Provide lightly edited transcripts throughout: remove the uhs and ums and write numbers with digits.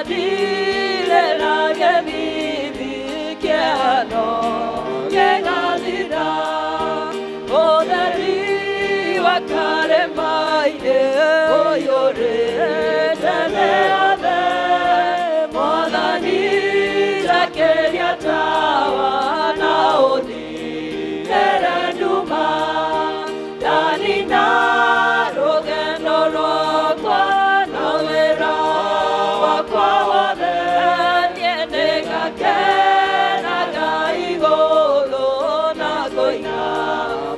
Adirera gĩthithi kĩano gĩgathira, ũtheri wa karĩma-inĩ ũiyũrĩte thĩ yothe. Mwathani njakĩria tawa na ũthimĩre nduma, ndanina rũgendo rwakwa na wĩra wakwa wothe. Niĩ nĩngakenaga igũrũ na ngũina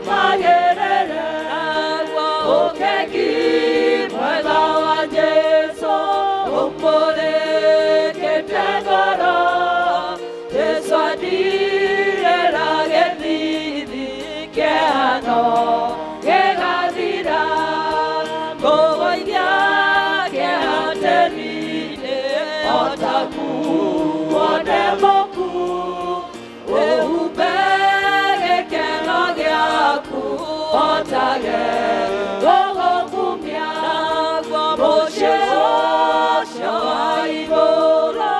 magĩrĩre, naguo ũkengi mwega wa Jesũ ũmũrĩkĩte ngoro. Jesũ andirĩra gĩthithi kĩano gĩgathira, ngũgũithia kĩeha tĩri-inĩ o ta kuo ndĩ mũku, wĩhumbe gĩkeno gĩaku o ta gũgũkumia, naguo mũciĩ ũcio wa igũrũ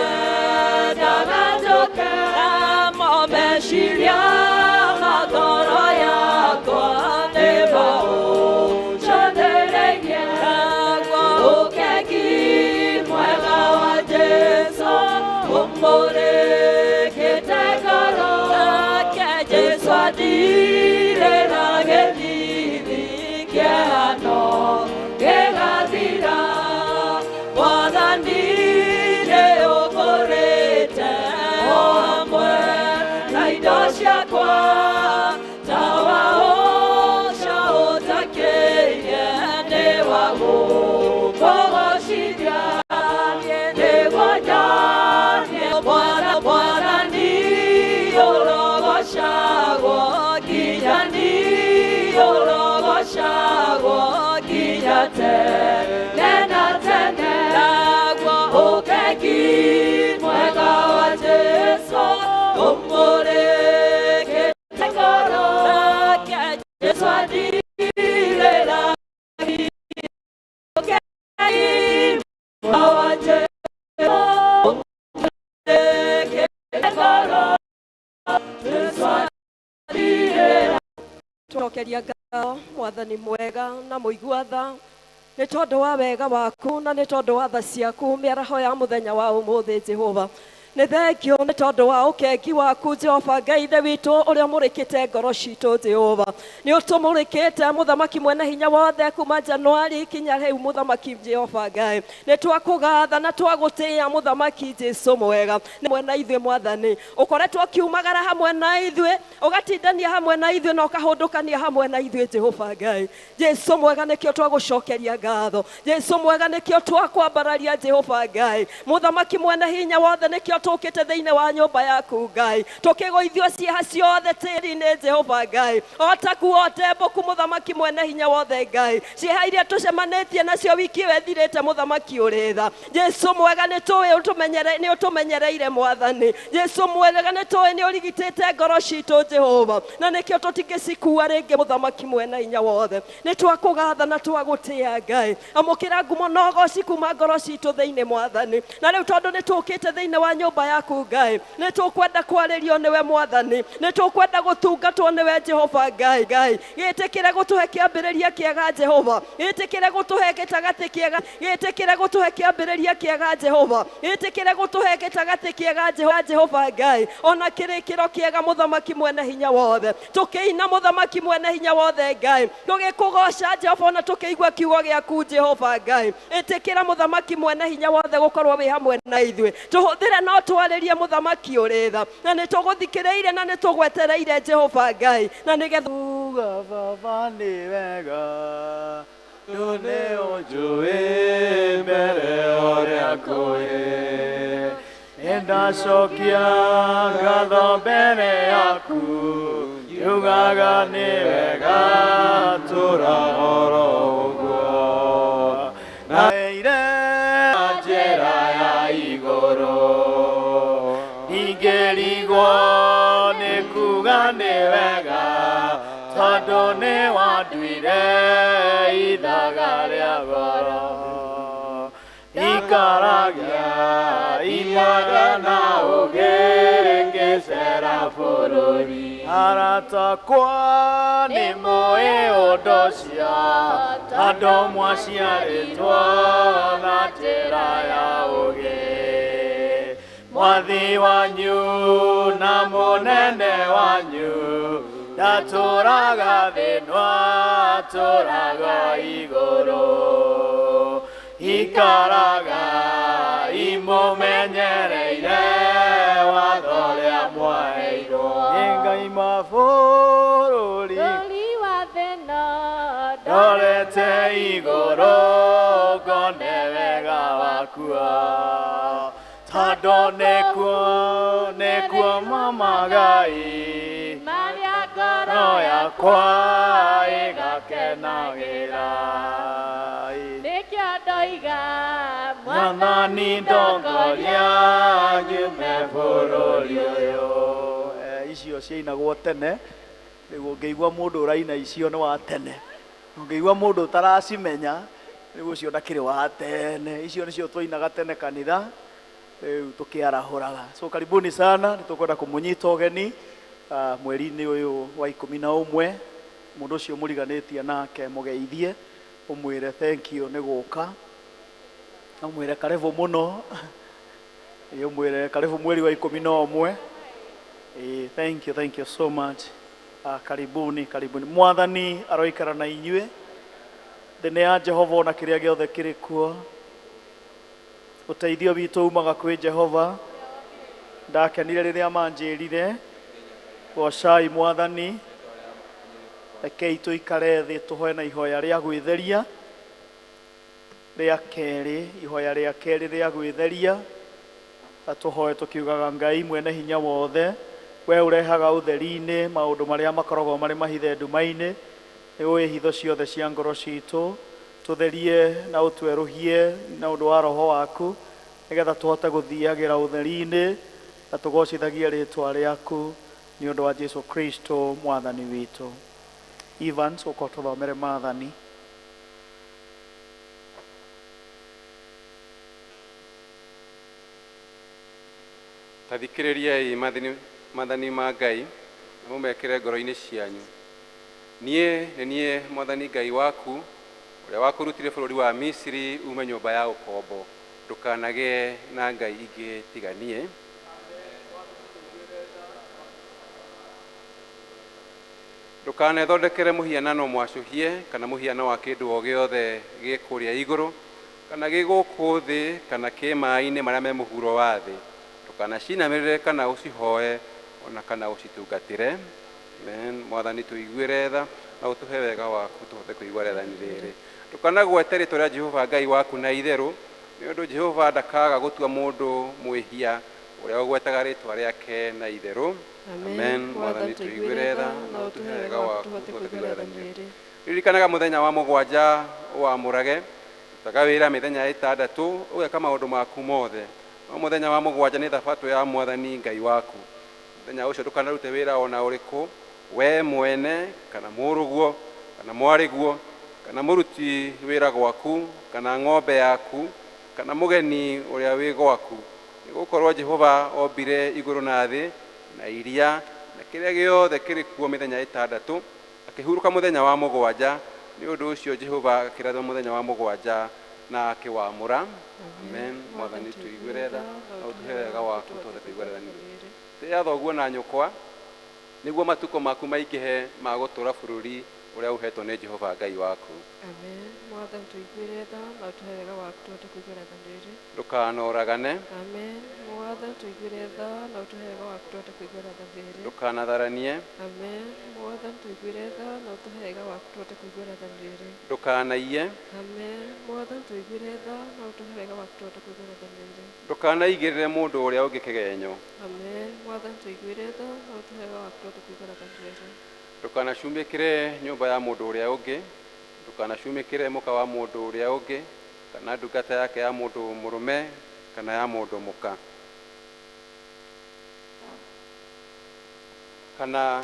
ngũwendaga njũke. Namo meciria ma ngoro yakwa nĩ maũcothereirie, naguo ũkengi mwega wa Jesũ ũmũrĩkĩte ngoro. Nake Jesũ andirĩra gĩthithi kĩano gĩgathira, Mwathani nĩ ũkũrĩte o hamwe na indo ciakwa, tawa ũcio ũtakĩire nĩ wa gũkũgocithia. Nĩguo njonie Mwathani ũrogocagwo nginya ũrogocagwo nginya tene na tene, naguo ũkengi mwega wa Jesũ ũmũrĩkĩte ngoro. Nake Jesũ andirĩra ũkengi mwega wa Jesũ ũmũrĩkĩte ngoro. Jesũ andirĩra. Tũcokeria ngatho Mwathani mwega na mũigua tha, nĩ tondũ wa wega waku na nĩ tondũ wa tha ciaku mĩaraho ya mũthenya wa ũmũthĩ. Jehova, nĩ thengio nĩ tondũ wa ũkengi waku Jehova Ngai Ithe witũ, ũrĩa ũmũrĩkĩte ngoro citũ. Jehova, nĩ ũtũmũrĩkĩte, Mũthamaki mwene hinya wothe, kuma Januari kinya rĩu. Mũthamaki Jehova Ngai, nĩ twakũgatha na twagũtĩĩa. Mũthamaki Jesu mwega, nĩ hamwe na ithuĩ. Mwathani, ũkoretwo ũkiumagara hamwe na ithuĩ, ũgatindania hamwe na ithuĩ, na ũkahũndũkania hamwe na ithuĩ. Jehova Ngai, Jesu mwega, nĩkĩo twagũcokeria ngatho. Jesu mwega, nĩkĩo twakwambararia. Jehova Ngai, Mũthamaki mwene hinya wothe, nĩkĩo tũkĩte thĩinĩ wa nyũmba yaku Ngai, tũkĩgũithio cieha ciothe tĩri-inĩ. Jehova Ngai, o ta kuo ndembũku, Mũthamaki mwene hinya wothe Ngai, cieha iria tũcemanĩtie nacio wiki ĩyo ĩthirĩte, Mũthamaki ũrĩ tha, Jesu mwega, nĩ tũĩ nĩ ũtũmenyereire. Mwathani Jesu mwega, nĩ tũĩ nĩ ũrigitĩte ngoro citũ, Jehova, na nĩkĩo tũtingĩcikua rĩngĩ. Mũthamaki mwene hinya wothe, nĩ twakũgatha na twagũtĩa. Ngai, amũkĩra ngumo na ũgoci kuma ngoro citũ thĩinĩ. Mwathani, na rĩu tondũ nĩ tũkĩte thĩinĩ wa nyũmba yaku Ngai, nĩ tũkwenda kwarĩrio nĩwe. Mwathani, nĩ tũkwenda gũtungatwo nĩwe. Jehova Ngai, Ngai, gĩtĩkĩre gũtũhe kĩambĩrĩria kĩega. Jehova, gĩtĩkĩre gũtũhe gĩtagatĩ kĩega. Gĩtĩkĩre gũtũhe kĩambĩrĩria kĩega. Jehova, gĩtĩkĩre gũtũhe gĩtagatĩ kĩega. Jehova, Jehova Ngai, ona kĩrĩkĩro kĩega. Mũthamaki mwene hinya wothe, tũkĩina, Mũthamaki mwene hinya wothe Ngai, tũgĩkũgoca Jehova, ona tũkĩigua kiugo gĩaku. Jehova Ngai, ĩtĩkĩra, Mũthamaki mwene hinya wothe, gũkorwo wĩ hamwe na ithuĩ. Tũhũthĩre no twarĩrie, Mũthamaki ũrĩ tha, na nĩ tũgũthikĩrĩire na nĩ tũgwetereire, Jehova Ngai, na nĩgetha Uga Baba nĩ wega, tondũ nĩ ũnjũĩ mbere ũrĩa kũĩ. Nĩndacokia ngatho mbere yaku, njugaga nĩ wega, tũra oro ũguo. Na ire njĩra ya igũrũ, ndingĩrigwo nĩ kuga nĩ wega, tondũ nĩ wanduire ithaga rĩa goro. Ikaragia imagana ũgĩrĩngĩcera bũrũri. Aratakwa nĩ mũĩ ũndũ ũcio, tondũ mwaciarĩtwo na njĩra ya ũũgĩ. Mwathi wanyu na mũnene wanyu ndatũraga thĩ no atũraga igũrũ. Ikaraga imũmenyereire watho ũrĩa mwaheirwo nĩ Ngai mabũrũri ndorete igũrũ ngone wega wakuo, tondũ nĩkuo mamagai ngoro yakwa ĩgakenagĩra. Mwathani ndongoria nyume bũrũri ũyũ. Icio ciainagwo tene, rĩu ũngĩigua mũndũ ũraina icio nĩ wa tene, ũngĩigua mũndũ ũtaracimenya rĩu ũcio ndakĩrĩ wa tene. Icio nĩcio twainaga tene kanitha, rĩu tũkĩarahũraga. So karibuni sana, nĩ tũkwenda kũmũnyita ũgeni mweri-inĩ ũyũ wa 11. Mũndũ ũcio mũriganĩtie nake mũgeithie, ũmwĩre thank you nĩ gũka, ũmwĩre karibu mũno, ũmwĩre karibu mweri wa 11. Thank you, thank you so much. Karibuni, karibuni. Mwathani aroikara na inyuĩ. Thĩ nĩ ya Jehova ona kĩrĩa gĩothe kĩrĩ kuo. Ũteithio witũ umaga kwĩ Jehova. Ndakenire rĩrĩa manjĩrire gocai Mwathani. Rekei tũikare thĩ tũhoe na ihoya rĩa gwĩtheria rĩa kerĩ, ihoya rĩa kerĩ rĩa gwĩtheria. Na tũhoe tũkiugaga Ngai mwene hinya wothe, we ũrehaga ũtheri-inĩ maũndũ marĩa makoragwo marĩ mahithe nduma-inĩ, nĩ ũĩ hitho ciothe cia ngoro citũ, tũtherie na ũtwerũhie na ũndũ wa roho waku, nĩgetha tũhote gũthiagĩra ũtheri-inĩ na tũgocithagie rĩtwa rĩaku nĩ ũndũ wa Jesu Kristo Mwathani witũ. Evans, ũka ũtũthomere maathani. Ta thikĩrĩriai maathani ma Ngai na mũmekĩre ngoro-inĩ cianyu. Niĩ nĩ niĩ Mwathani Ngai waku ũrĩa wakũrutire bũrũri wa Misiri ume nyũmba ya ũkombo. Ndũkanagĩe na ngai ingĩ tiga niĩ. Ndũkanethondekere mũhianano mwacũhie kana mũhiano wa kĩndũ o gĩothe gĩ kũrĩa igũrũ kana gĩ gũkũ thĩ kana kĩ maĩ-inĩ marĩa me mũhuro wa thĩ. Ndũkanacinamĩrĩre kana ũcihoe ona kana ũcitungatĩre. Amen. Mwathani tũiguĩre tha na ũtũhe wega waku tũhote kũigua rĩathani rĩrĩ. Ndũkanagwete rĩtwa rĩa Jehova Ngai waku na itherũ, nĩ ũndũ Jehova ndakaga gũtua mũndũ mwĩhia ũrĩa ũgwetaga rĩtwa rĩake na itherũ. Amen. Mwathani tũiguĩre tha na ũtũhe wega waku tũhote kũigua rĩathani rĩrĩ. Ririkanaga mũthenya wa mũgwanja ũwamũrage, rutaga wĩra mĩthenya ĩtandatũ, ũgeka maũndũ maku mothe. No mũthenya wa mũgwanja nĩ thabatũ ya Mwathani Ngai waku. Mũthenya ũcio ndũkanarute wĩra ona ũrĩkũ, we mwene kana mũrũguo kana mwarĩguo kana mũruti wĩra gwaku kana ng'ombe yaku kana mũgeni ũrĩa wĩ gwaku, nĩgũkorwo Jehova ombire igũrũ na thĩ na iria na kĩrĩa gĩothe kĩrĩ kuo mĩthenya ĩtandatũ, akĩhurũka mũthenya wa mũgwanja. Nĩ ũndũ ũcio Jehova akĩrathima mũthenya wa mũgwanja na akĩwamũra. Amen. Mwathani tũiguĩre tha na ũtũhe wega waku tũhote kũigua rĩathani rĩrĩ. Tĩĩa thoguo na nyũkwa, nĩguo matukũ maku maingĩhe ma gũtũũra bũrũri ũrĩa ũheetwo nĩ Jehova Ngai waku. Amen. Mwathani tũiguĩre tha na ũtũhe wega waku tũhote kũigua rĩathani rĩrĩ. Ndũkanoragane. Amen. Mwathani tũiguĩre tha na ũtũhe wega waku tũhote kũigua rĩathani rĩrĩ. Ndũkanatharanie. Amen. Mwathani tũiguĩre tha na ũtũhe wega waku tũhote kũigua rĩathani rĩrĩ. Ndũkanaiye. Amen. Mwathani tũiguĩre tha na ũtũhe wega waku tũhote kũigua rĩathani rĩrĩ. Ndũkanaigĩrĩre mũndũ ũrĩa ũngĩ kĩgenyo. Amen. Mwathani tũiguĩre tha na ũtũhe wega waku tũhote kũigua rĩathani rĩrĩ. Ndũkanacumĩkĩre nyũmba ya mũndũ ũrĩa ũngĩ. Ndũkanacumĩkĩre mũka wa mũndũ ũrĩa ũngĩ kana ndungata yake ya mũndũ mũrũme kana ya mũndũ mũka, kana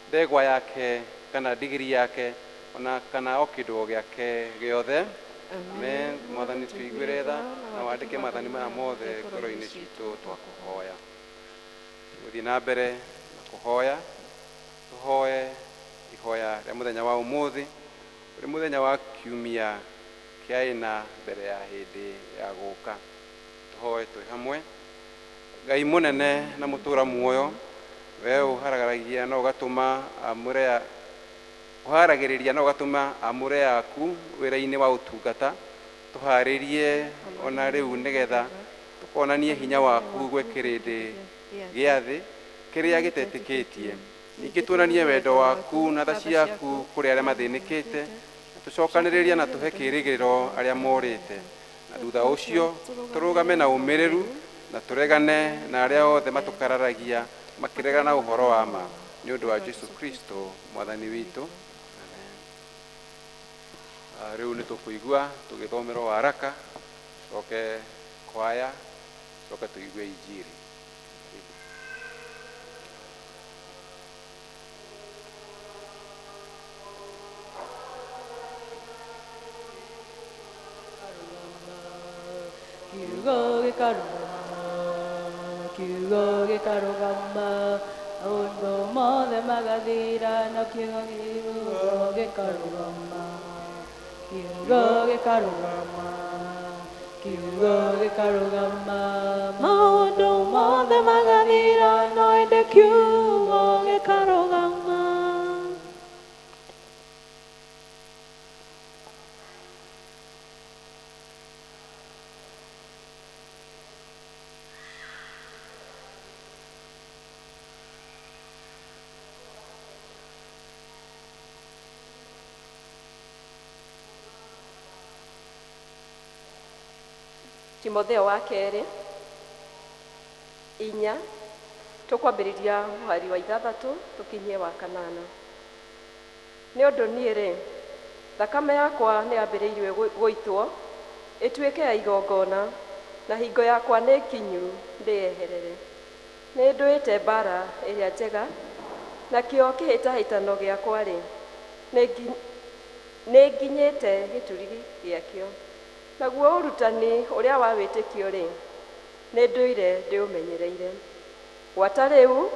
ndegwa yake kana ndigiri yake ona kana o kĩndũ o gĩake gĩothe. Amen. Mwathani tũiguĩre tha na wandĩke maathani maya mothe ngoro-inĩ citũ twakũhoya. Tũgũthiĩ na mbere na kũhoya, tũhoe ihoya rĩa mũthenya wa ũmũthĩ, ũrĩ mũthenya wa kiumia kĩa ĩna mbere ya hĩndĩ ya gũka. Tũhoe twĩ hamwe. Ngai mũnene na mũtũra muoyo, we ũharagaragia na ũgatũma amũre ũharagĩrĩria na ũgatũma amũre yaku wĩra-inĩ wa ũtungata, tũharĩrie ona rĩu nĩgetha tũkonanie hinya waku gwĩ kĩrĩndĩ gĩa thĩ kĩrĩa gĩtetĩkĩtie. Ningĩ tuonanie wendo waku na tha ciaku kũrĩ arĩa mathĩnĩkĩte, na tũcokanĩrĩrie na tũhe kĩĩrĩgĩrĩro arĩa morĩte. Na thutha ũcio tũrũgame na ũmĩrĩru na tũregane na arĩa othe matũkararagia makĩregana na ũhoro wa ma, nĩ ũndũ wa Jesu Kristo mwathani witũ. Amen. Rĩu nĩ tũkũigua tũgĩthomerwo waraka, coke kwaya, coke tũigue injiri. Kiugo gĩkarũgama, kiugo gĩkarũgama, maũndũ mothe magathira, no kiugo gĩkarũgama, kiugo gĩkarũgama, kiugo gĩkarũgama, maũndũ mothe magathira, no ĩndĩ kiugo gĩkarũgama. Timotheo wa kerĩ 4 tũkwambĩrĩria mũhari wa 6 tũkinyie wa 8. Nĩ ũndũ niĩ rĩ, thakame yakwa nĩ yambĩrĩirie gũitwo ĩtuĩke ya igongona, na hingo yakwa nĩ kinyu ndĩyeherere. Nĩ ndũĩte mbara ĩrĩa njega, nakĩo kĩhĩtahĩtano gĩakwa rĩ, nĩ nginyĩte gĩturi gĩakĩo. Naguo ũrutani ũrĩa wa wĩtĩkio rĩ, nĩ ndũire ndĩũmenyereire. Gwata rĩu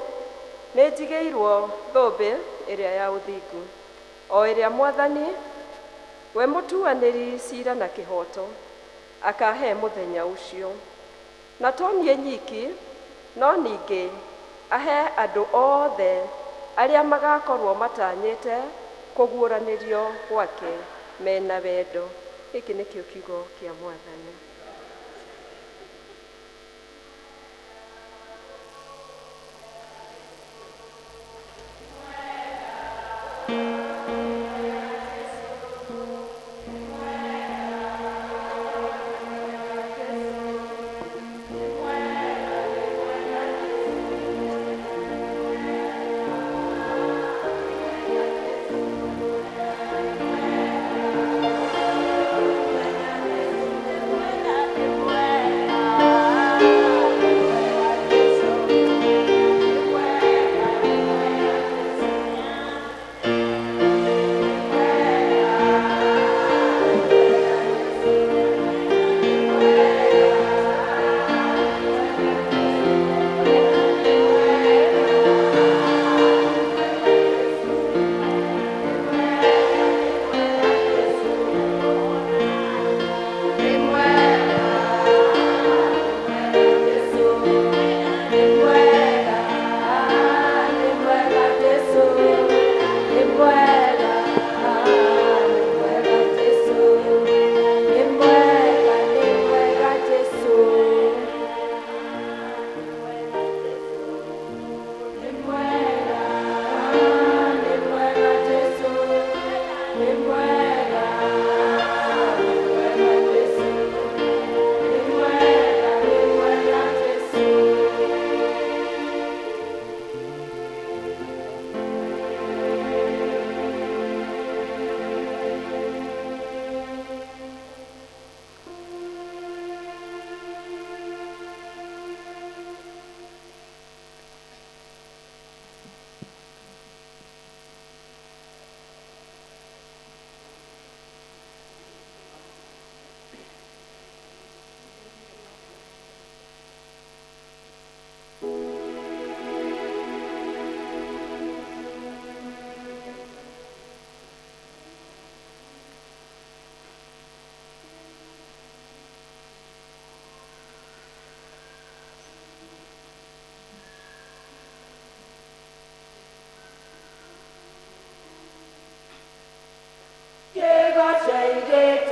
nĩ njigĩirwo thũmbĩ ĩrĩa ya ũthingu, o ĩrĩa Mwathani, we mũtuanĩri ciira na kĩhooto, akahe mũthenya ũcio. Na to niĩ nyiki, no ningĩ ahe andũ othe arĩa magakorwo matanyĩte kũguũranĩrio gwake mena wendo. Gĩkĩ nĩkĩo kiugo kĩa Mwathani.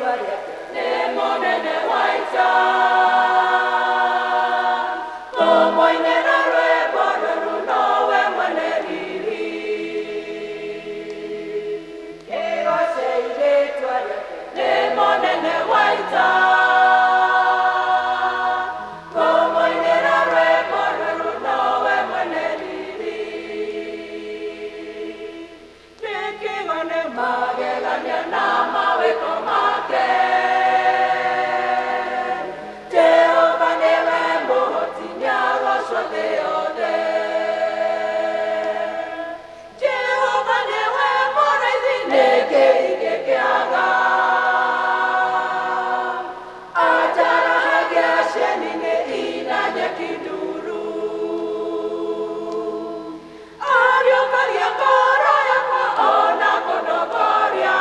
rĩĩtwa rĩake nĩ mũnene wa ita. Tũmũinĩra rwĩmbo rwerũ nowe mwene riri. Kĩgocei rĩĩtwa rĩake nĩ mũnene wa ita. Tũmũinĩra rwĩmbo rwerũ nowe mwene riri. Nĩkĩgane magegania na mawĩko make. Jehova nĩwe mũhoti, nĩagocwo thĩ yothe. Jehova nĩwe mũrĩithi, nĩkĩ ingĩkĩaga? Anjarahagia cieni-inĩ ina nyeki nduru. Ariũkagia ngoro yakwa ona kũndogoria.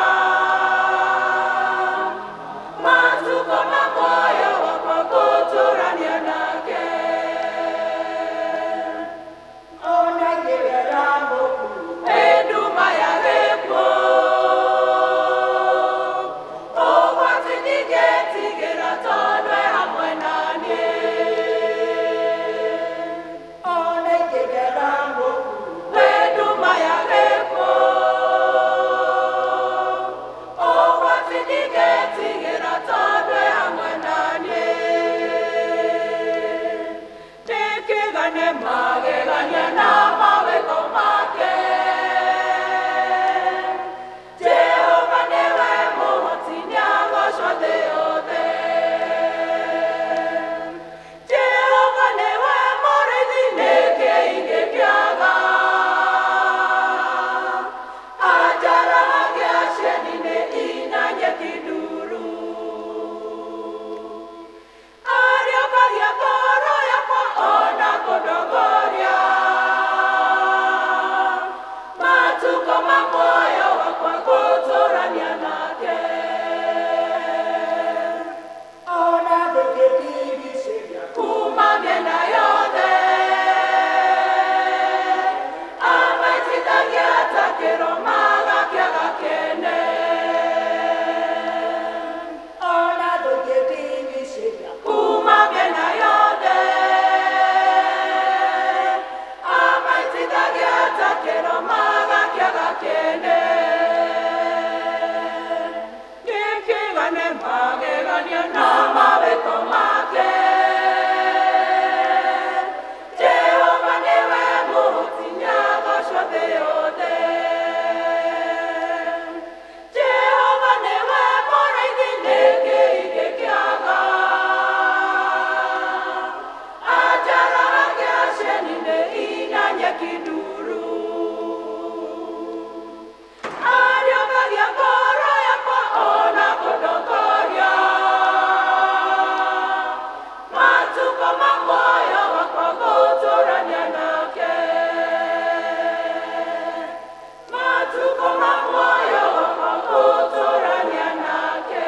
Matukũ ma muoyo wakwa ngũtũrania nake. Ona ingĩgera mũkuru ĩ nduma ya gĩkuũ, ũgwati ndingĩtigĩra tondũ e hamwe na niĩ. Ona ingĩgera mũkuru ĩ nduma ya gĩkuũ, ũgwati ndingĩtigĩra tondũ e hamwe na niĩ. Nĩkĩgane magegania na mawĩko make. Jehova nĩwe mũhoti, nĩagocwo thĩ yothe. Jehova nĩwe mũrĩithi, nĩkĩ ingĩkĩaga? Anjarahagia cieni-inĩ ina nyeki nduru. Ariũkagia ngoro yakwa ona kũndogoria. Matukũ ma muoyo wakwa ngũtũrania nake. Ona ndũngĩndigicĩria kuma mĩena yothe. Amaitithagia ta kĩro magakĩaga kĩene. Ona ndũngĩndigicĩria kuma mĩena yothe. Amaitithagia ta kĩro magakĩaga kĩene. Nĩkĩgane magegania na mawĩko make. Jehova nĩwe mũhoti, nĩagocwo thĩ yothe. Jehova nĩwe mũrĩithi, nĩkĩ ingĩkĩaga? Anjarahagia cieni-inĩ ina nyeki nduru. Ariũkagia ngoro yakwa ona kũndongoria. Matukũ ma muoyo wakwa ngũtũrania nake. Matukũ ma muoyo wakwa ngũtũrania nake.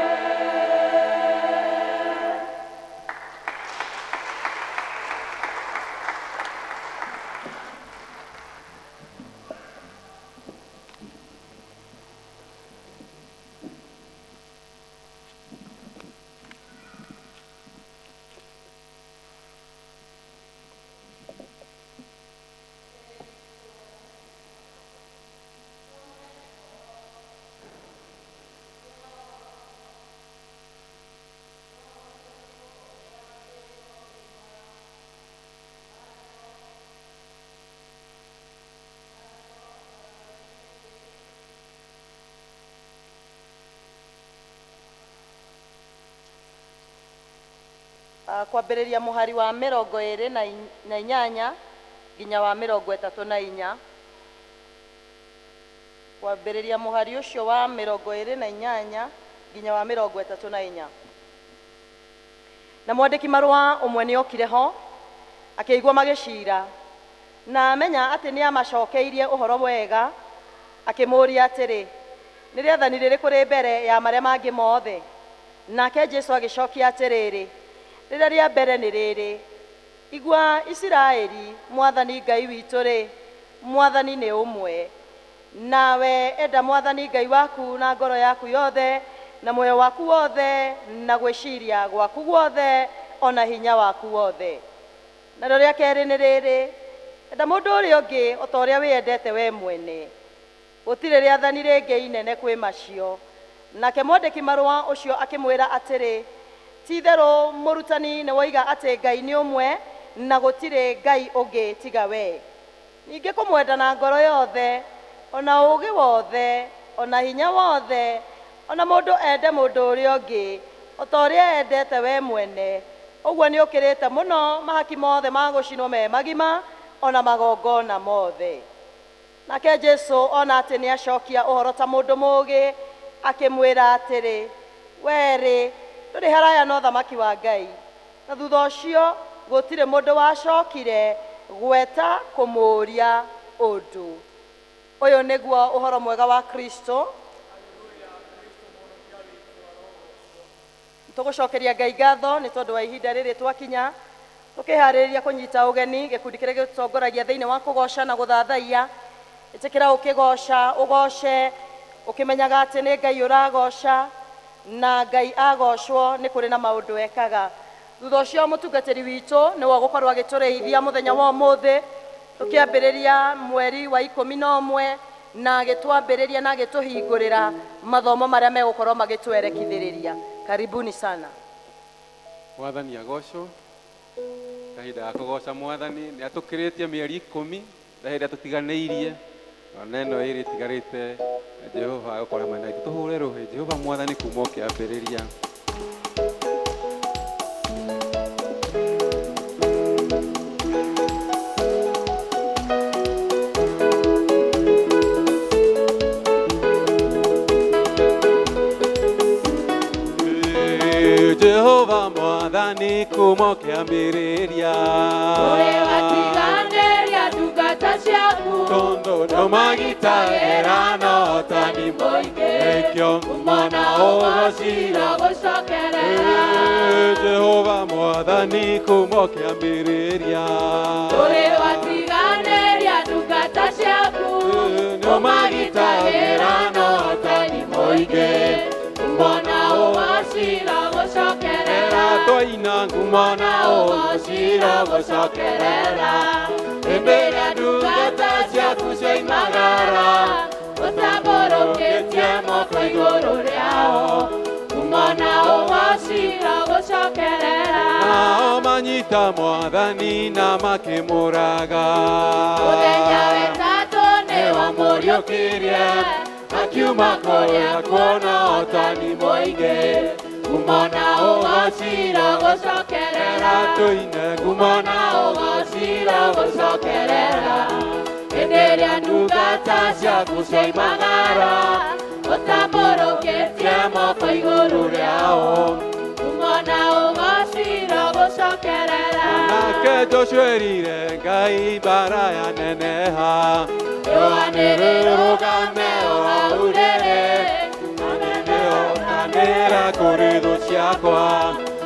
Kwambĩrĩria mũhari wa 28 nginya wa 34. Kwambĩrĩria mũhari ũcio wa 28 nginya wa 34. Na mwandĩki marũa ũmwe nĩokire ho akĩigua magĩcira, na amenya atĩ nĩamacokeirie ũhoro wega, akĩmũũria atĩrĩ, nĩ rĩathani rĩrĩkũ rĩ mbere ya marĩa mangĩ mothe? Nake Jesũ agĩcokia atĩrĩrĩ, rĩrĩa rĩa mbere nĩ rĩrĩ, igua Isiraeli, Mwathani Ngai witũ-rĩ, Mwathani nĩ ũmwe. Nawe enda Mwathani Ngai waku na ngoro yaku yothe, Na muoyo waku wothe, na gwĩciria gwaku guothe, ona hinya waku wothe. Narĩo rĩa kerĩ nĩ rĩrĩ, enda mũndũ ũrĩa ũngĩ o ta ũrĩa wĩyendete we mwene. Gũtirĩ rĩathani rĩngĩ inene kwĩ macio. Nake mwandĩki marũa ũcio akĩmwĩra atĩrĩ, ti-itherũ mũrutani nĩ woiga atĩ Ngai nĩ ũmwe na gũtirĩ Ngai ũngĩ tiga we. Ningĩ kũmwenda na ngoro yothe, ona ũũgĩ wothe, ona hinya wothe, ona mũndũ ende mũndũ ũrĩa ũngĩ o ta ũrĩa endete we mwene, ũguo nĩ ũkĩrĩte mũno mahaki mothe ma gũcinwo me magima, ona magongona mothe. Nake Jesu ona atĩ nĩ acokia ũhoro ta mũndũ mũũgĩ, akĩmwĩra atĩrĩ, werĩ ndũrĩ haraya na ũthamaki wa Ngai. Na thutha ũcio gũtirĩ mũndũ wacokire gweta kũmũũria ũndũ. Ũyũ nĩguo ũhoro mwega wa Kristo. Tũgũcokeria Ngai ngatho nĩ tondũ wa ihinda rĩrĩ twakinya tũkĩharĩrĩria kũnyita ũgeni gĩkundi kĩrĩa gĩtũtongoragia thĩinĩ wa kũgoca na gũthathaiya. Ĩtĩkĩra ũkĩgoca, ũgoce ũkĩmenyaga atĩ nĩ Ngai ũragoca, na Ngai agocwo nĩ kũrĩ na maũndũ ekaga. Thutha ũcio mũtungatĩri witũ nĩwe ũgũkorwo agĩtũrĩithia mũthenya wa ũmũthĩ, tũkĩambĩrĩria mweri wa 11 na agĩtwambĩrĩria na agĩtũhingũrĩra mathomo marĩa megũkorwo magĩtwerekithĩrĩria. Karibuni sana. Mwathani agocwo. Kahinda ga kũgoca Mwathani nĩ atũkĩrĩtie mĩeri 10 na hĩndĩ atũtiganĩirie, ona ĩno ĩrĩ ĩtigarĩte Jehova agũkorwo hamwe na ithuĩ. Tũhũre rũhĩ Jehova Mwathani kuma ũkĩambĩrĩria. Jehova Mwathani kuma ũkĩambĩrĩria. Ũrĩ watiganĩria ndungata ciaku, tondũ ndũmagitagĩra na ũtani mũingĩ, nĩkĩo ngumo na ũgoci irogũcokerera. Jehova Mwathani kuma ũkĩambĩrĩria. Ũrĩ watiganĩria ndungata ciaku, ndũmagitagĩra na ũtani mũingĩ, ngumo na ũgoci irogũcokerera. Twaina ngumo na ũgoci irogũcokerera. Hĩndĩ ĩrĩa ndungata ciaku cioimagara, ũtambũrũkĩtie moko igũrũ rĩao, ngumo na ũgoci irogũcokerera. Nao manyita Mwathani na makĩmũraga. Mũthenya wetatũ nĩwamũriũkirie, akiuma kũrĩa kuona ũtani mũingĩ, ngumo na ũgoci irogũcokerera. Tũine ngumo na ũgoci irogũcokerera. Hĩndĩ ĩrĩa ndungata ciaku cioimagara, ũtambũrũkĩtie moko igũrũ rĩao, ngumo na ũgoci irogũcokerera. Nake Joshua erire Ngai mbara yaneneha, rũanĩrĩrũgame o hau rĩrĩ, nĩokanĩra kũrĩ thũ ciakwa,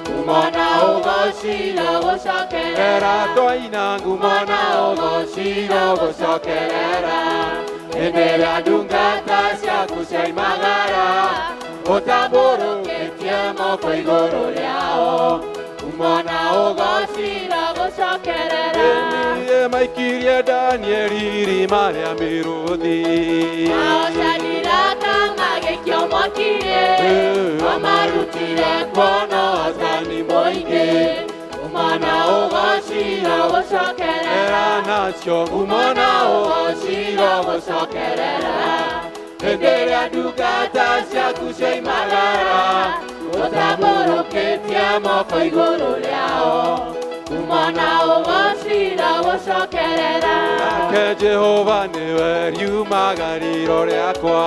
ngumo na ũgoci irogũcokerera. Twaina ngumo na ũgoci irogũcokerera. Hĩndĩ ĩrĩa ndungata ciaku cioimagara, ũtambũrũkĩtie moko igũrũ rĩao, ngumo na ũgoci irogũcokerera. Niĩ maikirie Danieli irima rĩa mĩrũthi, Nao Shadiraka magĩikio mwaki-inĩ, mamarutire kuona ũtani mũingĩ, ngumo na ũgoci irogũcokerera. Nacio ngumo na ũgoci irogũcokerera. Hĩndĩ ĩrĩa ndungata ciaku cioimagara, ũtambũrũkĩtie moko igũrũ rĩao, ngumo na ũgoci irogũcokerera. Nake Jehova nĩwe riumagarĩro rĩakwa,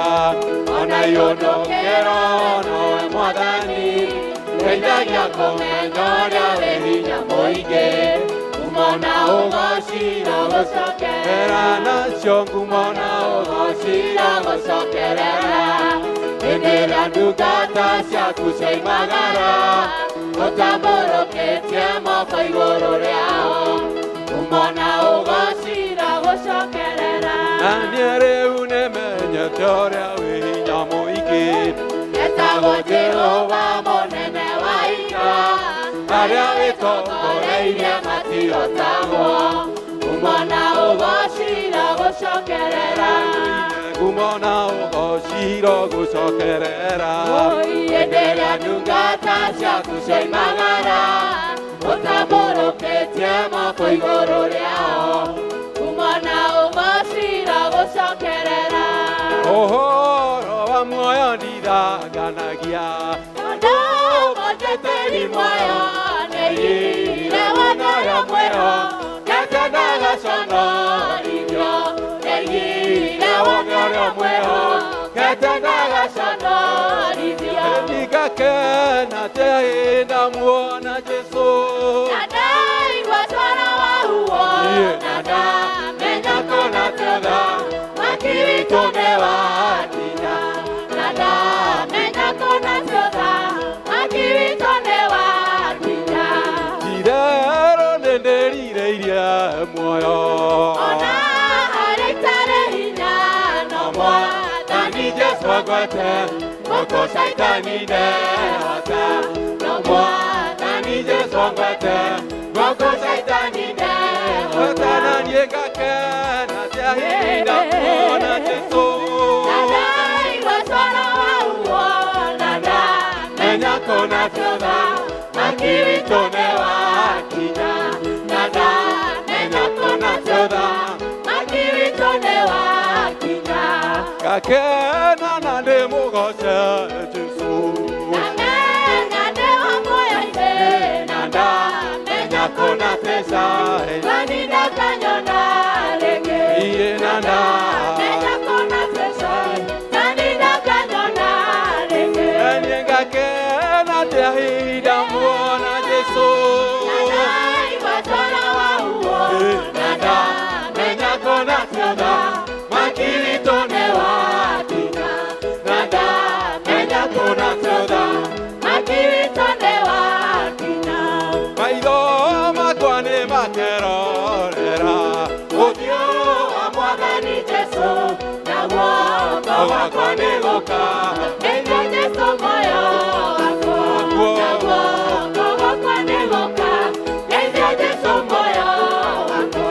ona ionokero nowe Mwathani, ndeithagia kũmenya ũrĩa wĩ hinya mũingĩ, ngumo na ũgoci irogũcokerera. Nacio ngumo na ũgoci irogũcokerera. Hĩndĩ ĩrĩa ndungata ciaku cioimagara, ũtambũrũkĩtie moko igũrũ rĩao, ngumo na ũgoci irogũcokerera. Na niĩ rĩu nĩmenyete ũrĩa wĩ hinya mũingĩ, Eta Wetagwo Jehova mũnene wa ita, arĩa wĩtongoreirie matirotagwo, ngumo na ũgocira gũcokerera. Ngumo na ũgociro gũcokerera. Hĩndĩ ĩrĩa ndungata ciaku cioimagara, ũtambũrũkĩtie moko igũrũ rĩao, ngumo na ũgocira gũcokerera. Ũhoro wa muoyo ndithanganagia, Tondũ mũnjeteri muoyo nĩigire wendo mwĩhokete ndagaconorithio, nĩigire wendo mwĩhokete ndagaconorithio. Ndigakena atĩa ndamuona Jesũ. Na ndaigua coro wa huo, na ndamenya kũna tũtha, mwaki witũ nĩ wakinya. Na ndamenya kũna tũtha, mwaki witũ nĩ wakinya. Itherũ nĩndĩrirĩirie muoyo. Ona harĩa itarĩ hinya, no Mwathani Jesũ angwete, guoko Caitani ndehota. No Mwathani Jesũ angwete, guoko Caitani ndehota. Na niĩ ngakena atĩa hĩndĩ ndamuona Jesũ. Na ndaigua coro wa huo, na ndamenya kũna tũtha, mwaki witũ nĩ wakinya. Na ndamenya kũna tũtha, mwaki witũ nĩ wakinya. Ngakena na ndĩmũgoce Jesũ. Ndamenya ndĩ wa muoyo-inĩ, na ndamenya kũna tũtha, Mwathani ndakanyona rĩngĩ. Iĩ na Ndamenya kũna tũtha, Mwathani ndakanyona rĩngĩ. Na niĩ ngakena atĩa hĩndĩ ndamuona Jesũ. Na ndaigua coro wa huo, na ndamenya kũna tũtha, mwaki witũ nĩ wakinya. Na ndamenya kũna tũtha, mwaki witũ nĩ wakinya. Maitho makwa nĩ makerorera Ũthiũ wa Mwathani Jesũ, na guoko gwakwa nĩ gũka. Nĩguo Jesũ muoyo wakwa, na guoko gwakwa nĩ gũka. Nĩguo Jesũ muoyo wakwa.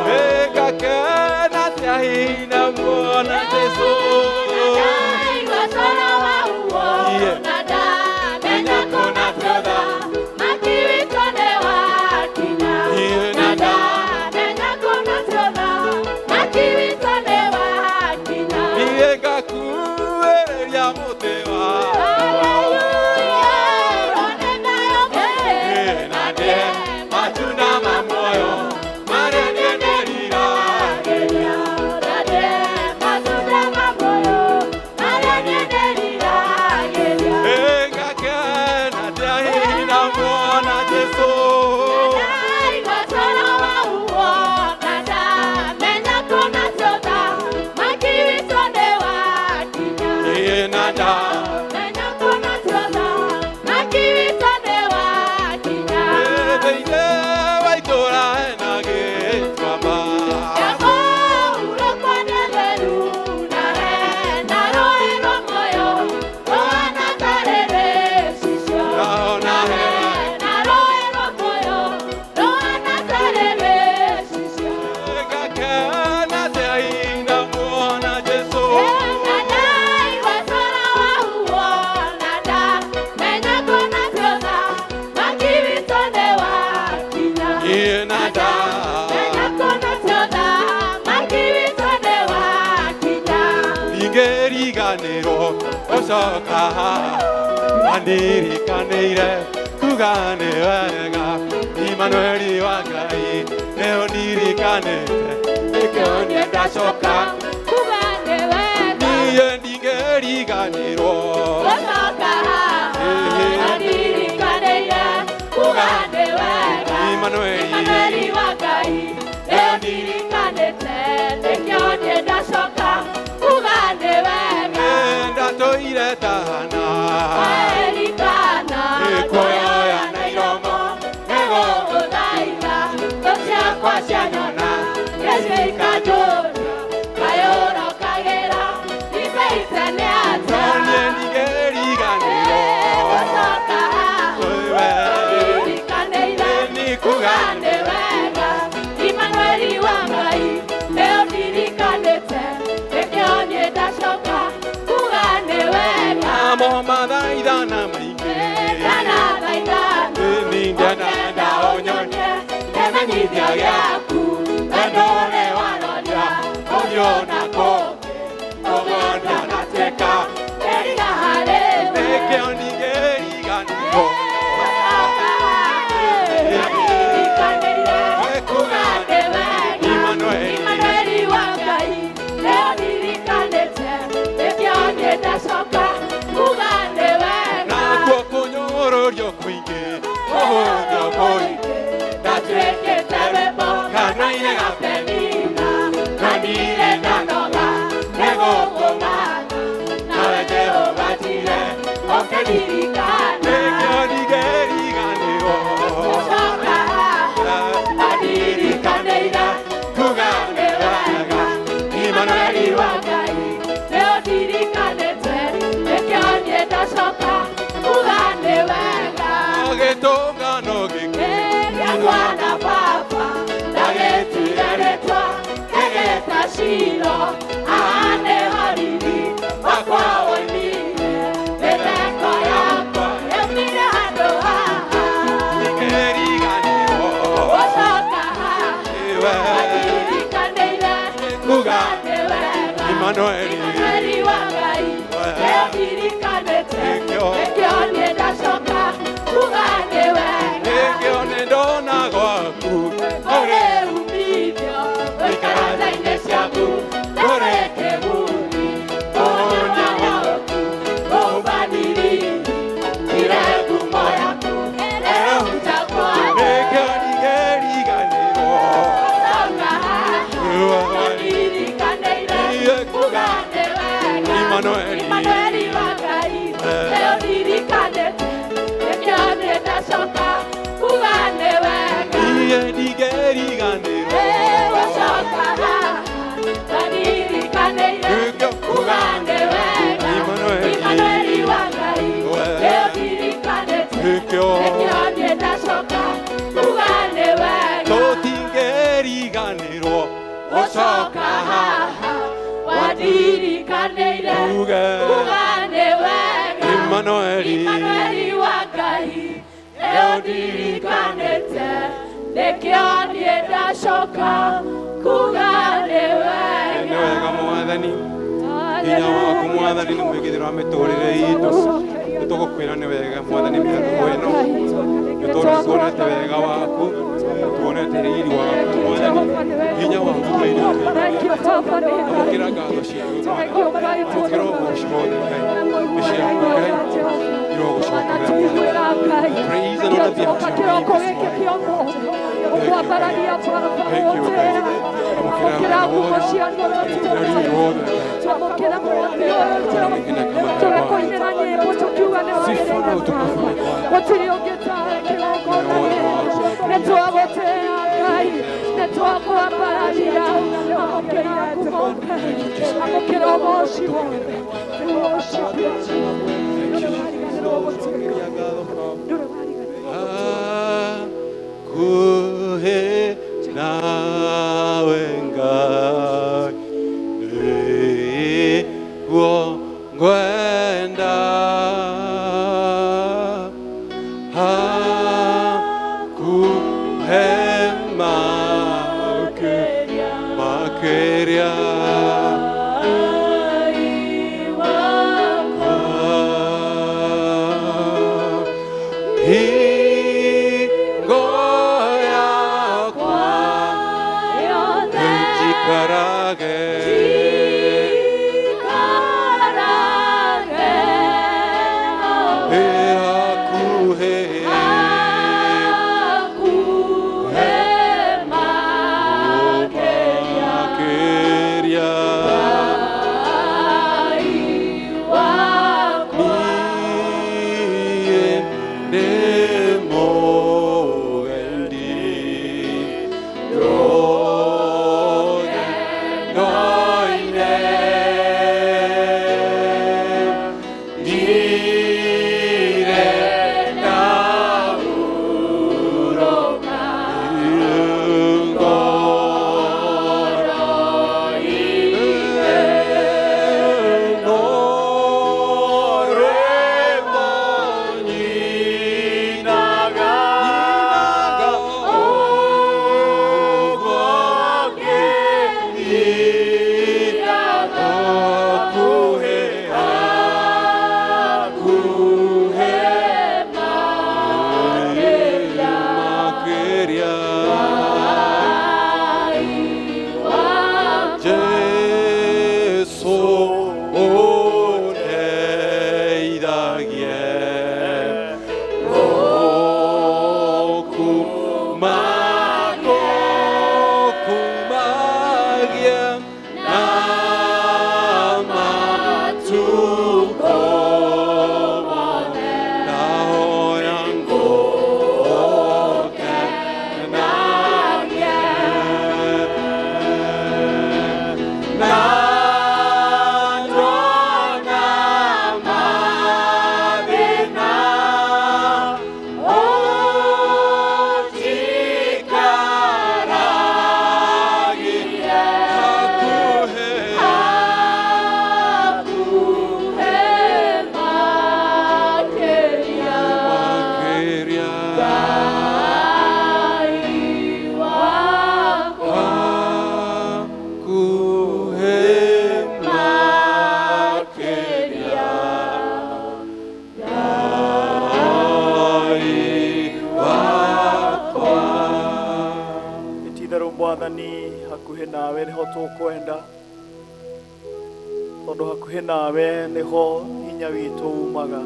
Ngakena atĩa hĩndĩ ndamuona Jesũ. Na ndaigua coro wa huo, na ndamenya kũna tũtha, mwaki witũ nĩ wakinya. Na ndamenya kũna tũtha, mwaki witũ nĩ wakinya. Niĩ ngakuĩrĩria mũtĩ wakwa. Na ndĩe matunda ma muoyo marĩa niĩ ndĩriragĩria. Ngakena atĩa hĩndĩ ndamuona Jesũ. Iĩ na Thĩinĩ wa itũũra hena gĩtuamba. Naona Ngakena atĩa hĩndĩ ndamuona Jesũ. Iĩ na Ndingĩriganĩrwo gũcoka andirikanĩire kuga nĩ wega Imanueli wa Ngai nĩ ũndirikanĩte nĩkĩo niĩ ndacoka. Niĩ ndingĩriganĩrwo Imanueli. Imanueli wa Ngai, nĩ ũndirikanĩte, nĩkĩo niĩ ndacoka kuga nĩ wega. Ndatũire tana Erikana, Ikuoya na iromo, nĩgũgũthaitha, thũ ciakwa cianyona, nĩcikanjũria, kaĩ ũrokagĩra, ibeite nĩ atĩa? Niĩ ndingĩriganĩrwo. kuga nĩ wega Imanueli wa Ngai nĩũndirikanĩte nĩkĩo niĩ ndacoka kuga nĩ wega Amo mathaithana maingĩ ndanathaithana Nindenda ũnyonie kĩmenyithia gĩaku wendo ũrĩa waroria ũngĩona kũngĩ ũgona nateka nderiga harĩ we nĩkĩo ningĩriganĩrwo Nakuo kũnyũrũrio kũingĩ kũhũthio kũingĩ Ndatuĩkĩte rwĩmbo kana inega Penina na ndirĩ ndanoga nĩgũkũmana nawe Jehova Jire ũkĩririkana nĩkĩo ningĩriganĩrwo gũcoka andirikanĩire kuga nĩ wega Imanueli Imanueli wa Ngai nĩũndirikanĩte nĩkĩo niĩ ndacoka kuga nĩ wega gĩtũngano gĩkĩ gĩakwa na baba ndagĩtuire rĩtwa ngĩgĩta Shilo haha nĩho riri wakwa woimire mĩtheko yakwa yaumire handũ haha ningĩriganĩrwo gũcoka haha Iwe andirikanĩire kuga nĩ wega Imanueli Imanueli wa Ngai nĩũndirikanĩte Nĩkĩo. nĩkĩo niĩ ndacoka kuga nĩ wega nĩkĩo nĩndona gwaku Kũrĩ umithio ũikaraga-inĩ ciaku ndũrĩ kĩguni ũnyama waku ũmbanĩrĩri ire ngumo yaku ĩrohuta kwao nĩkĩo ningĩriganĩrwo gũcoka haha ũndirikanĩire kuga nĩ wega Imanueli. Imanueli wa Ngai nĩũndirikanĩte nĩkĩo niĩ ndacoka kuga nĩ wega niĩ ningĩriganĩrwo gũcoka haha ndirikanĩire nĩkĩo kuga nĩ wega Imanueli. Imanueli wa Ngai nĩũndirikanĩte nĩkĩo nĩkĩo niĩ ndacoka kuga nĩ wega tũtingĩriganĩrwo gũcoka haha wandirikanĩire Uge. kuga nĩ wega Imanueli. Imanueli wa Ngai nĩũndirikanĩte nĩkĩo niĩ ndacoka kuga nĩ nĩ wega wega mwathani hinya waku mwathani nĩ mwĩgithĩro wa mĩtũrĩre itũ nĩtũgũkwĩra nĩ wega mwathani mĩarũgo ĩno nĩ tondũ tuonete wega waku tuonete riri waku mwathani hinya waku Ngai nĩ amũkĩra ngatho ciitũ mwathani amũkĩra ũgoci wothe Ngai nĩ ciaku Ngai irogũcokerera mwathani Praise and honor be unto your name this morning. Thank you, Ngai. Amũkĩra wega wothe amũkĩra riri wothe Ngai Sifa na utukufu ni kwako. Gũtirĩ ũngĩ tawe kĩgongona nĩtwagũtĩĩa Ngai nĩtwakwambararia amũkĩra ngumo Ngai amũkĩra ũgoci wothe We worship you, Jesus. Hakuhĩ nawe Ngai nĩguo ngwenda hakuhĩ makĩria Hingo yakwa njikarage hakuhĩ Makĩria Jesu ũndeithagie Ngũkumagie na matukũ mothe ndahoya ngũkenagie na ndona mathĩna ũnjikaragie hakuhĩ Makĩria makĩria Ngai wakwa hakuhĩ makĩria Ngai wakwa. Ti-itherũ Mwathani, hakuhĩ nawe nĩho tũkwenda, tondũ hakuhĩ nawe nĩho hinya witũ umaga.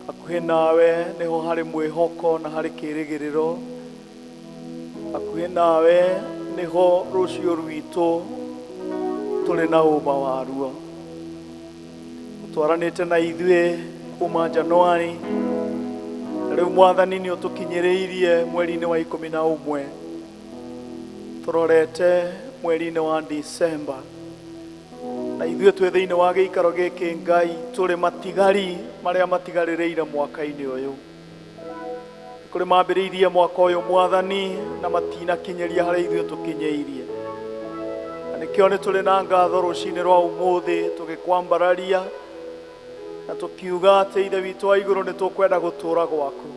Hakuhĩ nawe nĩho harĩ mwĩhoko na harĩ kĩĩrĩgĩrĩro. Hakuhĩ nawe nĩho rũciũ rwitũ tũrĩ na ũma waruo. Ũtwaranĩte na ithuĩ kuma Januari, na rĩu Mwathani nĩ ũtũkinyĩrĩirie mweri-inĩ wa 11, tũrorete mweri-inĩ wa Disemba, na ithuĩ twĩ thĩinĩ wa gĩikaro gĩkĩ Ngai tũrĩ matigari marĩa matigarĩrĩire mwaka-inĩ ũyũ. Kũrĩ mambĩrĩirie mwaka ũyũ Mwathani na matinakinyĩria harĩa ithuĩ tũkinyĩirie, na nĩkĩo nĩ tũrĩ na ngatho rũcinĩ rwa ũmũthĩ tũgĩkwambararia na tũkiuga atĩ Ithe witũ wa igũrũ nĩ tũkwenda gũtũũra gwaku,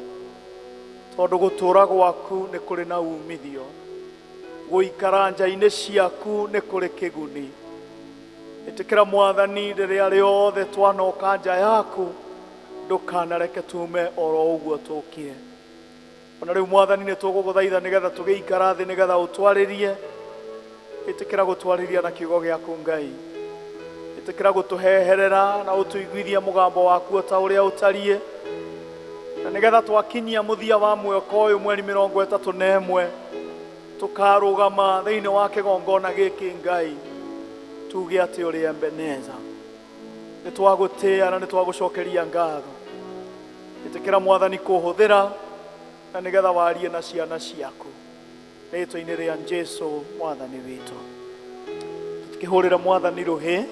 tondũ gũtũũra gwaku nĩ kũrĩ na umithio, gũikara nja-inĩ ciaku nĩ kũrĩ kĩguni. Ĩtĩkĩra Mwathani rĩrĩa rĩothe twanoka nja yaku, ndũkanareke tume oro ũguo tũkire. Ona rĩu Mwathani nĩ tũgũgũthaitha nĩgetha tũgĩikara thĩ nĩgetha ũtwarĩrie. Ĩtĩkĩra gũtwarĩria na kiugo gĩaku Ngai. Ĩtĩkĩra gũtũheherera na ũtũiguithie mũgambo waku o ta ũrĩa ũtariĩ, na nĩgetha twakinyia mũthia wa mwaka ũyũ mweri 31 tũkarũgama thĩinĩ wa kĩgongona gĩkĩ Ngai tuge atĩ ũrĩ Ebeneza. Nĩ twagũtĩĩa na nĩ twagũcokeria ngatho. Ĩtĩkĩra Mwathani kũhũthĩra na nĩgetha warie na ciana ciaku rĩtwa-inĩ rĩa Jesu Mwathani witũ. Tũtikĩhũrĩre Mwathani rũhĩ,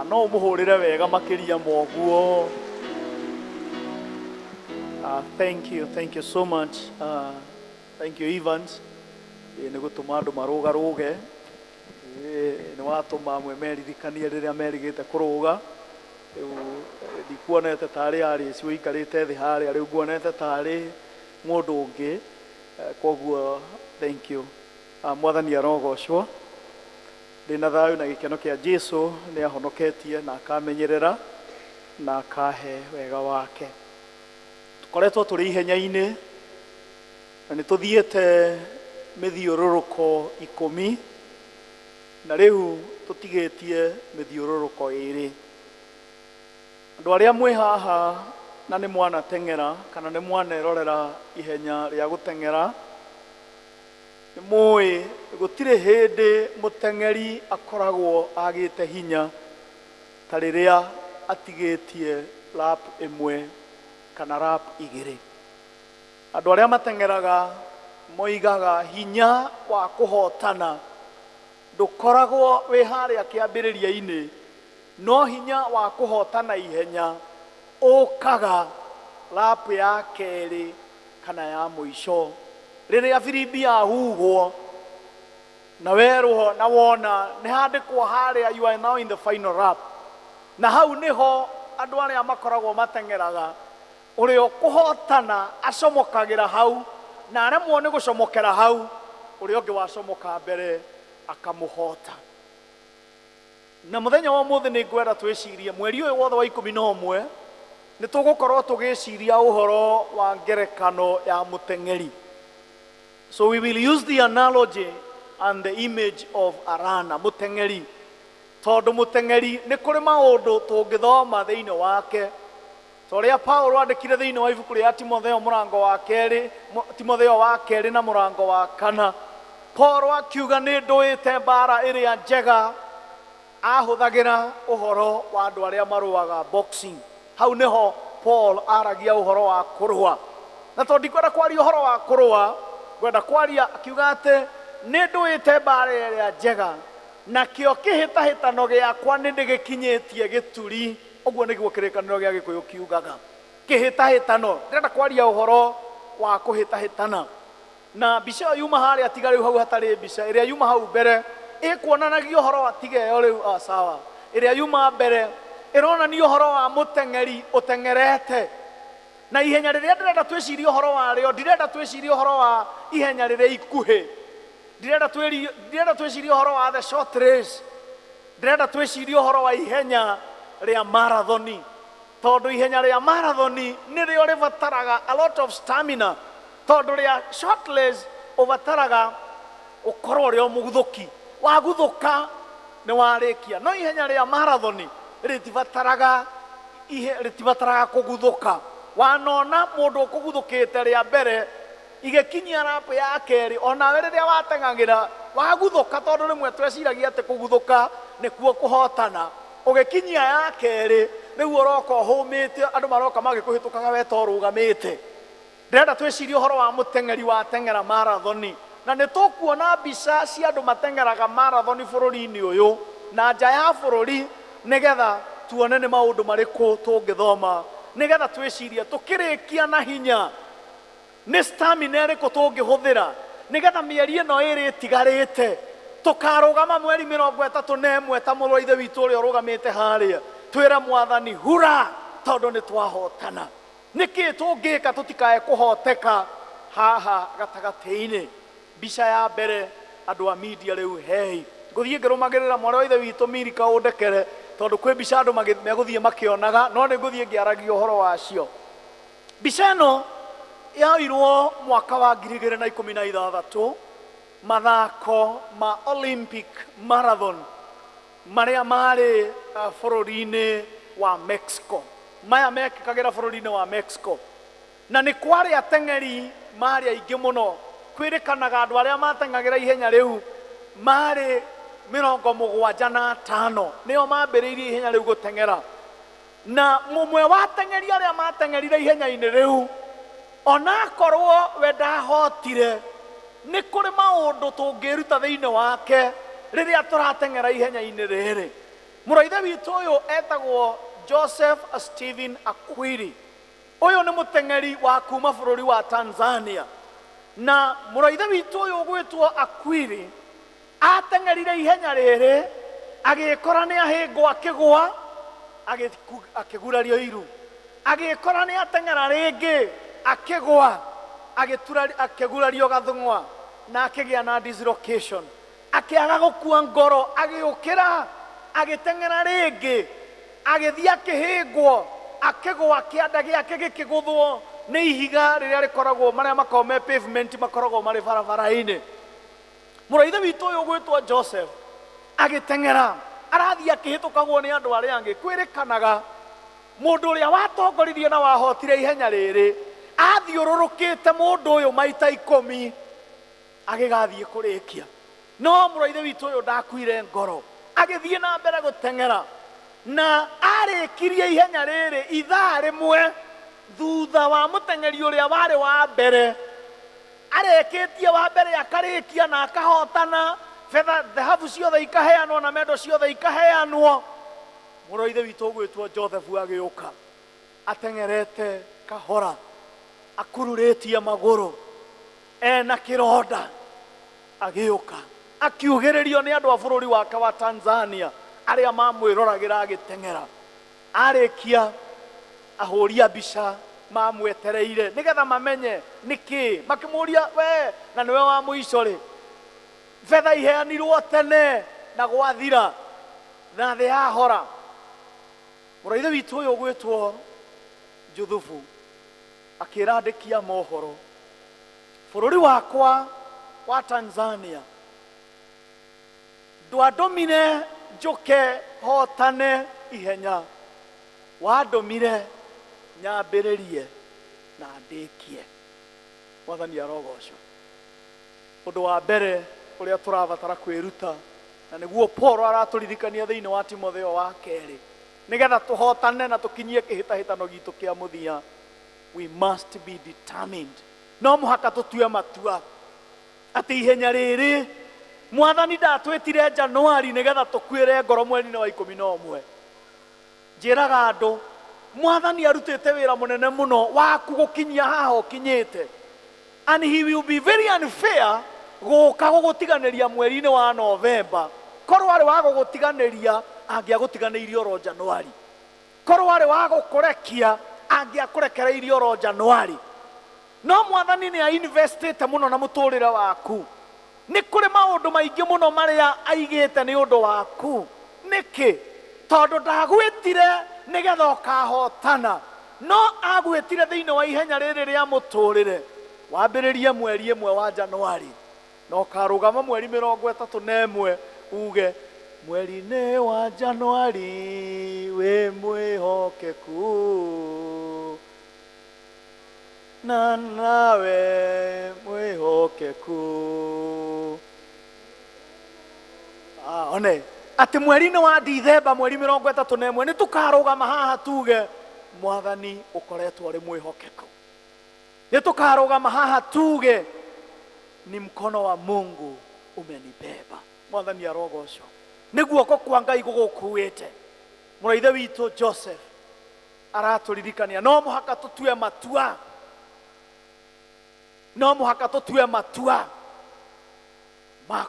no ũmũhũrĩre wega makĩria moguo. Thank you, thank you so much. Thank you Evans. Nĩ gũtũma andũ marũgarũge. Nĩ watũma amwe meririkanie rĩrĩa merigĩte kũrũga. Rĩu ndikuonete tarĩ Alice ũikarĩte thĩ harĩa, rĩu nguonete tarĩ mũndũ ũngĩ. Koguo thank you. Mwathani arogocwo. Ndĩna thayũ na gĩkeno kĩa Jesu nĩ ahonoketie na akamenyerera na akahe wega wake. Tũkoretwo tũrĩ ihenya-inĩ na nĩ tũthiĩte mĩthiũrũrũko 10 na rĩu tũtigĩtie mĩthiũrũrũko 2. Andũ arĩa mwĩ haha na nĩ mwanateng'era kana nĩ mwanerorera ihenya rĩa gũteng'era, nĩ mũĩ gũtirĩ hĩndĩ mũteng'eri akoragwo agĩte hinya ta rĩrĩa atigĩtie lap 1 kana lap 2. Andũ arĩa mateng'eraga moigaga hinya wa kũhotana ndũkoragwo wĩ harĩa kĩambĩrĩria-inĩ, no hinya wa kũhotana ihenya ũkaga lap ya 2 kana ya mũico, rĩrĩa firimbi yahuhwo na werwo na wona nĩ handĩkwo harĩa you are now in the final lap. Na hau nĩho andũ arĩa makoragwo mateng'eraga ũrĩa ũkũhotana acomokagĩra hau, na aremwo nĩ gũcomokera hau, ũrĩa ũngĩ wacomoka mbere akamũhota. Na mũthenya wa ũmũthĩ nĩ ngwenda twĩcirie mweri ũyũ wothe wa 11 Nĩ tũgũkorwo tũgĩciria ũhoro wa ngerekano ya mũteng'eri. So we will use the analogy and the image of a runner, mũteng'eri. Tondũ mũteng'eri nĩ kũrĩ maũndũ tũngĩthoma thĩinĩ wake. Ta ũrĩa Paulo andĩkire thĩinĩ wa ibuku rĩa Timotheo mũrango wa kerĩ, Timotheo wa kerĩ na mũrango wa kana. Paulo akiuga nĩ ndũĩte mbara ĩrĩa njega, ahũthagĩra ũhoro wa andũ arĩa marũaga boxing. Hau nĩho Paul aragia ũhoro wa kũrũa. Na tondũ ndikwenda kwaria ũhoro wa kũrũa, ngwenda kwaria akiuga atĩ nĩ ndũĩte mbara ĩrĩa njega, nakĩo kĩhĩtahĩtano gĩakwa nĩ ndĩgĩkinyĩtie gĩturi. Ũguo nĩguo kĩrĩkanĩro gĩa Gĩkũyũ kiugaga. Kĩhĩtahĩtano, ndĩrenda kwaria ũhoro wa kũhĩtahĩtana. Na mbica ĩyo yuma harĩa, tiga rĩu hau hatarĩ mbica, ĩrĩa yuma hau mbere ĩkuonanagia ũhoro wa tiga ĩyo rĩu, sawa. Ĩrĩa yuma mbere ĩronania ũhoro wa mũteng'eri ũteng'erete. Na ihenya rĩrĩa ndĩrenda twĩcirie ũhoro warĩo, ndirenda twĩcirie ũhoro wa ihenya rĩrĩa ikuhĩ. Ndirenda twĩcirie ũhoro wa the short race. Ndĩrenda twĩcirie ũhoro wa ihenya rĩa marathoni. Tondũ ihenya rĩa marathoni nĩrĩo rĩbataraga a lot of stamina. Tondũ rĩa short race ũbataraga ũkorwo ũrĩ o mũguthũki. Waguthũka nĩ warĩkia. No ihenya rĩa marathoni rĩtibataraga kũguthũka. Wanona mũndũ ũkũguthũkĩte rĩa mbere igĩkinyia rapu ya kerĩ, onawe rĩrĩa wateng'agĩra waguthũka, tondũ rĩmwe tweciragia atĩ kũguthũka nĩkuo kũhotana. Ũgĩkinyia ya kerĩ rĩu ũroka ũhũmĩte, andũ maroka magĩkũhĩtũkaga we to ũrũgamĩte. Ndĩrenda twĩcirie ũhoro wa mũteng'eri wateng'era marathoni. Na nĩ tũkuona mbica cia andũ mateng'eraga marathoni bũrũri-inĩ ũyũ na nja ya bũrũri, nĩgetha tuone nĩ maũndũ marĩkũ tũngĩthoma, nĩgetha twĩcirie tũkĩrĩkia na hinya nĩ stamina ĩrĩkũ tũngĩhũthĩra, nĩgetha mĩeri ĩno ĩrĩ ĩtigarĩte tũkarũgama mweri 31 ta mũrũ wa ithe witũ ũrĩa ũrũgamĩte harĩa, twĩre mwathani hura, tondũ nĩ twahotana. Nĩkĩ tũngĩka tũtikae kũhoteka haha gatagatĩ-inĩ? Mbica ya mbere andũ a media rĩu hei, ngũthiĩ ngĩrũmagĩrĩra mwarĩ wa ithe witũ Mirika ũndekere, tondũ kwĩ mbica andũ megũthiĩ makĩonaga, no nĩ ngũthiĩ ngĩaragia ũhoro wacio. Mbica ĩno yoirwo mwaka wa 2016, mathako ma Olympic Marathon marĩa marĩ bũrũri-inĩ wa Mexico. Maya mekĩkagĩra bũrũri-inĩ wa Mexico. Na nĩ kwarĩ ateng'eri marĩ aingĩ mũno. Kwĩrĩkanaga andũ arĩa mateng'agĩra ihenya rĩu marĩ 75, nĩo mambĩrĩirie ihenya rĩu gũteng'era. Na mũmwe wa ateng'eri arĩa mateng'erire ihenya-inĩ rĩu, onakorwo we ndahotire, nĩ kũrĩ maũndũ tũngĩruta thĩinĩ wake rĩrĩa tũrateng'era ihenya-inĩ rĩrĩ. Mũrũ wa ithe witũ ũyũ etagwo Joseph Stephen Akwiri. Ũyũ nĩ mũteng'eri wa kuma bũrũri wa Tanzania. Na mũrũ wa ithe witũ ũyũ ũgwĩtwo Akwiri ateng'erire ihenya rĩrĩ, agĩkora nĩ ahĩngwo akĩgũa, akĩgurario iru. Agĩkora nĩ ateng'era rĩngĩ, akĩgũa, akĩgurario gathung'wa, na akĩgĩa na dislocation. Akĩaga gũkua ngoro, agĩũkĩra, agĩteng'era rĩngĩ, agĩthiĩ akĩhĩngwo, akĩgũa, kĩanda gĩake gĩkĩgũthwo nĩ ihiga rĩrĩa rĩkoragwo marĩa makoragwo me pavement makoragwo marĩ barabara-inĩ. Mũrũ wa ithe witũ ũyũ ũgwĩtwo Joseph agĩteng'era, arathiĩ akĩhĩtũkagwo nĩ andũ arĩa angĩ. Kwĩrĩkanaga mũndũ ũrĩa watongoririe na wahotire ihenya rĩrĩ athiũrũrũkĩte mũndũ ũyũ maita 10 agĩgathiĩ kũrĩkia. No mũrũ wa ithe witũ ũyũ ndakuire ngoro, agĩthiĩ na mbere gũteng'era, na arĩkirie ihenya rĩrĩ ithaa rĩmwe thutha wa mũteng'eri ũrĩa warĩ wa mbere. Arĩkĩtie wa mbere akarĩkia na akahotana, betha thahabu ciothe ikaheanwo na mendo ciothe ikaheanwo. Mũrũ wa ithe witũ ũgwĩtwo Joseph agĩũka ateng'erete kahora, akururĩtie magũrũ, ena kĩronda, agĩũka akiugĩrĩrio nĩ andũ a bũrũri wake wa Tanzania arĩa mamwĩroragĩra agĩteng'era. Arĩkia ahũri a mbica mamwetereire nĩgetha mamenye nĩkĩ, makĩmũria we na nĩwe wa mũico rĩ, betha iheanirwo tene na gwathira na thĩ yahora. Mũrũ wa ithe witũ ũyũ ũgwĩtwo Juthubu akĩra andĩki a mohoro, bũrũri wakwa wa Tanzania ndwandũmire njũke hotane ihenya, wandũmire nyambĩrĩrie na ndĩkie. Mwathani arogocwo. Ũndũ wa mbere ũrĩa tũrabatara kwĩruta na nĩguo Paul aratũririkania thĩinĩ wa Timotheo wa kerĩ, nĩgetha tũhotane na tũkinyie kĩhĩtahĩtano gitũ kĩa mũthia, we must be determined. No mũhaka tũtue matua atĩ ihenya rĩrĩ Mwathani ndatwĩtire Januari nĩgetha tũkuĩre ngoro mweri-inĩ wa 11. Njĩraga andũ Mwathani arutĩte wĩra mũnene mũno waku gũkinyia haha ũkinyĩte, and he will be very unfair gũka gũgũtiganĩria mweri-inĩ wa Novemba. Korwo arĩ wa gũgũtiganĩria angĩagũtiganĩirie oro Januari, korwo arĩ wa gũkũrekia angĩakũrekereirie oro Januari. No Mwathani nĩ ainvestĩte mũno na mũtũrĩre waku. Nĩ kũrĩ maũndũ maingĩ mũno marĩa aigĩte nĩ ũndũ waku. Nĩkĩ? Tondũ ndagwĩtire nĩgetha ũkahotana, no agwĩtire thĩinĩ wa ihenya rĩrĩ rĩa mũtũrĩre. Wambĩrĩrie mweri 1 wa Januari na ũkarũgama mweri 31 uge mweri-inĩ wa Januari wĩ mwĩhokeku na nawe mwĩhokeku. One atĩ mweri-inĩ wa Dithemba mweri 31 nĩ tũkarũgama haha tuge Mwathani ũkoretwo ũrĩ mwĩhokeku. Nĩ tũkarũgama haha tuge ni mkono wa Mungu umenibeba. Mwathani arogocwo. Nĩ guoko kwa Ngai gũgũkuĩte. Mũraithe witũ Joseph aratũririkania no mũhaka tũtue matua, no mũhaka tũtue matua ma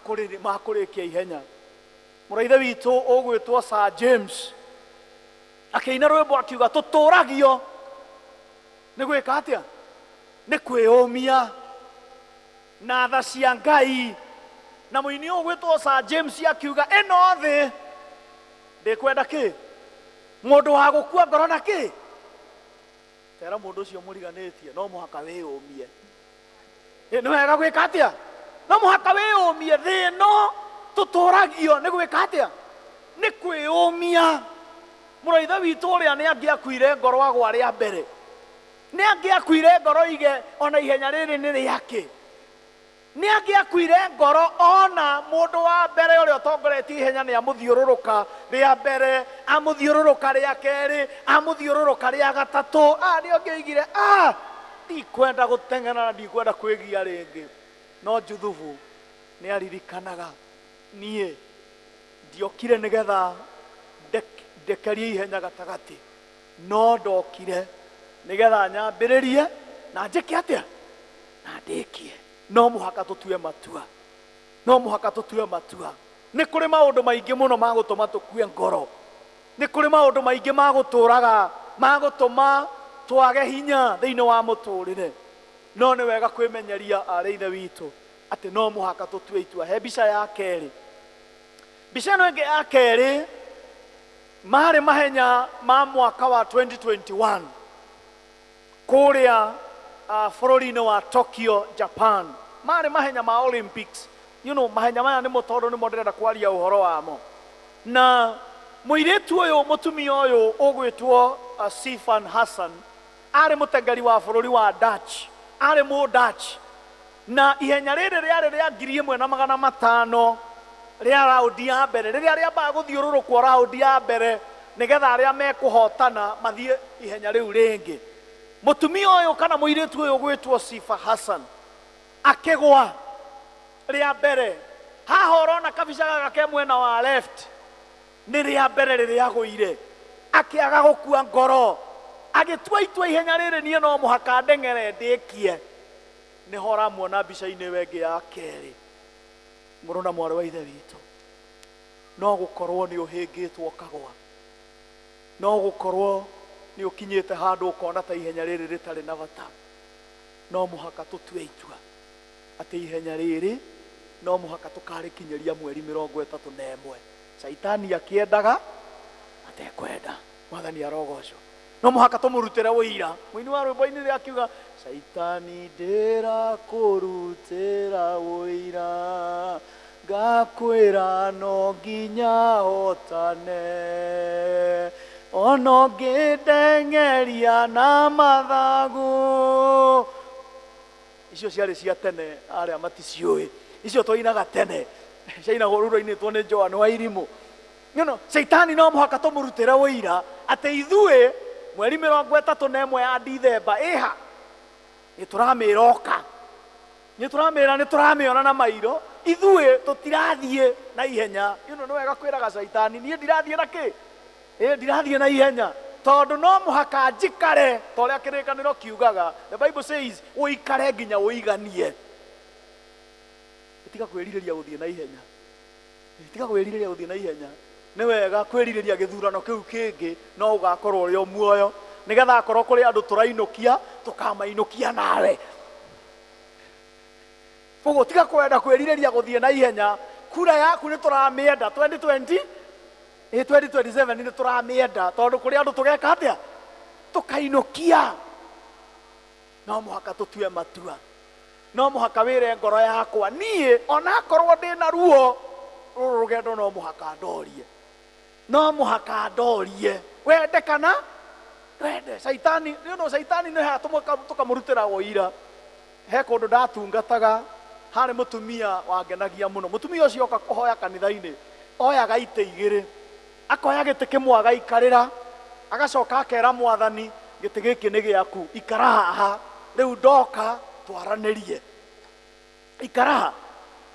kũrĩkia ihenya. Mũraithe witũ ũgwĩtwo Sir James akĩina rwĩmbo akiuga tũtũragio nĩ gwĩka atĩa? Nĩ kwĩyũmia na tha cia Ngai. Na mũini ũgwĩtwo Sir James akiuga ĩno thĩ ndĩkwenda kĩ? Mũndũ wa gũkua ngoro na kĩ? Tera mũndũ ũcio mũriganĩtie no mũhaka wĩyũmie. Nĩ wega gwĩka atĩa? No mũhaka wĩyũmie. Thĩ ĩno tũtũragio nĩ gwĩka atĩa? Nĩ kwĩyũmia. Mũraithe witũ ũrĩa nĩ angĩakuire ngoro agwa rĩa mbere, nĩ angĩakuire ngoro ige ona ihenya rĩrĩ nĩ rĩake. Nĩ angĩakuire ngoro ona mũndũ wa mbere ũrĩa ũtongoretie ihenya nĩ amũthiũrũrũka rĩa mbere, amũthiũrũrũka rĩa kerĩ, amũthiũrũrũka rĩa gatatũ. Nĩ angĩoigire ndikwenda gũteng'era na ndikwenda kwĩgia rĩngĩ. No Juthubu nĩ aririkanaga niĩ ndiokire nĩgetha ndekerie ihenya gatagatĩ, no ndokire nĩgetha nyambĩrĩrie na njĩke atĩa? Na ndĩkie. No mũhaka tũtue matua, no mũhaka tũtue matua. Nĩ kũrĩ maũndũ maingĩ mũno ma gũtũma tũkue ngoro, nĩ kũrĩ maũndũ maingĩ ma gũtũraga, ma gũtũma twage hinya thĩinĩ wa mũtũrĩre. No nĩ wega kwĩmenyeria arĩ ithe witũ atĩ no mũhaka tũtue itua. He mbica ya kerĩ, mbica ĩno ĩngĩ ya kerĩ marĩ mahenya ma mwaka wa 2021 kũrĩa bũrũri-inĩ wa Tokyo, Japan. Marĩ mahenya ma Olympics. You know, mahenya maya nĩmo tondũ nĩmo ndĩrenda kwaria ũhoro wamo. Na mũirĩtu ũyũ, mũtumia ũyũ ũgwĩtwo Sifan Hassan, arĩ mũteng'eri wa bũrũri wa Dutch, arĩ mũ Dutch. Na ihenya rĩrĩ rĩarĩ rĩa 1500 rĩa raundi ya mbere, rĩrĩa rĩambaga gũthiũrũrũkwo raundi ya mbere nĩgetha arĩa mekũhotana mathiĩ ihenya rĩu rĩngĩ. Mũtumia ũyũ kana mũirĩtu ũyũ ũgwĩtwo Sifa Hassan akĩgwa rĩa mbere. Haha ũrona kabica gaka ke mwena wa left nĩ rĩa mbere rĩrĩa agũire, akĩaga gũkua ngoro, agĩtua itua ihenya rĩrĩ niĩ no mũhaka ndeng'ere ndĩkie. Nĩho ũramuona mbica-inĩ ĩyo ĩngĩ ya kerĩ. Mũrũ na mwarĩ wa ithe witũ, no gũkorwo nĩ ũhĩngĩtwo ũkagwa, no gũkorwo nĩ ũkinyĩte handũ ũkona ta ihenya rĩrĩ rĩtarĩ na bata. No mũhaka tũtue itua atĩ ihenya rĩrĩ no mũhaka tũkarĩkinyĩria mweri 31. Caitani akĩendaga atekwenda. Mwathani arogocwo. No mũhaka tũmũrutĩre ũira. Mũini wa rwĩmbo-inĩ rĩrĩa akiuga Caitani ndĩrakũrutĩra ũira, ngakwĩra no nginya hotane, ona ũngĩndeng'eria na mathagu. Icio ciarĩ cia tene, arĩa maticiũĩ. Icio twainaga tene, ciainagwo rũrũ rwainĩtwo nĩ Joan wa Irimũ. You know, Caitani no mũhaka tũmũrutĩre ũira atĩ ithuĩ mweri 31 ya Dithemba ĩha nĩ tũramĩroka, nĩ tũramĩra, nĩ tũramĩona na mairo. Ithuĩ tũtirathiĩ na ihenya. You know, nĩ wega kwĩraga Caitani niĩ ndirathiĩ na kĩ? Ĩ, ndirathiĩ na ihenya tondũ no mũhaka njikare ta ũrĩa kĩrĩkanĩro kiugaga. The Bible says ũikare nginya ũiganie. Tiga kwĩrirĩria gũthiĩ na ihenya, tiga kwĩrirĩria gũthiĩ na ihenya. Nĩ wega kwĩrirĩria gĩthurano kĩu kĩngĩ, no ũgakorwo ũrĩ o muoyo, nĩgetha akorwo kũrĩ andũ tũrainũkia tũkamainũkia nawe. Koguo tiga kwenda kwĩrirĩria gũthiĩ na ihenya. Kura yaku nĩ tũramĩenda 2020, ĩ 2027 nĩ tũramĩenda, tondũ kũrĩ andũ tũgeka atĩa? Tũkainũkia. No mũhaka tũtue matua, no mũhaka wĩre ngoro yakwa niĩ onakorwo ndĩna ruo rũrũ rũgendo no mũhaka ndorie, no mũhaka ndorie, wende kana wende. Caitani, nĩ ũndũ Caitani nĩ haha tũkamũrutĩra ũira. He kũndũ ndatungataga, harĩ mũtumia wangenagia mũno. Mũtumia ũcio oka kũhoya kanitha-inĩ, oyaga itĩ igĩrĩ, akoya gĩtĩ kĩmwe agaikarĩra, agacoka akera mwathani gĩtĩ gĩkĩ nĩ gĩaku, ikara haha rĩu ndoka twaranĩrie, ikara haha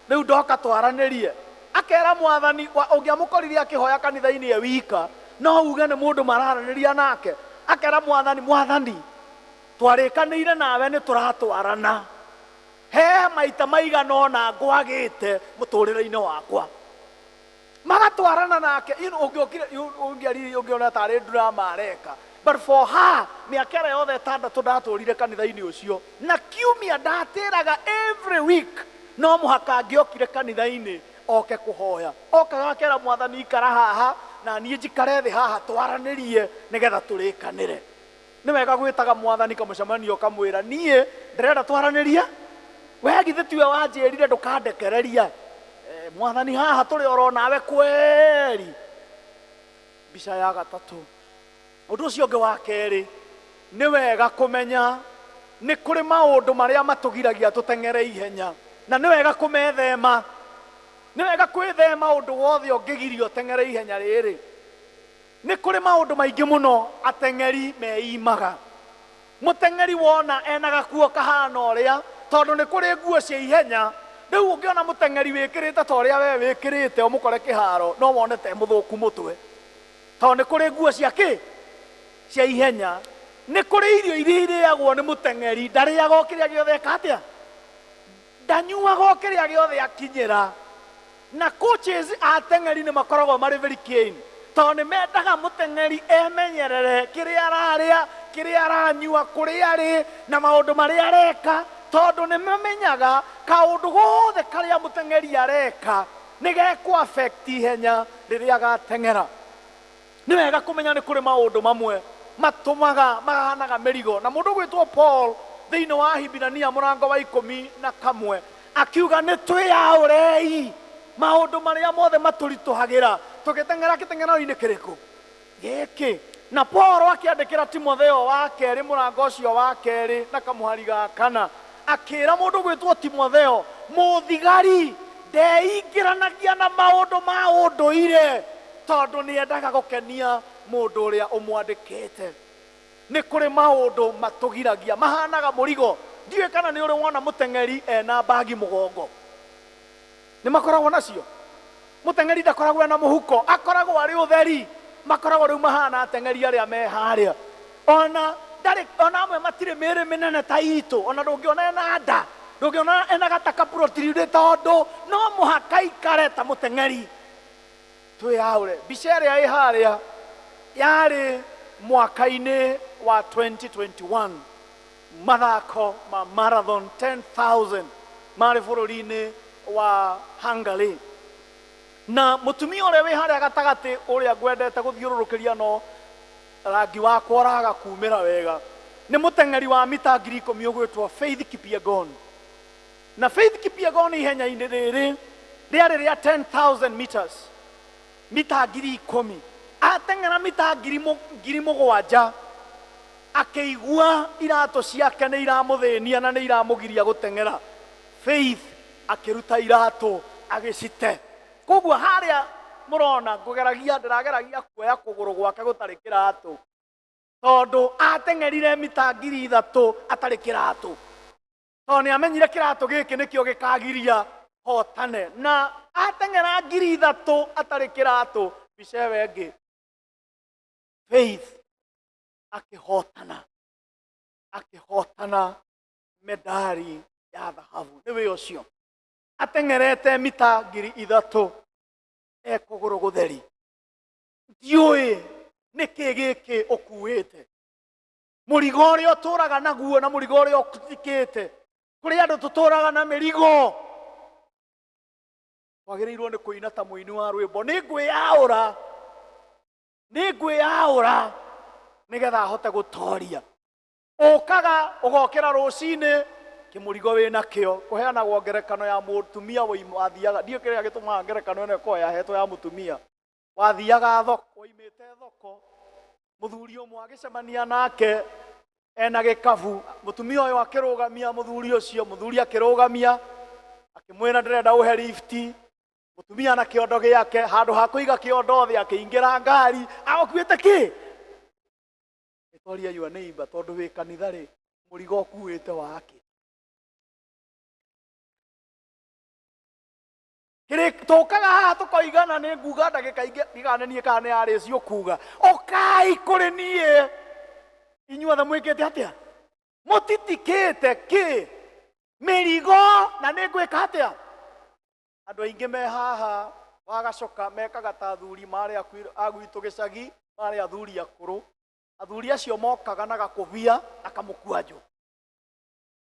rĩu ndoka twaranĩrie. Akera mwathani, ũngĩamũkorire akĩhoya kanitha-inĩ e wika, no uge nĩ mũndũ mararanĩria nake. Akera mwathani, mwathani twarĩkanĩire nawe nĩ tũratwarana, he maita maigana ũna ngwagĩte mũtũrĩre-inĩ wakwa. Magatwarana nake. You know, ũngĩokire, ũngĩaririe, ũngĩona tarĩ drama areka. But for her, mĩaka ĩrĩa yothe ĩtandatũ ndatũrire kanitha-inĩ ũcio, na kiumia ndatĩraga every week, no mũhaka angĩokire kanitha-inĩ oke kũhoya. Okaga akera mwathani ikara haha na niĩ njikare thĩ haha twaranĩrie nĩgetha tũrĩkanĩre. Nĩ wega gwĩtaga mwathani kamũcemanio kamwĩra niĩ ndĩrenda twaranĩrie, we githĩ tiwe wanjĩrire ndũkandekereria. Mwathani haha tũrĩ oro nawe kweri. Mbica ya gatatũ. Ũndũ ũcio ũngĩ wa kerĩ, nĩ wega kũmenya nĩ kũrĩ maũndũ marĩa matũgiragia tũteng'ere ihenya, na nĩ wega kũmethema. Nĩ wega kwĩthema ũndũ wothe ũngĩgiria ũteng'ere ihenya rĩrĩ. Nĩ kũrĩ maũndũ maingĩ mũno ateng'eri meimaga. Mũteng'eri wona ena gakuo kahana ũrĩa, tondũ nĩ kũrĩ nguo cia ihenya. Rĩu ũngĩona mũteng'eri wĩkĩrĩte ta ũrĩa we wĩkĩrĩte ũmũkore kĩharo, no wone te mũthũku mũtwe, tondũ nĩ kũrĩ nguo cia kĩ? Cia ihenya. Nĩ kũrĩ irio iria irĩagwo nĩ mũteng'eri, ndarĩaga o kĩrĩa gĩothe eka atĩa? Ndanyuaga o kĩrĩa gĩothe akinyĩra. Na coaches a ateng'eri nĩ makoragwo marĩ very keen, tondũ nĩ mendaga mũteng'eri emenyerere kĩrĩa ararĩa, kĩrĩa aranyua, kũrĩa arĩ, na maũndũ marĩa areka, tondũ nĩ mamenyaga kaũndũ gothe karĩa mũteng'eri areka nĩ gekũ affect ihenya rĩrĩa agateng'era. Nĩ wega kũmenya nĩ kũrĩ maũndũ mamwe matũmaga mahanaga mĩrigo. Na mũndũ ũgwĩtwo Paul thĩinĩ wa Ahibirania mũrango wa 11 akiuga nĩ twĩyaũrei maũndũ marĩa mothe matũritũhagĩra tũgĩteng'era kĩteng'ero-inĩ kĩrĩkũ gĩkĩ. Na Paul akĩandĩkĩra Timotheo wa kerĩ mũrango ũcio wa kerĩ na kamũhari ga kana, akĩra mũndũ ũgwĩtwo Timotheo, mũthigari ndeingĩranagia na maũndũ ma ũndũire, tondũ nĩendaga gũkenia mũndũ ũrĩa ũmwandĩkĩte. Nĩ kũrĩ maũndũ matũgiragia mahanaga mũrigo. Ndiũĩ kana nĩ ũrĩ wona mũteng'eri ena mbagi mũgongo. Nĩ makoragwo nacio. Mũteng'eri ndakoragwo ena mũhuko, akoragwo arĩ ũtheri. Makoragwo rĩu mahana ateng'eri arĩa me harĩa. Ona ndarĩ, ona amwe matirĩ mĩĩrĩ mĩnene ta itũ, ona ndũngĩona ena nda, ndũngĩona ena gatakaprotirĩ, tondũ no mũhaka ikare ta mũteng'eri. Twĩyaũre. Mbica ĩrĩa ĩ harĩa yarĩ mwaka-inĩ wa 2021, mathako ma marathon 10,000 marĩ bũrũri-inĩ wa Hungary. Na mũtumia ũrĩa wĩ harĩa gatagatĩ ũrĩa ngwendete gũthiũrũrũkĩria no Rangi wakwa ũraga kumĩra wega. Nĩ mũteng'eri wa mita 10,000 ũgwĩtwo Faith Kipyegon. Na Faith Kipyegon ihenya-inĩ rĩrĩ rĩarĩ rĩa 10,000 meters, mita 10,000. Ateng'era mita 7,000 akĩigua iratũ ciake nĩ iramũthĩnia na nĩ iramũgiria gũteng'era. Faith akĩruta iratũ agĩcite. Koguo harĩa mũrona ngũgeragia, ndĩrageragia kuoya kũgũrũ gwake gũtarĩ kĩratũ, tondũ ateng'erire mita 3,000 atarĩ kĩratũ, tondũ nĩ amenyire kĩratũ gĩkĩ nĩkĩo gĩkagiria hotane. Na ateng'era 3,000 atarĩ kĩratũ, mbica ĩyo ĩngĩ, Faith akĩhotana, akĩhotana medali ya thahabu. Nĩ wĩ ũcio ateng'erete mita 3,000 ekũgũrũ gũtheri. Ndiũĩ nĩkĩ gĩkĩ ũkuĩte, mũrigo ũrĩa ũtũraga naguo na mũrigo ũrĩa ũtikĩte. Kũrĩ andũ tũtũraga na mĩrigo, twagĩrĩirwo nĩ kũina ta mũini wa rwĩmbo, nĩ ngwĩyaũra, nĩ ngwĩyaũra nĩgetha ahote gũtoria. Ũkaga ũgokĩra rũcinĩ kĩmũrigo wĩnakĩo. Kũheanagwo ngerekano ya mũtumia wathiaga, ndiũĩ kĩrĩa gĩtũmaga ngerekano ĩno ĩkorwo yahetwo ya mũtumia wathiaga thoko, oimĩte thoko, mũthuri ũmwe agĩcemania nake ena gĩkabu. Mũtumia ũyũ akĩrũgamia mũthuri ũcio, mũthuri akĩrũgamia akĩmwĩra ndĩrenda ũhe lifti. Mũtumia na kĩondo gĩake, handũ ha kũiga kĩondo thĩ akĩingĩra ngari agũkuĩte kĩ. Ĩtoria your neighbor, tondũ wĩ kanitha rĩ, mũrigo ũkuĩte wake. Tũkaga haha tũkoigana nĩ nguga ndagĩka ingĩ ndiganenie kana nĩ yarĩ cio kuga ũkai kũrĩ niĩ inyuothe mwĩkĩte atĩa, mũtitikĩte kĩ mĩrigo na nĩ ngwĩka atĩa. Andũ aingĩ me haha wagacoka mekaga ta athuri marĩ a gwitũ gĩcagi, marĩ athuri akũrũ. Athuri acio mokaga na gakũbia na kamũkwanjũ,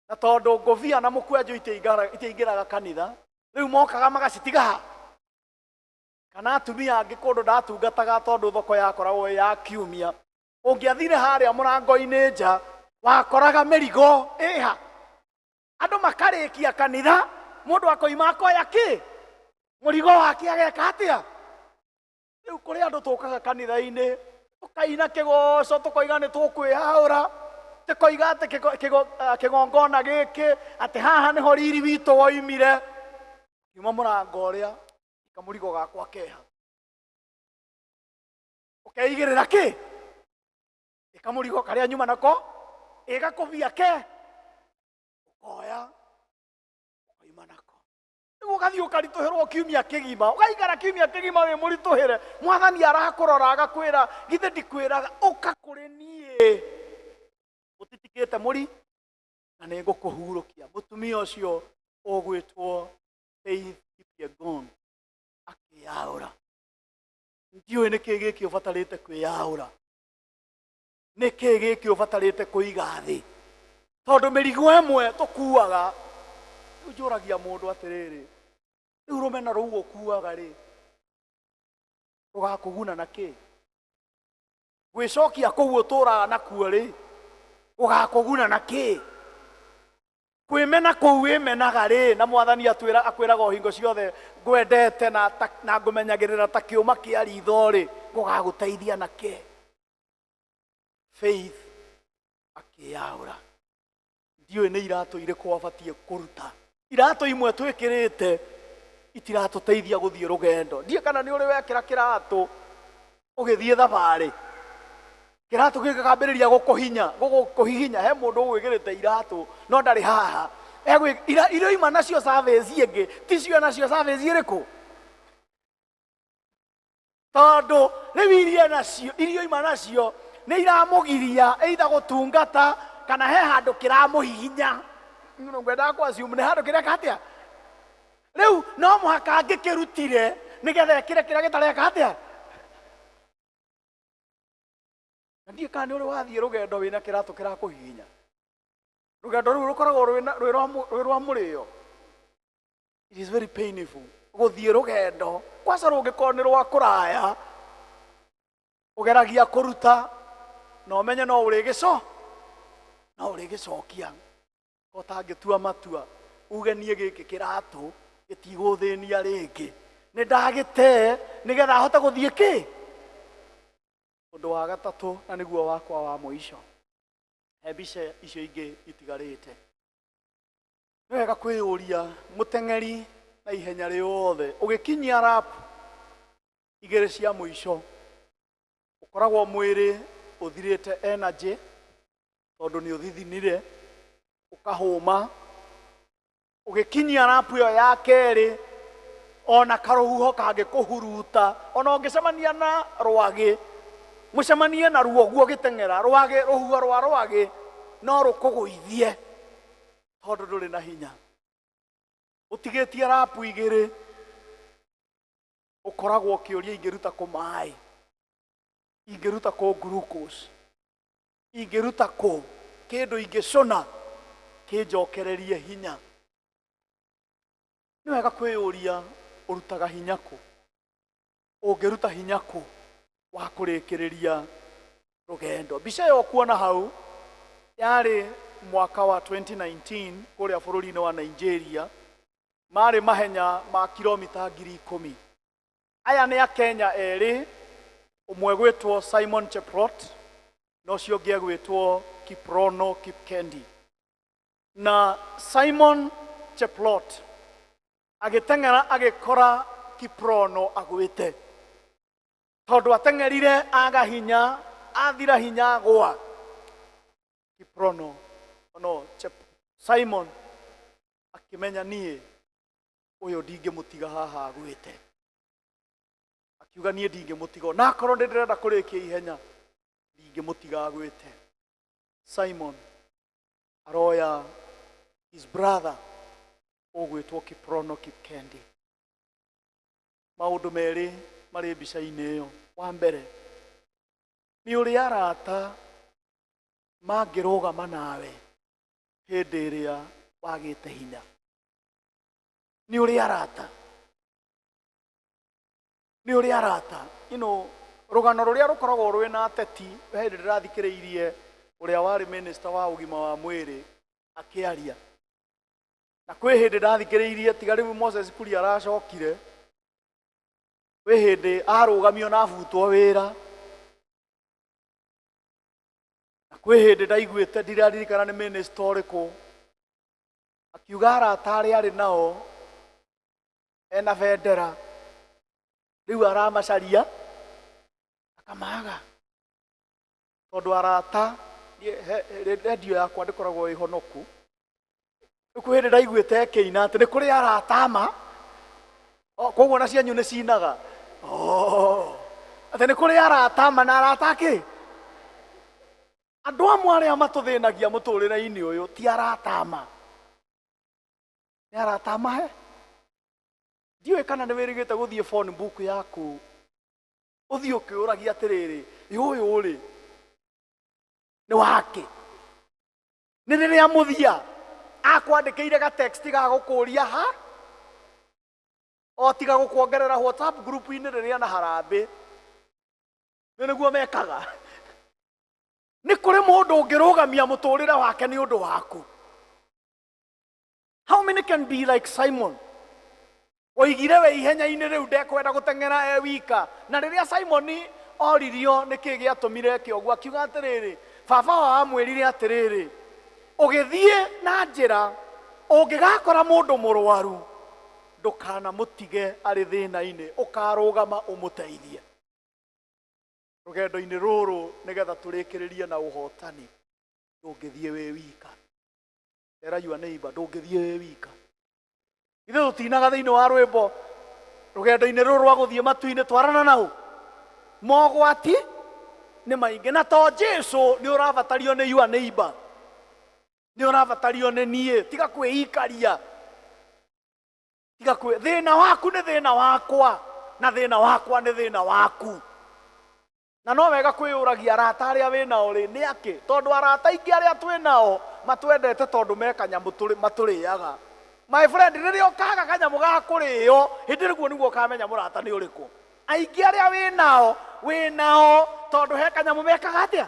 na tondũ ngũbia na mũkwanjũ itiingĩraga kanitha, rĩu mokaga magacitiga ha. Kana atumia angĩ kũndũ ndatungataga tondũ thoko yakoragwo ĩ ya kiumia, ũngĩathire harĩa mũrango-inĩ nja wakoraga mĩrigo ĩha. Andũ makarĩkia kanitha, mũndũ akoima akoya kĩ mũrigo wake ageka atĩa. Rĩu kũrĩ andũ tũkaga kanitha-inĩ tũkaina kĩgoco, tũkoiga nĩ tũkwĩyaũra, tũkoiga atĩ kĩgongona gĩkĩ atĩ haha nĩho riri witũ woimire. Kiuma mũrango ũrĩa kamũrigo gakwa keha, ũkeigĩrĩra kĩ ĩkamũrigo karĩa nyuma nako ĩgakũbia ke ũkoya ũkoima nako. Rĩu ũgathiĩ ũkaritũhĩrwo kiumia kĩgima, ũgaikara kiumia kĩgima wĩ mũritũhĩre. Mwathani arakũrora agakwĩra githĩ ndikwĩraga ũka kũrĩ niĩ ũtitikĩte mũri na nĩ ngũkũhurũkia. Mũtumia ũcio ũgwĩtwo Faith Kipyegon akĩyaũra. Ndiũĩ nĩkĩ gĩkĩ ũbatarĩte kwĩyaũra, nĩkĩ gĩkĩ ũbatarĩte kũiga thĩ, tondũ mĩrigo ĩmwe tũkuaga. Rĩu njũragia mũndũ atĩrĩrĩ, rĩu rũmena rũu ũkuaga rĩ, rũgakũguna na kĩ? Gwĩcokia kũu ũtũraga nakuo rĩ, gũgakũguna na kĩ? Kwĩmena kũu wĩmenaga rĩ, na mwathani akwĩraga o hingo ciothe ngwendete na ngũmenyagĩrĩra ta kĩũma kĩa ritho rĩ, gũgagũteithia na kĩ? Faith akĩyaũra. Ndiũĩ nĩ iratũ irĩkũ abatiĩ kũruta. Iratũ imwe twĩkĩrĩte itiratũteithia gũthiĩ rũgendo. Ndiũĩ kana nĩ ũrĩ wekĩra kĩratũ ũgĩthiĩ thabarĩ, kĩratũ gĩkambĩrĩria gũkũhihinya. He mũndũ ũgwĩkĩrĩte iratũ no ndarĩ haha, iroima nacio service ĩngĩ, ticio nacio service ĩrĩkũ? Tondũ rĩu iria nacio, iria oima nacio nĩ iramũgiria either gũtungata kana he handũ kĩramũhihinya. Ngwendaga kũ assume nĩ handũ kĩreka atĩa. Rĩu no mũhaka angĩkĩrutire nĩgetha ekĩre kĩrĩa gĩtareka atĩa. Na ndiũĩ kana nĩ ũrĩ wathiĩ rũgendo wĩna kĩratũ kĩrakũhihinya. Rũgendo rũu rũkoragwo rwĩ rwa mũrĩo. It is very painful gũthiĩ rũgendo kwaca rũngĩkorwo nĩ rwa kũraya, ũgeragia kũruta Na ũmenye no ũrĩgĩco no ũrĩgĩcokia. Ũtangĩtua matua uge niĩ gĩkĩ kĩratũ gĩtigũthĩnia rĩngĩ, nĩ ndagĩte nĩgetha ahote gũthiĩ kĩ. Ũndũ wa gatatũ na nĩguo wakwa wa mũico, he mbica icio ingĩ itigarĩte. Nĩ wega kwĩyũria mũteng'eri na ihenya rĩothe ũgĩkinyia rap igĩrĩ cia mũico, ũkoragwo mwĩrĩ ũthirĩte energy tondũ nĩ ũthithinire ũkahũma. Ũgĩkinyia rap ĩyo ya kerĩ, ona karũhuho kangĩkũhuruta, ona ũngĩcemania na rwagĩ, mũcemanie na ruo guo ũgĩteng'era, rwagĩ, rũhuho rwa rwagĩ no rũkũgũithie tondũ ndũrĩ na hinya. Ũtigĩtie rapu igĩrĩ, ũkoragwo ũkĩũria ingĩruta kũ maĩ, ingĩruta kũ glucose, ingĩruta kũ kĩndũ ingĩcũna kĩnjokererie hinya. Nĩ wega kwĩyũria ũrutaga hinya kũ, ũngĩruta hinya kũ wa kũrĩkĩrĩria rũgendo. Mbica ĩyo ũkuona hau yarĩ mwaka wa 2019 kũrĩa bũrũri-inĩ wa Nigeria, marĩ mahenya ma kilomita 10,000. Aya nĩ Akenya erĩ, ũmwe gwĩtwo Simon Cheprot na ũcio ũngĩ agwĩtwo Kiprono Kipkendi. Na Simon Cheprot agĩteng'era agĩkora Kiprono agwĩte, tondũ ateng'erire aga hinya, athira hinya agwa. Kiprono no Chep, Simon akĩmenya niĩ ũyũ ndingĩmũtiga haha agwĩte, akiuga niĩ ndingĩmũtiga, na akorwo nĩ ndĩrenda kũrĩkia ihenya ndingĩmũtiga agwĩte. Simon aroya his brother ũgwĩtwo Kiprono Kipkendi. Maũndũ merĩ marĩ mbica-inĩ ĩyo. Wa mbere nĩ ũrĩa arata mangĩrũgama nawe hĩndĩ ĩrĩa wagĩte hinya. Nĩ ũrĩa arata, nĩ ũrĩa arata, you know, rũgano rũrĩa rũkoragwo rwĩna ateti. He hĩndĩ ndĩrathikĩrĩirie ũrĩa warĩ minister wa ũgima wa mwĩrĩ akĩaria, na kwĩ hĩndĩ ndathikĩrĩirie, tiga rĩu Moses Kuria aracokire, kwĩ hĩndĩ arũgamio na abutwo wĩra, na kwĩ hĩndĩ ndaiguĩte, ndiraririkana nĩ minister ũrĩkũ, akiuga arata arĩa arĩ nao ena bendera rĩu aramacaria akamaga, tondũ arata redio yakwa ndĩkoragwo ĩhonoku. Rĩu kwĩ hĩndĩ ndaiguĩte ĩkĩina atĩ nĩ kũrĩ arata ma, koguo na cianyu nĩ cinaga, atĩ nĩ kũrĩ arata ma na arata kĩ. Andũ amwe arĩa matũthĩnagia mũtũrĩre-inĩ ũyũ ti arata ma, nĩ arata mahe. Ndiũĩ kana nĩ wĩrĩgĩte gũthiĩ phone book yaku ũthiĩ ũkĩũragia atĩrĩrĩ, ĩ ũyũ rĩ nĩ wake? Nĩ rĩrĩa mũthia akwandĩkĩire ga text ga gũkũria ha o tiga gũkuongerera WhatsApp group-inĩ rĩrĩa na harambĩ, nĩ nĩguo mekaga. Nĩ kũrĩ mũndũ ũngĩrũgamia mũtũrĩre wake nĩ ũndũ waku. How many can be like Simon? Oigire we ihenya-inĩ rĩu ndekwenda gũteng'era e wika. Na rĩrĩa Simon oririo nĩkĩ gĩatũmire eke ũguo, akiuga atĩrĩrĩ, baba wao amwĩrire atĩrĩrĩ, ũgĩthiĩ na njĩra ũngĩgakora mũndũ mũrwaru ndũkanamũtige arĩ thĩna-inĩ, ũkarũgama ũmũteithie rũgendo-inĩ rũrũ nĩgetha tũrĩkĩrĩrie na ũhotani. Ndũngĩthiĩ wĩ wika. Tera your neighbor, ndũngĩthiĩ wĩ wika. Ithuĩ tũtinaga thĩinĩ wa rwĩmbo rũgendo-inĩ rũrũ rwa gũthiĩ matu-inĩ, twarana nao mogwati nĩ maingĩ, na to Jesu nĩ ũrabatario nĩ your neighbor, nĩ ũrabatario nĩ niĩ. Tiga kwĩikaria, tiga kwĩ thĩna waku nĩ thĩna wakwa, na thĩna wakwa nĩ thĩna waku. Na no wega kwĩyũragia arata arĩa wĩ nao rĩ nĩ akĩ, tondũ arata aingĩ arĩa twĩ nao matwendete tondũ me kanyamũ matũrĩaga. My friend, rĩrĩa ũkaga kanyamũ ga kũrĩo, hĩndĩ rĩguo nĩguo ũkamenya mũrata nĩ ũrĩkũ. Aingĩ arĩa wĩ nao, wĩ nao tondũ he kanyamũ mekaga atĩa?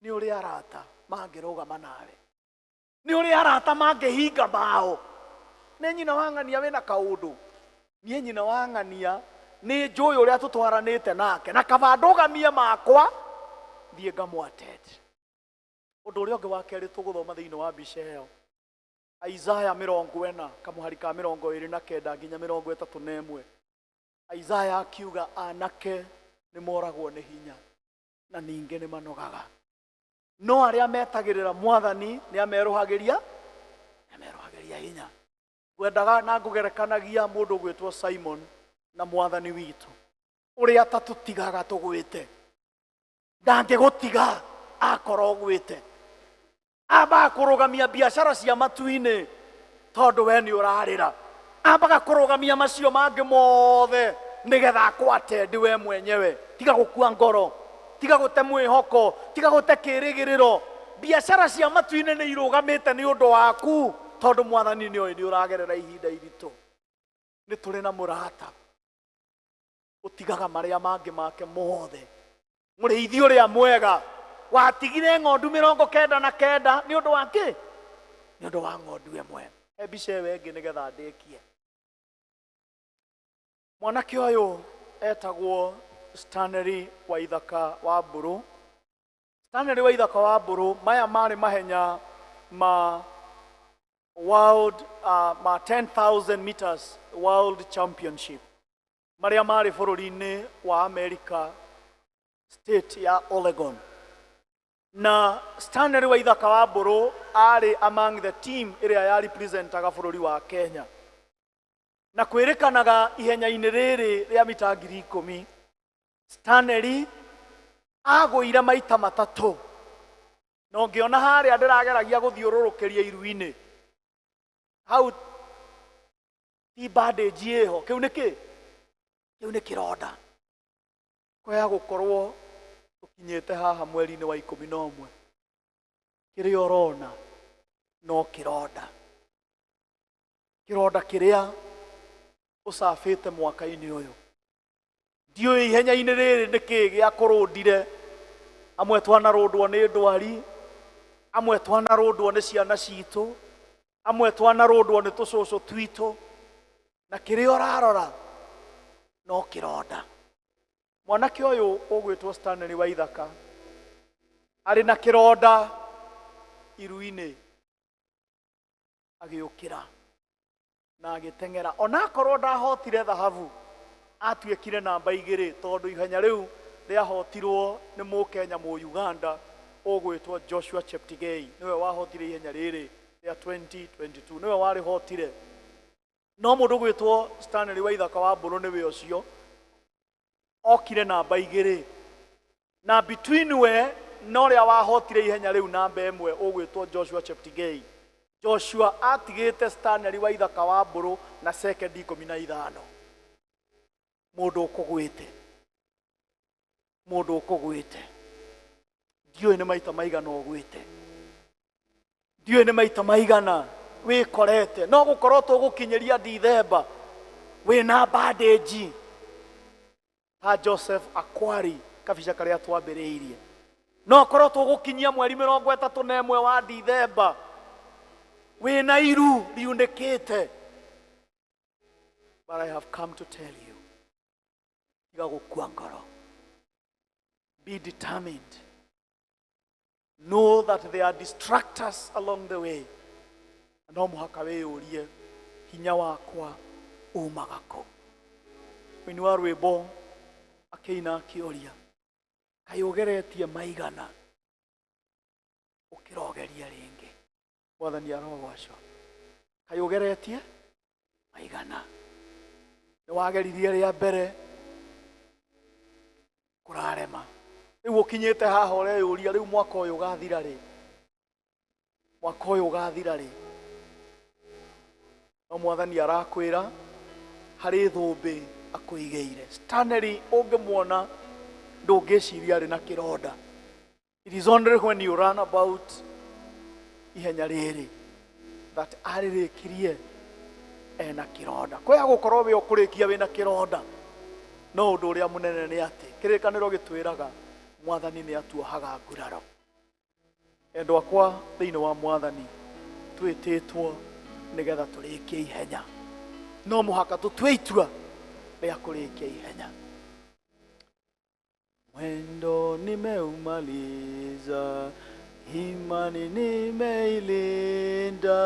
Nĩ ũrĩ arata mangĩrũgama nawe, nĩ ũrĩ arata mangĩhinga mao. Nĩ nyina wa ng'ania wĩna kaũndũ, niĩ nyina wa ng'ania nĩ njũĩ ũrĩa tũtwaranĩte nake, na kaba ndũgamie makwa thiĩ ngamwatete. Ũndũ ũrĩa ũngĩ wa kerĩ tũgũthoma thĩinĩ wa mbica ĩyo, Isaya 40 kamũhari ka 29 nginya 31. Isaya akiuga anake nĩ moragwo nĩ hinya na ningĩ nĩ manogaga, no arĩa metagĩrĩra mwathani nĩ amerũhagĩria, amerũhagĩria hinya. Ngwendaga na ngũgerekanagia mũndũ ũgwĩtwo Simon na mwathani witũ, ũrĩa atatũtigaga tũgwĩte. Ndangĩgũtiga akorwo ũgwĩte, ambaga kũrũgamia biacara cia matu-inĩ tondũ we nĩ ũrarĩra, ambaga kũrũgamia macio mangĩ mothe nĩgetha akwate we mwenyewe. Tiga gũkua ngoro, tiga gũte mwĩhoko, tiga gũte kĩrĩgĩrĩro. Biacara cia matu-inĩ nĩ irũgamĩte nĩ ũndũ waku, tondũ mwathani nĩ oĩ nĩ ũragerera ihinda iritũ. Nĩ tũrĩ na mũrata ũtigaga marĩa mangĩ make mothe, mũrĩithi ũrĩa mwega watigire ng'ondu 99 nĩ ũndũ wa kĩ? Nĩ ũndũ wa ng'ondu ĩmwe. He mbica ĩyo ĩngĩ nĩgetha ndĩkie. Mwanake ũyũ etagwo Stanley Waithaka wa Mbũrũ. Stanley Waithaka wa Mbũrũ, maya marĩ mahenya ma world ma 10,000 meters world championship marĩa marĩ bũrũri-inĩ wa America, state ya Oregon. Na Stanley Waithaka wa Mbũrũ arĩ among the team ĩrĩa ya representaga bũrũri wa Kenya. Na kwĩrĩkanaga ihenya-inĩ rĩrĩ rĩa mita 10,000, Stanley agũire maita 3. Na ũngĩona harĩa ndĩrageragia gũthiũrũrũkĩria iru-inĩ hau, ti bandage ĩho, kĩu nĩ kĩ? Kĩu nĩ kĩronda. Kwaya gũkorwo tũkinyĩte haha mweri-inĩ wa 11, kĩrĩa ũrona no kĩronda, kĩronda kĩrĩa ũcabĩte mwaka-inĩ ũyũ. Ndiũĩ ihenya-inĩ rĩrĩ nĩkĩ gĩa kũrũndire. Amwe twanarũndwo nĩ ndwari, amwe twanarũndwo nĩ ciana citũ, amwe twanarũndwo nĩ tũcũcũ twitũ, na kĩrĩa ũrarora no kĩronda. Mwanake ũyũ ũgwĩtwo Stanley Waithaka arĩ na kĩronda iru-inĩ, agĩũkĩra na agĩteng'era. Onakorwo ndahotire thahabu, atuĩkire namba 2, tondũ ihenya rĩu rĩahotirwo nĩ mũkenya mũ-Uganda ũgwĩtwo Joshua Cheptegei. Nĩwe wahotire ihenya rĩrĩ rĩa 2022, nĩwe warĩhotire. No mũndũ ũgwĩtwo Stanley Waithaka wa Mbũrũ nĩwe ũcio okire namba 2, na between we na ũrĩa wahotire ihenya rĩu namba 1 ũgwĩtwo Joshua Cheptegei. Joshua atigĩte Stanley Waithaka wa Mbũrũ na sekendi 15. Mũndũ ũkũgwĩte, mũndũ ũkũgwĩte, ndiũĩ nĩ maita maigana ũgwĩte, ndiũĩ nĩ maita maigana wĩkorete. No gũkorwo tũgũkinyĩria Dithemba wĩna bandage ta Joseph Akwari kabica karĩa twambĩrĩirie. No korwo tũgũkinyia mweri 31 wa Dithemba wĩna iru riunĩkĩte. But I have come to tell you, tiga gũkua ngoro. Be determined. Know that there are distractors along the way. No mũhaka wĩyũrie, hinya wakwa umaga kũ? Mũini wa rwĩmbo akĩina akĩũria, kaĩ ũgeretie maigana ũkĩrogeria rĩngĩ? Mwathani arogocwo. Kaĩ ũgeretie maigana? Nĩ wageririe rĩa mbere kũrarema, rĩu ũkinyĩte haha ũreyũria, rĩu mwaka ũyũ ũgathira rĩ? Mwaka ũyũ ũgathira rĩ? No mwathani arakwĩra harĩ thũmbĩ akũigĩire. Stanley ũngĩmuona ndũngĩciria arĩ na kĩronda. It is only when you run about ihenya rĩrĩ that arĩrĩkirie ena kĩronda. Kwaya gũkorwo wĩ ũkũrĩkia wĩna kĩronda, no ũndũ ũrĩa mũnene nĩ atĩ kĩrĩkanĩro gĩtwĩraga mwathani nĩ atuohaga nguraro. Endwa akwa thĩinĩ wa Mwathani, twĩtĩtwo nĩgetha tũrĩkie ihenya. No mũhaka tũtue itua rĩa kũrĩkia ihenya. Mwendo nimeumaliza, imani nimeilinda.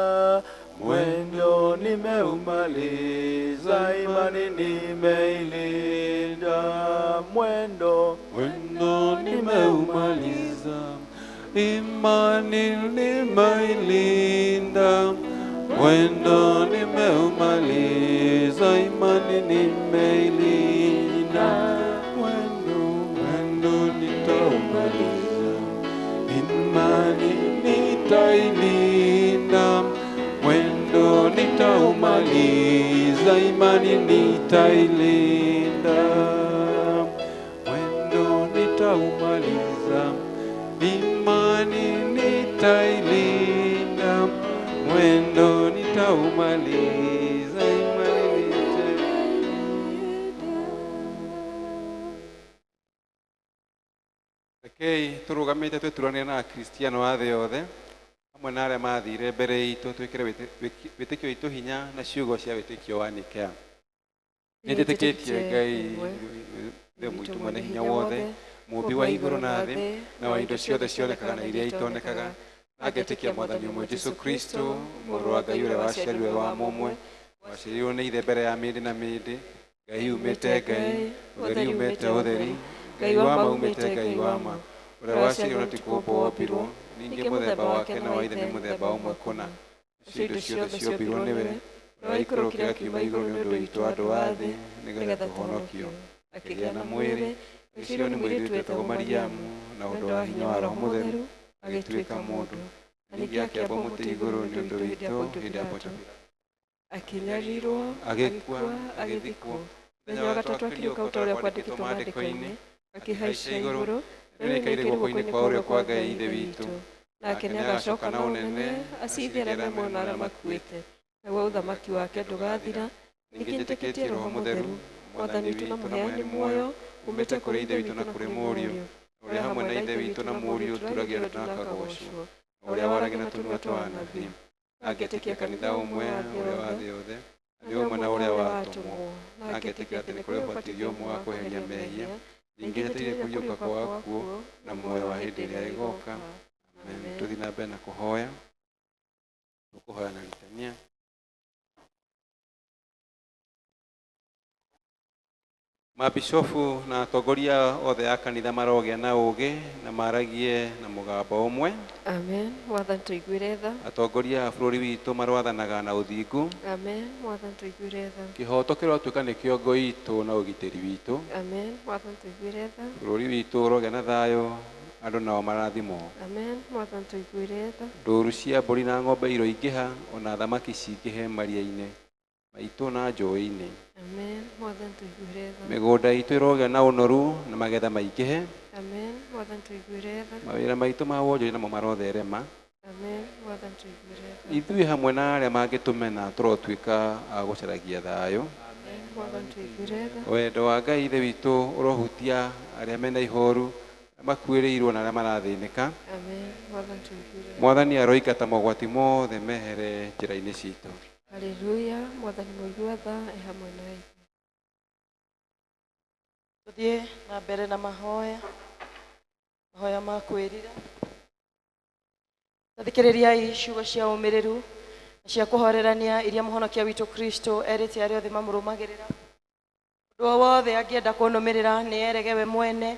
Mwendo nimeumaliza, imani nimeilinda. Mwendo, mwendo nimeumaliza, imani nimeilinda. Mwendo nimeumaliza, imani nimeilinda. Mwendo, mwendo nitaumaliza, imani nitailinda. Mwendo nitaumaliza, imani nitailinda. Mwendo nitaumaliza, imani nitailinda. Mwendo nitaumaliza, imani nitailinda. Rekei tũrũgamĩte twĩturanĩre na Akristiano a thĩ yothe hamwe na arĩa mathire mbere itũ, twĩkĩre wĩtĩkio witũ hinya na ciugo cia wĩtĩkio wa Nikea. Nĩnjĩtĩkĩtie Ngai Ithe witũ mwene hinya wothe, mũũmbi wa igũrũ na thĩ, na wa indo ciothe cionekaga na iria itonekaga, na ngetĩkia Mwathani ũmwe Jesũ Kristo, Mũrũ wa Ngai ũrĩa waciarirwe wa mũmwe, waciarirwo nĩ Ithe mbere ya mĩndĩ na mĩndĩ, Ngai umĩte Ngai, ũtheri umĩte ũtheri, Ngai wa ma umĩte Ngai wa ma, ũrĩa waciarirwo na ti kũũmbwo wombirwo, ningĩ mũthemba wake na wa Ithe nĩ mũthemba ũmwe kũna. Nacio indo ciothe ciombirwo nĩwe, ũrĩa waikũrũkire akiuma igũrũ nĩ ũndũ witũ andũ a thĩ, nĩgeetha tũhonokio. Akĩgĩa na mwĩrĩ, agĩciarwo nĩ mũirĩtu wetagwo Mariamu, na ũndũ wa hinya wa Roho Mũtheru, agĩtuĩka mũndũ. Na ningĩ akĩambwo mũtĩ igũrũ nĩ ũndũ witũ hĩndĩ ya Pontio Pilato. Akĩnyarirwo, Agĩkua, agĩthikwo. Mũthenya wa gatatũ akĩriũka ta ũrĩa kwandĩkĩtwo maandĩko-inĩ, akĩhaica igũrũ, Rĩu nĩaikaire guoko-inĩ kwa ũrĩo kwa Ngai Ithe witũ. Nake nĩagacoka na ũnene acithie arĩa me muoyo na arĩa makuĩte, naguo ũthamaki wake ndũgathira. Ningĩ nĩtĩkĩtie Roho Mũtheru, Mwathani witũ na mũheani muoyo, umĩte kũrĩ Ithe witũ na kũrĩ Mũriũ, ũrĩa hamwe na Ithe witũ na Mũriũ turagio na akagocwo, na ũrĩa waragia na tũnua twa anabii. Na ngetĩkia kanitha ũmwe ũrĩa wa thĩ yothe, na nĩ ũmwe na ũrĩa wa atũmwo, na ngetĩkĩra atĩ nĩ kũrĩ ũbatithio ũmwe wa kweheria mehia, ningĩ njetereire kũriũka kwa akuũ na muoyo wa hĩndĩ ĩrĩa ĩgooka. Amen. Tũthiĩ na mbere na kũhoya. Tũkũhoya na litania. Mabishofu na atongoria othe a kanitha marogĩa na ũũgĩ na maragie na mũgambo ũmwe. Amen. Mwathani tũiguĩre tha. Atongoria a bũrũri witũ marwathanaga na ũthingu. Amen. Mwathani tũiguĩre tha. Kĩhoto kĩrotuĩka nĩkĩo ngo itũ na ũgitĩri witũ. Amen. Mwathani tũiguĩre tha. Bũrũri witũ ũrogĩa na thayũ, andũ nao marathimwo. Amen. Mwathani tũiguĩre tha. Ndũru cia mbũri na ng'ombe iroingĩha, ona thamaki cingĩhe maria-inĩ maitũ na njũĩ-inĩ. Amen. Mwathani tũiguĩre tha. Mĩgũnda itũ ĩrogĩa na ũnoru na magetha maingĩhe. Amen. Mwathani tũiguĩre tha. Mawĩra maitũ ma wonjoria namo marotherema. Amen. Mwathani tũiguĩre tha. Ithuĩ hamwe na arĩa mangĩtũmena tũrotuĩka a gũcaragia thayũ. Amen. Mwathani tũiguĩre tha. Wendo wa Ngai Ithe witũ ũrohutia arĩa mena ihoru, arĩa makuĩrĩirwo na arĩa marathĩnĩka. Amen. Mwathani tũiguĩre tha. Mwathani aroingata mogwati mothe mehere njĩra-inĩ citũ. Haleluya. Mwathani mũigua tha e hamwe na ithuĩ. Tũthiĩ na mbere na mahoya, mahoya ma kwĩrira. Tathikĩrĩriai ciugo cia ũmĩrĩru na cia kũhorerania iria mũhonokia witũ Kristo erĩte arĩa othe mamũrũmagĩrĩra. Mũndũ o wothe angĩenda kũnũmĩrĩra nĩ erege we mwene,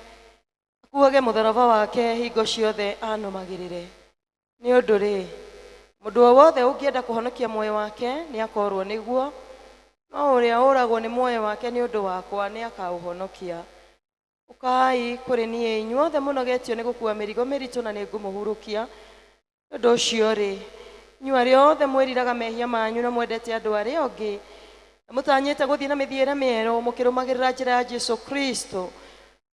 akuuage mũtharaba wake hingo ciothe anũmagĩrĩre. Nĩ ũndũ rĩ, mũndũ o wothe ũngĩenda kũhonokia muoyo wake nĩ akorwo nĩguo, no ũrĩa ũragwo nĩ muoyo wake nĩ ũndũ wakwa nĩ akaũhonokia. Ũkai kũrĩ niĩ inyuothe mũnogetio nĩ gũkua mĩrigo mĩritũ na nĩ ngũmũhurũkia. Nĩ ũndũ ũcio rĩ, inyuĩ arĩa othe mwĩriraga mehia manyu na mwendete andũ arĩa angĩ, na mũtanyĩte gũthiĩ na mĩthiĩre mĩerũ mũkĩrũmagĩrĩra njĩra ya Jesũ Kristo,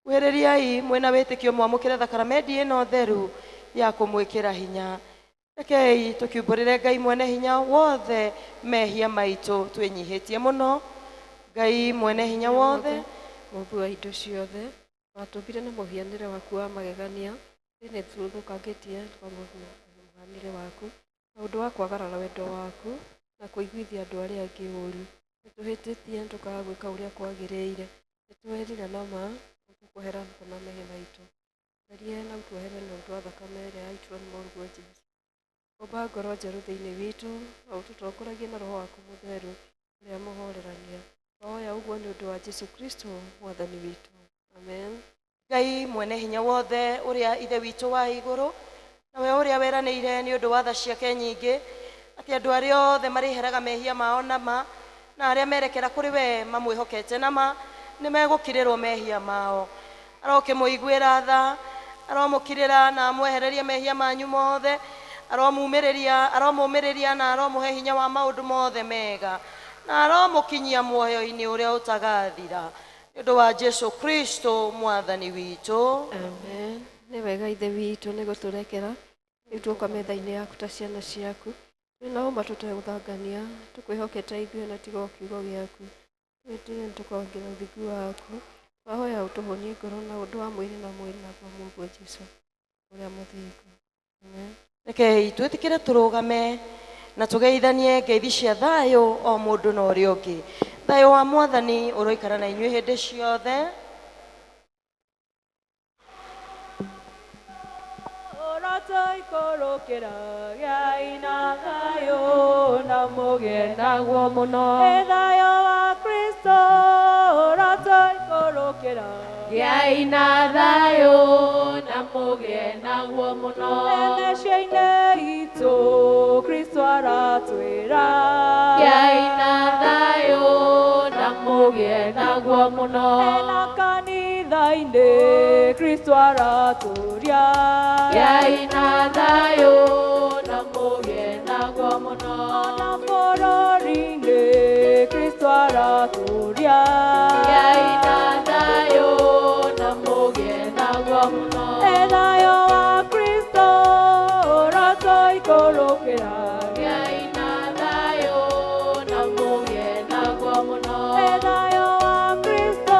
kuhĩrĩriai mwĩna wĩtĩkio mwamũkĩre thakaramendi ĩno theru ya kũmwĩkĩra hinya. Rekei tũkiumbũrĩre Ngai mwene hinya wothe mehia maitũ twĩnyihĩtie mũno. Ngai mwene hinya wothe, Mũũmbi wa indo ciothe, watũmbire na mũhianĩre waku wa magegania, Nĩ tũthũkangĩtie kwa mũhanĩre waku na ũndũ wa kwagarara wendo waku na kũiguithia andũ arĩa angĩ ũũru. Nĩ tũhĩtĩtie tũkaga gwĩka ũrĩa kwagĩrĩire. Nĩ twerira na ma na tũkũhera na mehia maitũ. Therie na ũtuohere na ũndũ wa thakame ĩrĩa yaitirwo nĩ mũrũguo Jesũ. Ũmba ngoro njerũ thĩinĩ witũ na ũtũtongoragie na roho waku mũtheru ũrĩa mũhorerania. Twahoya ũguo nĩ ũndũ wa Jesũ Kristo mwathani witũ. Amen. Ngai mwene hinya wothe ũrĩa ithe witũ wa igũrũ nawe ũrĩa weranĩire nĩ ũndũ wa tha ciake nyingĩ atĩ andũ arĩa othe marĩheraga mehia mao na ma na arĩa merekera kũrĩ we mamwĩhokete na ma nĩ megũkirĩrwo mehia mao. Arokĩmũiguĩra tha, aromũkirĩra na amwehererie mehia manyu mothe, aromumĩrĩria, aromũmĩrĩria na aromũhe hinya wa maũndũ mothe mega na aromũkinyia muoyo-inĩ ũrĩa ũtagathira nĩ ũndũ wa Jesu Kristo mwathani witũ. Amen. Nĩ wega ithe witũ nĩ gũtũrekera rĩu tuoka metha-inĩ yaku ta ciana ciaku twĩna ũma tũtegũthangania tũkwĩhokete ithuĩ na tiga o kiugo gĩaku twĩtĩe tũkongerera ũthingu waku. Twahoya ũtũhũnie ngoro na ũndũ wa mwĩrĩ na mwĩrĩ na kwa mũrũguo Jesũ ũrĩa mũthingu. Amen. Rekei twĩtĩkĩre tũrũgame na tũgeithanie ngeithi cia thayũ o mũndũ na ũrĩa ũngĩ. Thayũ wa mwathani ũroikara na inyuĩ hĩndĩ ciothe. Ũrotoikũrũkĩra gĩai na thayũ na mũgĩe naguo mũno. Ĩ thayũ wa Kristo ũrotoikũrũkĩra Gĩai na thayũ na mũgĩe naguo mũno. Ĩ mĩciĩ-inĩ itũ Kristo aratwĩra. Gĩai na thayũ na mũgĩe naguo mũno. Ĩ na kanitha-inĩ Kristo aratũria. Gĩai na thayũ na mũgĩe naguo mũno. Ona bũrũri-inĩ Kristo aratũria. Gĩai na thayũ na mũgĩe naguo mũno. Ĩ thayũ wa Kristo ũrotoikũrũkĩra. Gĩai na thayũ na mũgĩe naguo mũno. Ĩ thayũ wa Kristo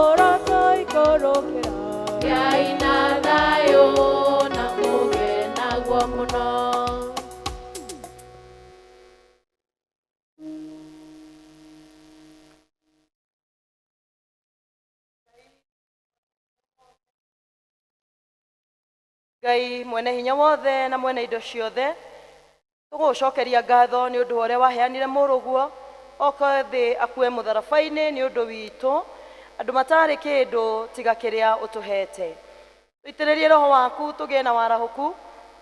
ũrotoikũrũkĩra. Gĩai na thayũ na mũgĩe naguo mũno. Ngai mwene hinya wothe na mwene indo ciothe tũgũgũcokeria ngatho nĩ ũndũ wa ũrĩa waheanire mũrũguo oke thĩ akue mũtharaba-inĩ nĩ ũndũ witũ andũ matarĩ kĩndũ tiga kĩrĩa ũtũhete. Tũitĩrĩrie roho waku tũgĩe na warahũku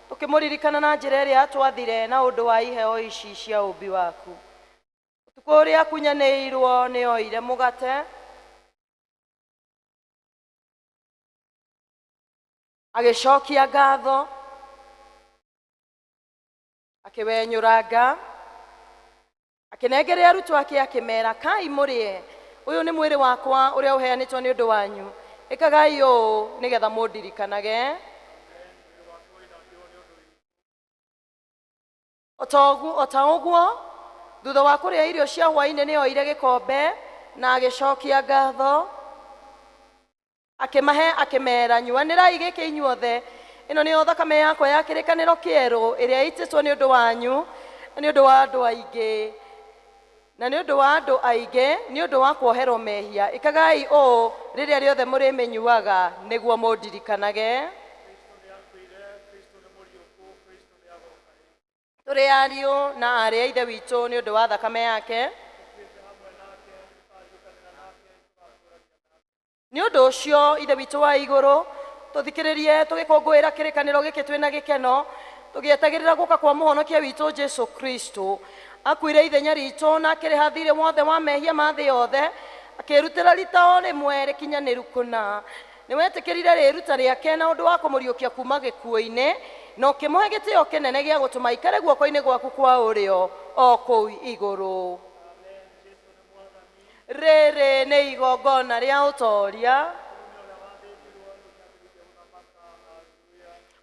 tũkĩmũririkana na njĩra ĩrĩa atwathire na ũndũ wa iheo ici cia ũmbi waku. Ũtukũ ũrĩa akunyanĩirwo nĩ oire mũgate agĩcokia ngatho akĩwenyũranga akĩnengeria arutwo ake akĩmera kai mũrĩe ũyũ nĩ mwĩrĩ wakwa ũrĩa ũheanĩtwo nĩ ũndũ wanyu ĩkagai ũũ nĩgetha mũndirikanage. O ta ũguo thutha wa kũrĩa irio cia hwaĩ-inĩ nĩ oire gĩkombe na agĩcokia ngatho akĩmahe akĩmera nyuanĩrai gĩkĩ inyuothe ĩno nĩyo thakame yakwa ya kĩrĩkanĩro kĩerũ ĩrĩa ĩitĩtwo nĩ ũndũ wanyu na nĩ ũndũ wa andũ aingĩ na nĩ ũndũ wa andũ aingĩ nĩ ũndũ wa kuoherwo mehia. Ĩkagai ũũ rĩrĩa rĩothe mũrĩmĩnyuaga nĩguo mũndirikanage. Tũrĩ ariũ na aarĩ a ithe witũ nĩ ũndũ wa thakame yake. Nĩ ũndũ ũcio ithe witũ wa igũrũ tũthikĩrĩrie tũgĩkũngũĩra kĩrĩkanĩro gĩkĩ twĩna gĩkeno tũgĩetagĩrĩra gũka kwa mũhonokia witũ Jesu Kristo. Akuire ithenya ritũ na akĩrĩha thirĩ wothe wa mehia ma thĩ yothe akĩrutĩra rita o rĩmwe rĩkinyanĩru kũna. Nĩ wetĩkĩrire rĩruta rĩake na ũndũ wa kũmũriũkia kuma gĩkuũ-inĩ na ũkĩmũhe gĩtĩo kĩnene gĩa gũtũma aikare guoko-inĩ gwaku kwa ũrĩo o kũu igũrũ. Rĩrĩ nĩ igongona rĩa ũtoria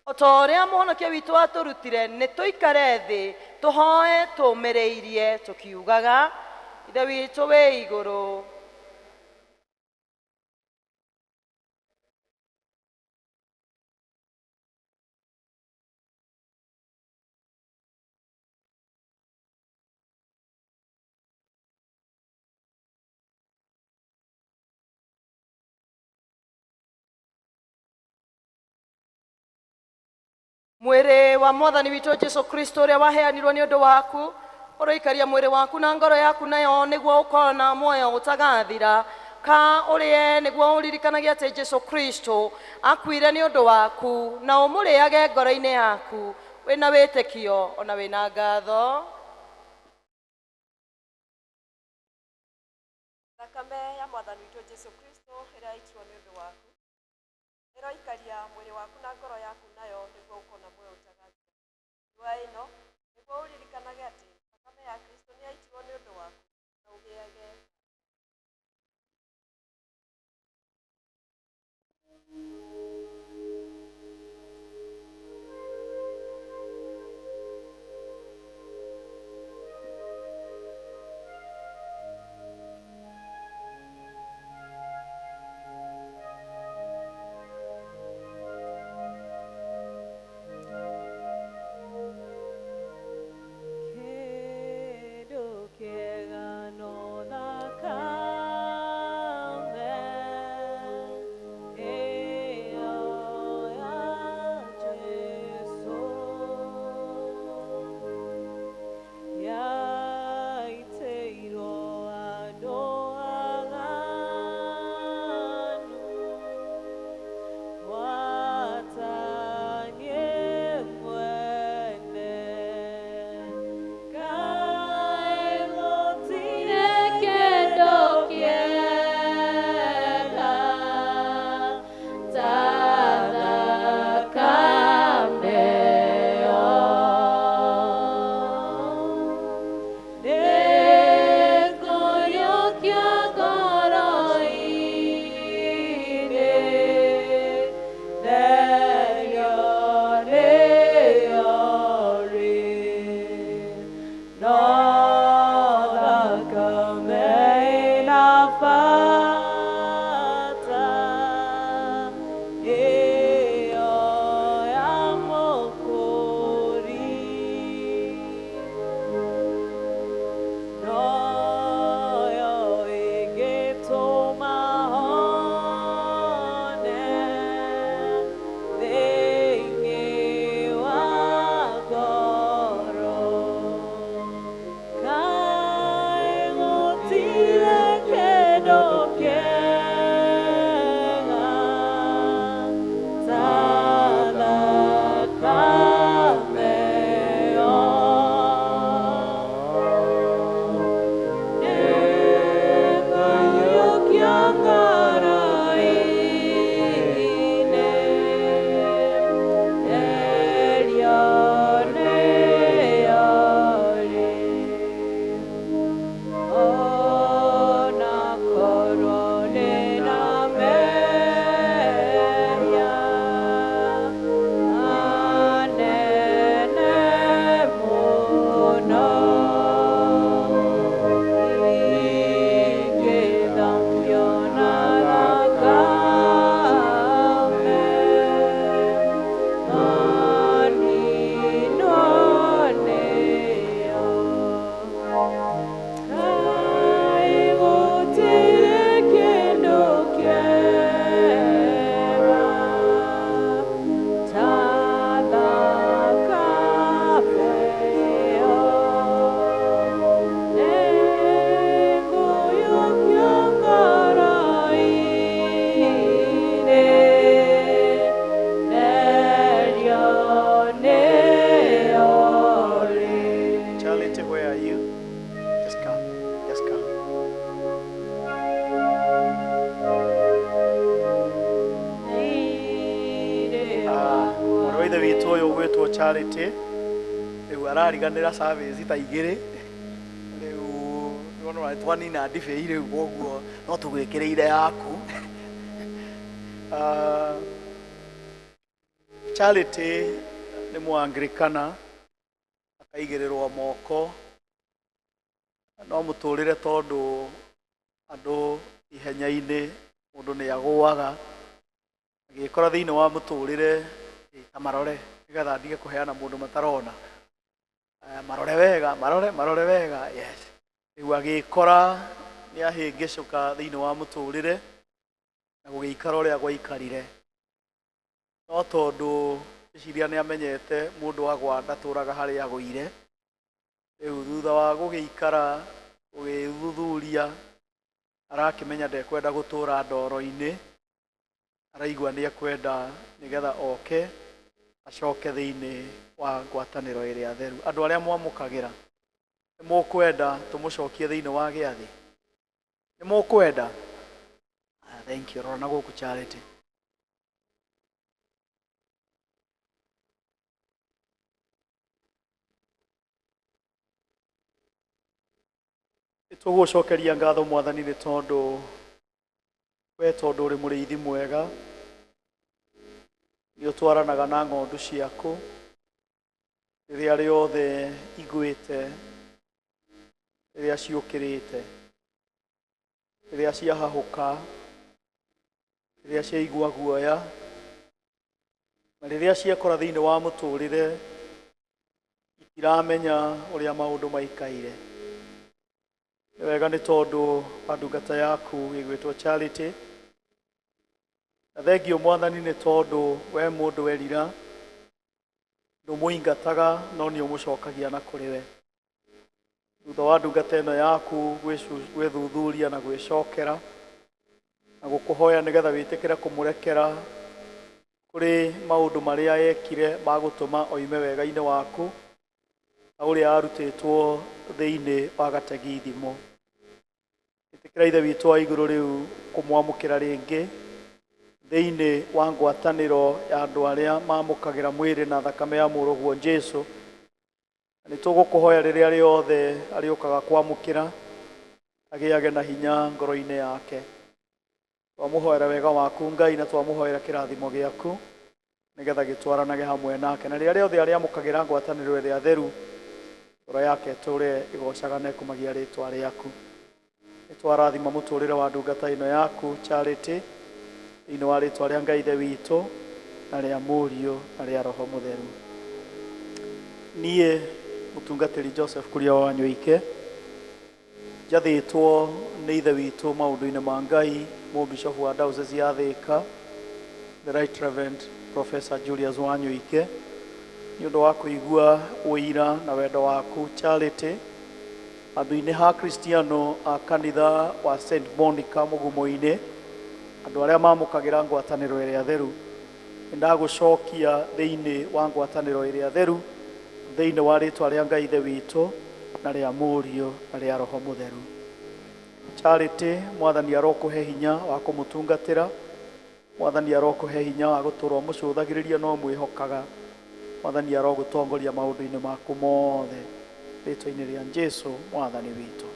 o ta ũrĩa mũhonokia witũ atũrutire nĩ tũikare thĩ tũhoe tũũmĩrĩirie tũkiugaga ithe witũ wĩ igũrũ. Mwĩrĩ wa Mwathani witũ Jesu Kristo ũrĩa waheanirwo nĩ ũndũ waku, ũroikaria mwĩrĩ waku na ngoro yaku nayo nĩguo ũkona muoyo ũtagathira. Ka ũrĩe nĩguo ũririkanage atĩ Jesu Kristo akuire nĩ ũndũ waku, na ũmũrĩage ngoro-inĩ yaku wĩna wĩtĩkio ona wĩna ngatho. Thakame ya Mwathani witũ Jesu Kristo ĩrĩa yaitirwo nĩ ũndũ waku ĩroikaria mwĩrĩ waku na ngoro yaku nayo nĩguo ũkona muoyo ũtagathira. Nyua ĩno nĩguo ũririkanage atĩ thakame ya Kristo nĩ yaitirwo nĩ ũndũ waku, na ũgĩage. Kĩndũ kĩega no thakame ĩyo ya Jesũ yaitĩirwo andũ aganu gwata niĩ mwene. Kaĩ gũtirĩ Kĩndũ kĩega ta thakame ĩyo. Nĩngũiyũkia ngoro-inĩ, Therio nĩyo rĩ, no thakame ĩna bata, ĩyo ya Mũkũũri. Noyo ĩngĩtũma hone thĩinĩ wa ngoro. Kaĩ gũtirĩ kĩndũ kĩega ta thakame ĩyo. Nĩngũiyũkia ngoro-inĩ, therio nĩyo rĩ. Ona korwo ndĩ na mehia manene mũno, ingĩthambio na thakame, maninwo nĩyo. Kaĩ gũtirĩ kĩndũ kĩega ta thakame ĩyo. Nĩngũiyũkia ngoro-inĩ, therio nĩyo rĩ. Charity, where are you? Just come. Just come. Mwarĩ wa ithe witũ ũyũ ũgwĩtwo Charity rĩu arariganĩra service ta igĩrĩ rĩu nĩwona twanina ndibei rĩu koguo no tũgwĩkĩrĩire yaku. Ah, Charity nĩ Mũanglikana, akaigĩrĩrwo moko no mũtũrĩre tondũ andũ ihenya-inĩ mũndũ nĩ agũaga agĩkora thĩinĩ wa mũtũrĩre ta marore nĩgetha ndige kũheana mũndũ matarona. Marore wega, marore marore wega, yes. Rĩu agĩkora nĩ ahĩngĩcũka thĩinĩ wa mũtũrĩre na gũgĩikara ũrĩa gwaikarire, no tondũ Ngwĩciria nĩ amenyete mũndũ agwa ndatũraga harĩa agũire. Rĩu thutha wa gũgĩikara gũgĩthuthuria arakĩmenya ndekwenda gũtũra ndoro-inĩ, araigua nĩ ekwenda nĩgetha oke acoke thĩinĩ wa ngwatanĩro ĩrĩa theru. Andũ arĩa mwamũkagĩra nĩ mũkwenda tũmũcokie thĩinĩ wa gĩathĩ? Nĩ mũkwenda? Ah, thank you. Rora na gũkũ Charity. Tũgũcokeria ngatho Mwathani nĩ tondũ we tondũ ũrĩ mũrĩithi mwega, nĩ ũtwaranaga na ng'ondu ciaku rĩrĩa rĩothe igwĩte, rĩrĩa ciũkĩrĩte, rĩrĩa ciahahũka, rĩrĩa ciaigua guoya, na rĩrĩa ciekora thĩinĩ wa mũtũrĩre itiramenya ũrĩa maũndũ maikaire. Nĩ wega nĩ tondũ wa ndungata yaku ĩgwĩtwo Charity. Na thengio Mwathani nĩ tondũ we mũndũ werira ndũmũingataga no nĩ ũmũcokagia na kũrĩ we. Thutha wa ndungata ĩno yaku gwĩthuthuria na gwĩcokera na gũkũhoya nĩgetha wĩtĩkĩre kũmũrekera kũrĩ maũndũ marĩa ekire ma gũtũma oime wega-inĩ waku na ũrĩa arutĩtwo thĩinĩ wa gategithimo. Ĩtĩkĩra Ithe witũ wa igũrũ rĩu kũmwamũkĩra rĩngĩ thĩinĩ wa ngwatanĩro ya andũ arĩa mamũkagĩra mwĩrĩ na thakame ya mũrũguo Jesũ. Na nĩ tũgũkũhoya rĩrĩa rĩothe arĩũkaga kwamũkĩra agĩage na hinya ngoro-inĩ yake. Twamũhoera wega waku Ngai na twamũhoera kĩrathimo gĩaku nĩgetha gĩtwaranage hamwe nake, na rĩrĩa rĩothe arĩamũkagĩra ngwatanĩro ĩrĩa theru ngoro yake ĩtũre ĩgocaga na ĩkumagia rĩtwa rĩaku. Nĩ twarathima mũtũrĩre wa ndungata ĩno yaku Charity thĩinĩ wa rĩtwa rĩa Ngai Ithe witũ na rĩa Mũriũ na rĩa Roho Mũtheru. Niĩ mũtungatĩri Joseph Kuria wa Wanyoike njathĩtwo nĩ Ithe witũ maũndũ-inĩ ma Ngai, mũbishofu wa Diocese ya Thika, the Right Reverend Professor Julius Wanyoike, nĩ ũndũ wa kũigua ũira na wendo waku Charity andũ-inĩ ha Kristiano a kanitha wa St Monica Mũgumo-inĩ, andũ arĩa mamũkagĩra ngwatanĩro ĩrĩa theru. Nĩndagũcokia thĩinĩ wa ngwatanĩro ĩrĩa theru thĩinĩ wa rĩtwa rĩa Ngai Ithe witũ na rĩa Mũriũ na rĩa Roho Mũtheru. Charity, Mwathani arokũhe hinya wa kũmũtungatĩra, Mwathani arokũhe hinya wa gũtũra ũmũcũthagĩrĩria na ũmwĩhokaga. Mwathani arogũtongoria maũndũ-inĩ maku mothe rĩtwa-inĩ rĩa Jesũ Mwathani witũ.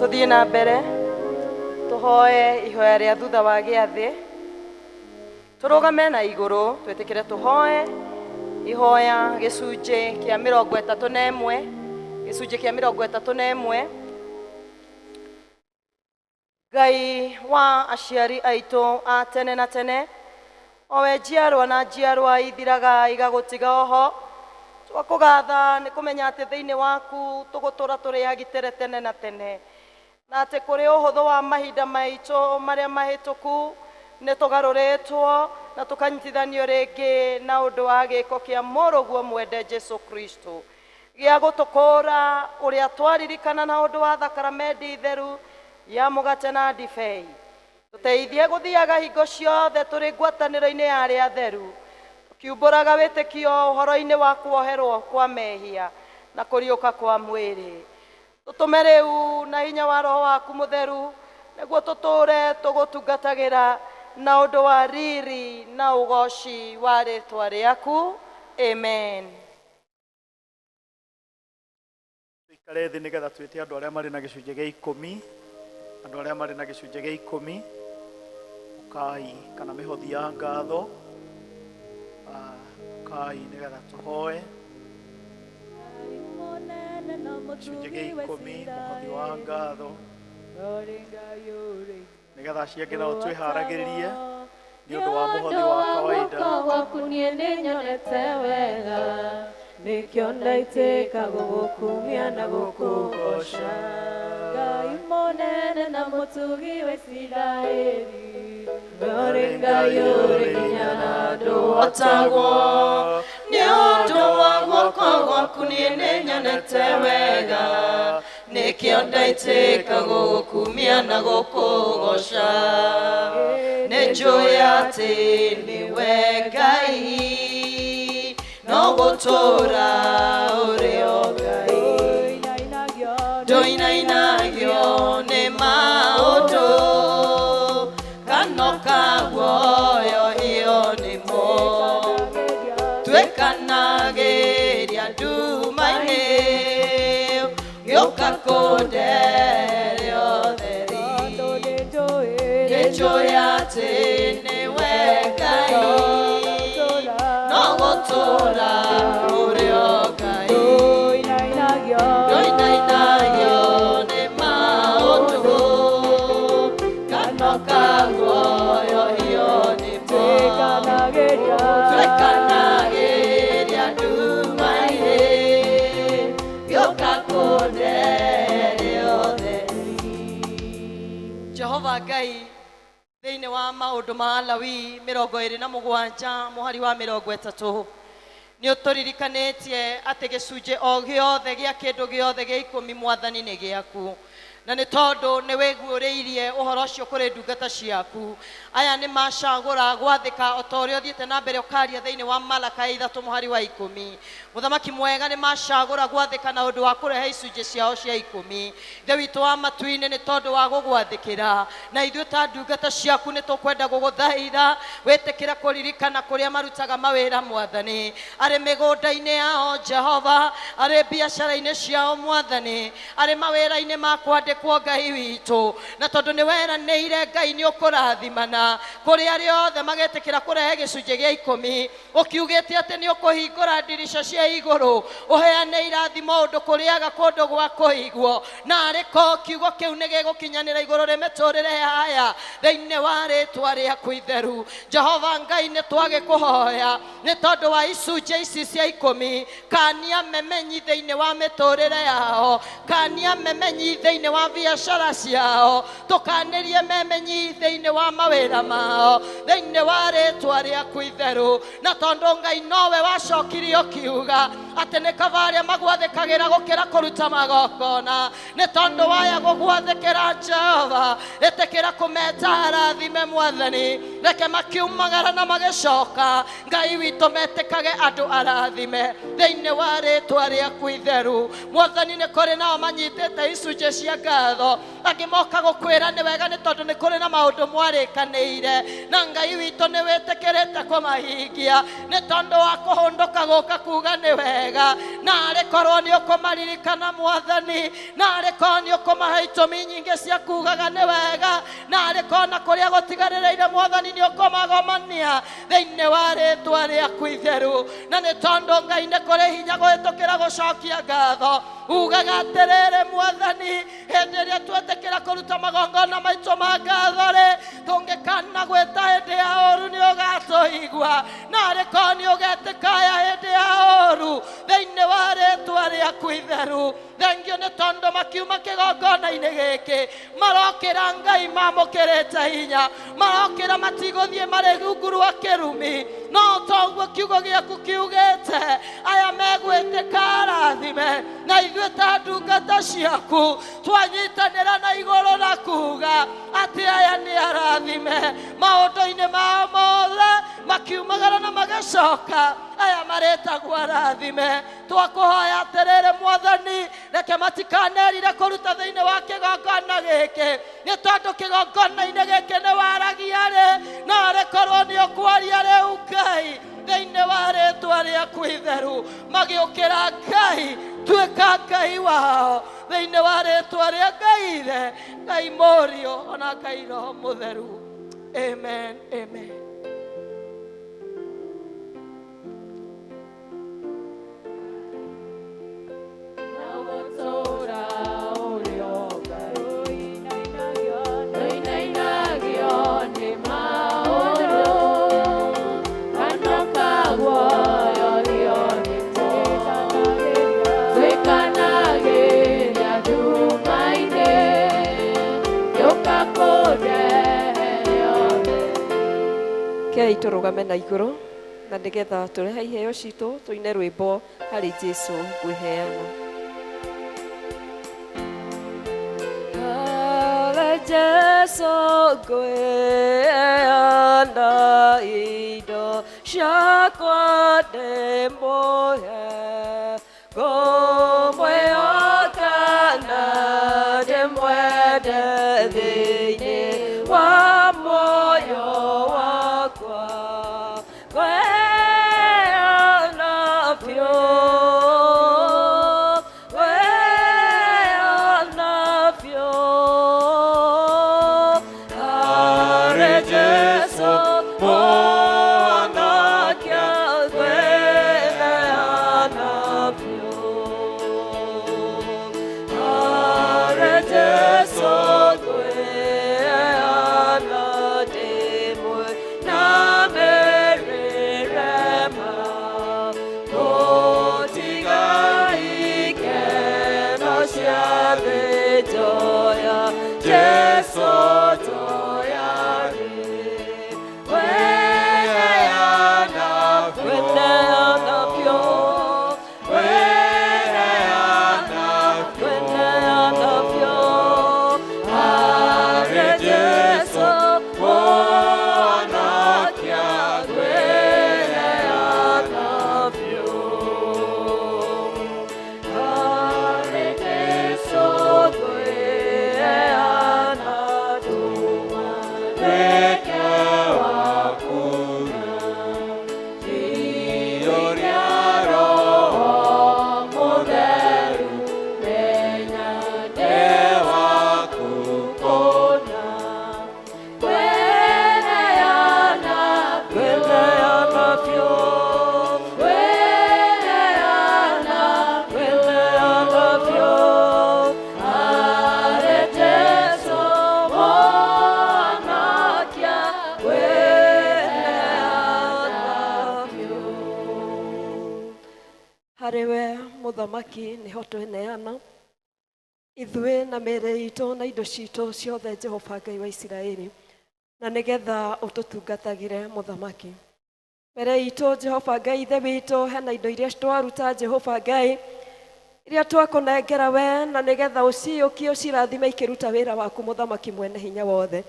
Tuthiĩ na mbere tũhoe ihoya rĩa thutha wa gĩathĩ, tũrũgame na igũrũ twĩtĩkĩre tũhoe ihoya gĩcunjĩ kĩa 31, gĩcunjĩ kĩa 31. Ngai wa aciari aitũ a tene na tene, owe njiarwa na njiarwa ithiraga igagũtiga oho, twakũgatha nĩ kũmenya atĩ thĩinĩ waku tũgũtũra tũrĩ agitĩre tene na tene, na atĩ kũrĩ ũhũthũ wa mahinda maitũ marĩa mahĩtũku nĩ tũgarũrĩtwo na tũkanyitithanio rĩngĩ na ũndũ wa gĩko kĩa mũrũguo mwende Jesũ Kristo gĩa gũtũkũra ũrĩa twaririkana na ũndũ wa thakaramendi theru ya mũgate na ndibei. Tũteithie gũthiaga hingo ciothe tũrĩ ngwatanĩro-inĩ ya arĩa atheru, tũkiumbũraga wĩtĩkio ũhoro-inĩ wa kuoherwo kwa mehia na kũriũka kwa mwĩrĩ. Tũtũme rĩu na hinya wa Roho waku mũtheru nĩguo tũtũre tũgũtungatagĩra na ũndũ wa riri na ũgoci wa rĩtwa rĩaku. Amen. Tuikare thĩ nĩgetha twĩte andũ arĩa marĩ na gĩcunjĩ gĩa ikũmi, andũ arĩa marĩ na gĩcunjĩ gĩa ikũmi, ũkai kana mĩhothi ya ngatho, ũkai nĩgetha tũhoe. Gĩcunjĩ gĩa ikũmi, mũhothi wa ngatho, nĩgetha acio angĩ nao twĩharagĩrie nĩ ũndũ wa mũhothi wa kawaida. Gwaku niĩ nĩnyonete wega, nĩkĩo ndaitĩka gũgũkumia na gũkũgoca. Ngai mũnene na mũtugi wa Isiraeli, ũrĩ Ngai ũrĩ hinya na ndũhotagwo. Nĩ ũndũ wa guoko gwaku niĩ nĩnyonete wega, nĩkĩo ndaitĩka gũgũkumia na gũkũgoca. Nĩnjũĩ atĩ nĩwe Ngai, no gũtũũra ũrĩ o Ngai. Ndũinainagio nĩ maũndũ, kana ũkaguoyohio nĩmo. Twĩkanagĩria nduma-inĩ, gĩũka kũndeere ũtheri. Nĩnjũĩ atĩ nĩwe Ngai, no gũtũũra ũrĩ o Ngai. Ndũinainagio nĩ maũndũ, kana ũkaguoyohio nĩmo. Twĩkanagĩria nduma-inĩ, gĩũka kũndeere ũtheri. Jehova Ngai, thĩinĩ wa maũndũ ma Lawi 27 mũhari wa 30, nĩ ũtũririkanĩtie atĩ gĩcunjĩ o gĩothe gĩa kĩndũ gĩothe gĩa ikũmi Mwathani nĩ gĩaku. Na nĩ tondũ nĩ wĩguũrĩirie ũhoro ũcio kũrĩ ndungata ciaku. Aya nĩ macagũra gwathĩka o ta ũrĩa ũthiĩte na mbere ũkaria thĩinĩ wa Malaka 3 mũhari wa 10. Mũthamaki mwega nĩ macagũra gwathĩka na ũndũ wa kũrehe icunjĩ ciao cia ikũmi. Ithe witũ wa matu-inĩ, nĩ tondũ wa gũgwathĩkĩra, na ithuĩ ta ndungata ciaku nĩ tũkwenda gũgũthaitha wĩtĩkĩre kũririkana kũrĩa marutaga mawĩra Mwathani, arĩ mĩgũnda-inĩ yao Jehova, arĩ biacara-inĩ ciao Mwathani, arĩ mawĩra-inĩ ma kwandĩkwo Ngai witũ. Na tondũ nĩ weranĩire Ngai nĩ ũkũrathimana kũrĩ arĩa othe magetĩkĩra kũrehe gĩcunjĩ gĩa ikũmi, ũkiugĩte atĩ nĩ ũkũhingũra ndirica cia igũrũ ũheane irathimo ũndũ kũrĩaga kũndũ gwa kũigwo, na arĩ ko kiugo kĩu nĩ gĩgũkinyanĩra igũrũ rĩa mĩtũrĩre yaya thĩinĩ wa rĩtwa rĩaku itheru. Jehova Ngai, nĩ twagĩkũhoya nĩ tondũ wa icunjĩ ici cia ikũmi, kania memenyi thĩinĩ wa mĩtũrĩre yao, kania memenyi thĩinĩ wa biacara ciao, tũkanĩrie memenyi thĩinĩ wa mawĩra mao thĩinĩ wa rĩtwa rĩaku itheru. Na tondũ Ngai nowe wacokirie ũkiuga atĩ nĩ kaba arĩa magwathĩkagĩra gũkĩra kũruta magongona, nĩ tondũ waya gũgwathĩkĩra Jehova, ĩtĩkĩra kũmeta arathime Mwathani, reke makiumagara na magĩcoka Ngai witũ metĩkage andũ arathime thĩinĩ wa rĩtwa rĩaku itheru. Mwathani, nĩ kũrĩ nao manyitĩte icunjĩ cia ngatho, angĩ moka gũkwĩra nĩ wega nĩ tondũ nĩ kũrĩ na maũndũ mwarĩkanĩire, na Ngai witũ nĩ wĩtĩkĩrĩte kũmahingia nĩ tondũ wa kũhũndũka gũka kuga nĩ wega. Na arĩ korwo nĩ ũkũmaririkana Mwathani, na arĩ korwo nĩ ũkũmahe itũmi nyingĩ cia kugaga nĩ wega, na arĩ korwo na kũrĩa gũtigarĩrĩire Mwathani nĩ ũkũmagomania thĩinĩ wa rĩtwa rĩaku itheru. Na nĩ tondũ Ngai nĩ kũrĩ hinya kũhĩtũkĩra gũcokia ngatho, ugaga atĩrĩrĩ Mwathani, hĩndĩ ĩrĩa twetĩkĩra kũruta magongona maitũ ma ngatho rĩ, tũngĩkana gwĩta hĩndĩ ya ũũru nĩ ũgatũigua, na arĩ korwo nĩ ũgetĩkaya hĩndĩ ya ũũru thĩinĩ wa rĩtwa rĩaku itheru. Thengio nĩ tondũ makiuma kĩgongona-inĩ gĩkĩ marokĩra Ngai mamũkĩrĩte hinya, marokĩra matigũthiĩ marĩ rungu rwa kĩrumi, no toguo kiugo gĩaku kiugĩte aya megwĩtĩka arathime. Na ithuĩ ta ndungata ciaku twanyitanĩra na igũrũ na kuga atĩ aya nĩ arathime maũndũ-inĩ mao mothe, makiumagara na magĩcoka aya marĩtagwo arathime. Twakũhoya atĩrĩrĩ Mwathani, reke matikanerire kũruta thĩinĩ wa kĩgongona gĩkĩ, nĩ tondũ kĩgongona-inĩ gĩkĩ nĩ waragia rĩ, Narĩ korwo nĩ ũkwaria rĩu Ngai thĩinĩ wa rĩtwa rĩaku itheru, magĩũkĩra Ngai, tuĩka Ngai wao thĩinĩ wa rĩtwa rĩa Ngai Ithe, Ngai Mũriũ ona Ngai Roho Mũtheru. Amen, amen. Kei tũrũgame na igũrũ na nĩgetha tũrehe iheo citũ tũine rwĩmbo harĩ Jesũ ngwĩheana. Harĩ Jesũ ngwĩheana indo ciakwa ndĩmũhe, ngũmwĩhoka na ndĩmwende thĩinĩ wa muoyo wakwa. Ngwĩheana biũ, ngwĩheana biũ harĩ Jesũ Mũhonokia, ngwĩheana biũ harĩ Jesũ ngwĩheana ndĩmwĩnamĩrĩre ma, gũtiga ikeno cia thĩ njoya Jesũ njoya rĩ. Ngwĩheana, ngwĩheana biũ, ngwĩheana, ngwĩheana biũ harĩ Jesũ Mũhonokia, ngwĩheana biũ harĩ Jesũ ngwĩheana ndũmatuĩke waku Iyũria Roho Mũtheru, menya ndĩ waku kũna. Ngwĩheana, ngwĩheana biũ, ngwĩheana, ngwĩheana biũ harĩ Jesũ Mũhonokia, ngwĩheana biũ. Harĩ we mũthamaki nĩho tweneana ithuĩ na mĩĩrĩ itũ na indo citũ ciothe, Jehova Ngai wa Isiraeli, na nĩgetha ũtũtungatagĩre mũthamaki. Mbere itũ Jehova Ngai Ithe witũ hena indo iria twaruta Jehova Ngai iria twakũnengera we, na nĩgetha ũciyũkie ũcirathime ikĩruta wĩra waku mũthamaki mwene hinya wothe.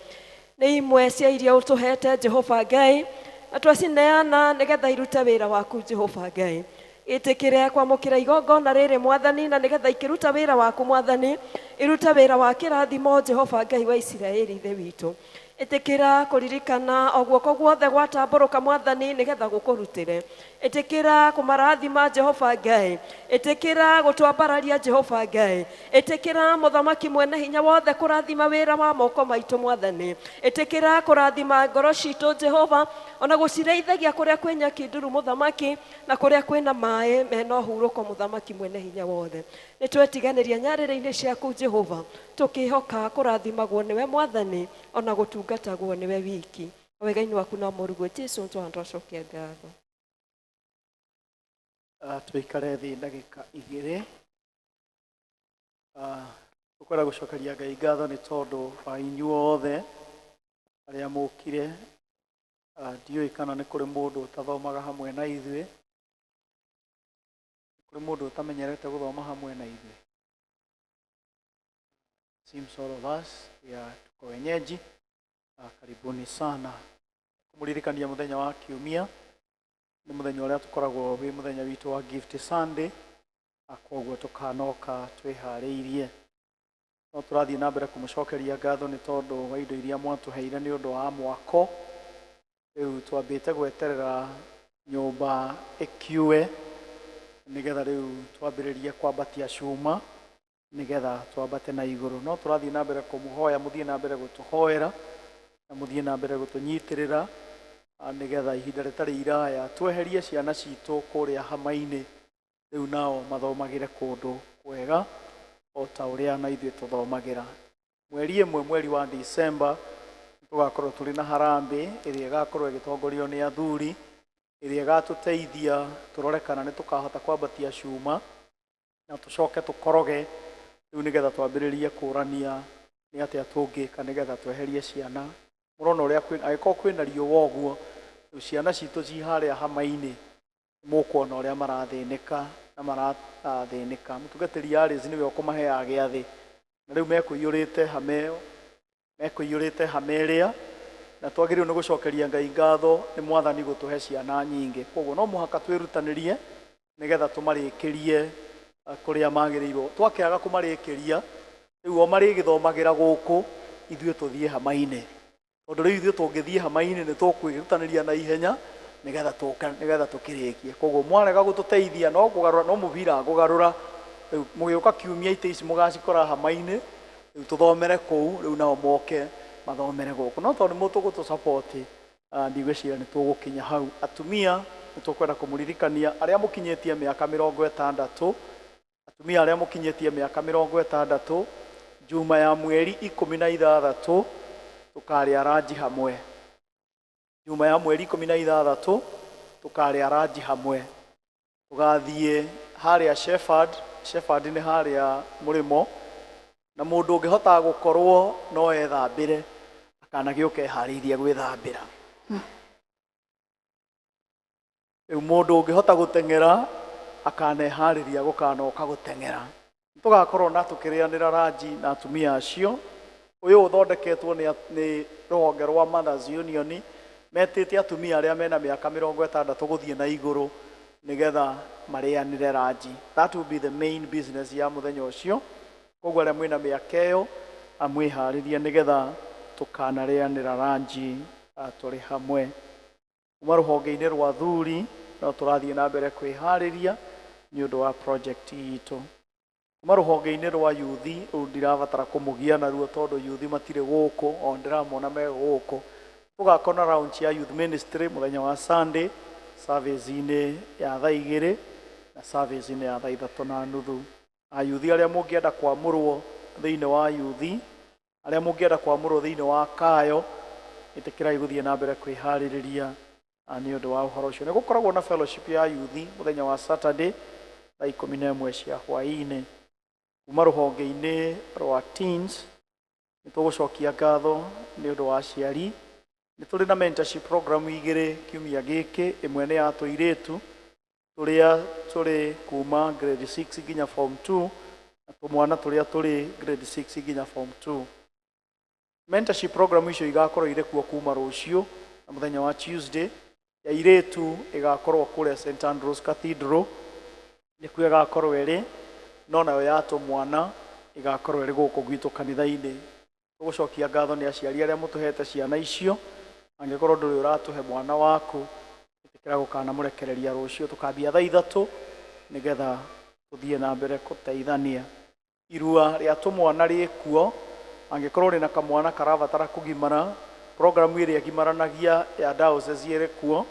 Nĩ imwe cia iria ũtũhete Jehova Ngai na twacineana nĩgetha irute wĩra waku Jehova Ngai. Ĩtĩkĩre kwamũkĩra igongona rĩrĩ mwathani, na nĩgetha ikĩruta wĩra waku mwathani, irute wĩra wa kĩrathimo Jehova Ngai wa Isiraeli Ithe witũ. Ĩtĩkĩra kũririkana o guoko guothe gwatambũrũka mwathani nĩgetha gũkũrutĩre. Ĩtĩkĩra kũmarathima Jehova Ngai. Ĩtĩkĩra gũtwambararia Jehova Ngai. Ĩtĩkĩra mũthamaki mwene hinya wothe kũrathima wĩra wa moko maitũ mwathani. Ĩtĩkĩra kũrathima ngoro citũ Jehova, ona gũcireithagia kũrĩa kwĩ nyeki nduru mũthamaki, na kũrĩa kwĩna maĩ mena ũhurũko mũthamaki mwene hinya wothe. Nĩ twetiganĩria nyarĩrĩ-inĩ ciaku Jehova, tũkĩhoka kũrathimagwo nĩwe mwathani, ona gũtungatagwo nĩwe wiki. Wega-inĩ waku na mũruguo Jesu twandacokia ngatho. Tũikare thĩ ndagĩka igĩrĩ. Tũkwenda gũcokeria Ngai ngatho nĩ tondũ wa inyuothe arĩa mũkire. Ndiũĩ kana nĩ kũrĩ mũndũ ũtathomaga hamwe na ithuĩ, nĩ kũrĩ mũndũ ũtamenyerete gũthoma hamwe na ithuĩ. Seems all of us we are tuko wenyeji. Karibuni sana. Kũmũririkania mũthenya wa kiumia nĩ mũthenya ũrĩa tũkoragwo wĩ mũthenya witũ wa Gift Sunday, na koguo tũkanoka twĩharĩirie. No tũrathiĩ na mbere kũmũcokeria ngatho nĩ tondũ wa indo iria mwatũheire nĩ ũndũ wa mwako. Rĩu twambĩte gweterera nyũmba ĩkiue nĩgetha rĩu twambĩrĩrie kwambatia cuma nĩgetha twambate na igũrũ. No tũrathiĩ na mbere kũmũhoya mũthiĩ na mbere gũtũhoera na mũthiĩ na mbere gũtũnyitĩrĩra nĩgetha ihinda rĩtarĩ iraya tweherie ciana citũ kũrĩa hama-inĩ, rĩu nao mathomagĩre kũndũ kwega o ta ũrĩa na ithuĩ tũthomagĩra. Mweri ĩmwe mweri wa December tũgakorwo tũrĩ na harambĩ ĩrĩa ĩgakorwo ĩgĩtongorio nĩ athuri, ĩrĩa ĩgatũteithia tũrore kana nĩ tũkahota kwambatia cuma na tũcoke tũkoroge rĩu nĩgetha twambĩrĩrie kũrania nĩ atĩa tũngĩka nĩgetha tweherie ciana. Mũrona ũrĩa angĩkorwo kwĩna riũa ũguo, rĩu ciana citũ ci harĩa hama-inĩ mũkuona ũrĩa marathĩnĩka na marathĩnĩka. Mũtungatĩri Alice nĩwe ũkũmaheaga gĩathĩ, na rĩu mekũiyũrĩte hama ĩyo, mekũiyũrĩte hama ĩrĩa, na twagĩrĩirwo nĩ gũcokeria Ngai ngatho nĩ Mwathani gũtũhe ciana nyingĩ. Koguo no mũhaka twĩrutanĩrie nĩgetha tũmarĩkĩrie kũrĩa magĩrĩirwo. Twakĩaga kũmarĩkĩria, rĩu o marĩgĩthomagĩra gũkũ, ithuĩ tũthiĩ hama-inĩ. Tondũ rĩu ithuĩ tũngĩthiĩ hama-inĩ nĩ tũkwĩrutanĩria na ihenya nĩgetha tũkĩrĩkie. Koguo mwarega gũtũteithia no kũgarũra, no mũbira ngũgarũra. Rĩu mũgĩũka kiumia itĩ ici mũgacikora hama-inĩ, rĩu tũthomere kũu, rĩu nao moke mathomere gũkũ. No tondũ nĩ mũtũgũtũ-support, ndigwĩciria nĩ tũgũkinya hau. Atumia nĩ tũkwenda kũmũririkania arĩa mũkinyĩtie mĩaka mĩrongo ĩtandatũ, atumia arĩa mũkinyĩtie mĩaka mĩrongo ĩtandatũ, Juma ya mweri ikũmi na ithathatũ tũkarĩa ranji hamwe. Juma ya mweri ikũmi na ithathatũ tũkarĩa ranji hamwe. Tũgathiĩ harĩa Shepherd, Shepherd nĩ harĩa mũrĩmo, na mũndũ ũngĩhota gũkorwo no ethambĩre akanagĩũka eharĩirie gwĩthambĩra. Rĩu mũndũ ũngĩhota gũteng'era akaneharĩria gũkanoka gũteng'era. Tũgakorwo na tũkĩrĩanĩra ranji na atumia acio. Ũyũ ũthondeketwo nĩ rũhonge rwa Mothers Union, metĩte atumia arĩa mena mĩaka mĩrongo ĩtandatũ gũthiĩ na igũrũ nĩgetha marĩanĩre ranji. That will be the main business ya mũthenya ũcio. Koguo arĩa mwĩna mĩaka ĩyo amwĩharĩrie nĩgetha tũkanarĩanĩra ranji tũrĩ hamwe. Kuma rũhonge-inĩ rwa athuri no tũrathiĩ na mbere kwĩharĩria nĩ ũndũ wa project itũ. Kuma rũhonge-inĩ rwa yuthi, rũu ndirabatara kũmũgia naruo tondũ yuthi matirĩ gũkũ, o ndĩramona me gũkũ. Tũgakorwo na launch ya youth ministry mũthenya wa Sunday, service-inĩ ya thaa igĩrĩ na service-inĩ ya thaa ithatũ na nuthu. Ayuthi arĩa mũngĩenda kwamũrwo thĩinĩ wa yuthi, arĩa mũngĩenda kwamũrwo thĩinĩ wa kayo, ĩtĩkĩrai gũthiĩ na mbere kwĩharĩrĩria nĩ ũndũ wa ũhoro ũcio. Nĩ gũkoragwo na fellowship ya yuthi mũthenya wa Saturday thaa ikũmi na ĩmwe cia hwaĩ-inĩ. Kuma rũhonge-inĩ rwa teens nĩ tũgũcokia ngatho nĩ ũndũ wa aciari. Nĩ tũrĩ na mentorship program igĩrĩ kiumia gĩkĩ, ĩmwe nĩ ya tũirĩtu tũrĩa tũrĩ kuma grade 6 nginya form 2 na tũmwana tũrĩa tũrĩ grade 6 nginya form 2. Mentorship program icio igakorwo irĩ kuo kuma rũciũ na mũthenya wa Tuesday. Ya irĩtu ĩgakorwo kũrĩa St Andrews Cathedral nĩkuo ĩgakorwo ĩrĩ, no nayo ya tũmwana ĩgakorwo ĩrĩ gũkũ gwitũ kanitha-inĩ. Tũgũcokia ngatho nĩ aciari arĩa mũtũhete ciana icio. Angĩkorwo ndũrĩ ũratũhe mwana waku, ĩtĩkĩra gũkanamũrekereria rũciũ. Tũkambia thaa ithatũ nĩgetha tũthiĩ na mbere gũteithania. Irua rĩa tũmwana rĩkuo, angĩkorwo ũrĩ na kamwana karabatara kũgimara, programu ĩrĩa ĩgimaranagia ya diocese ĩrĩ kuo,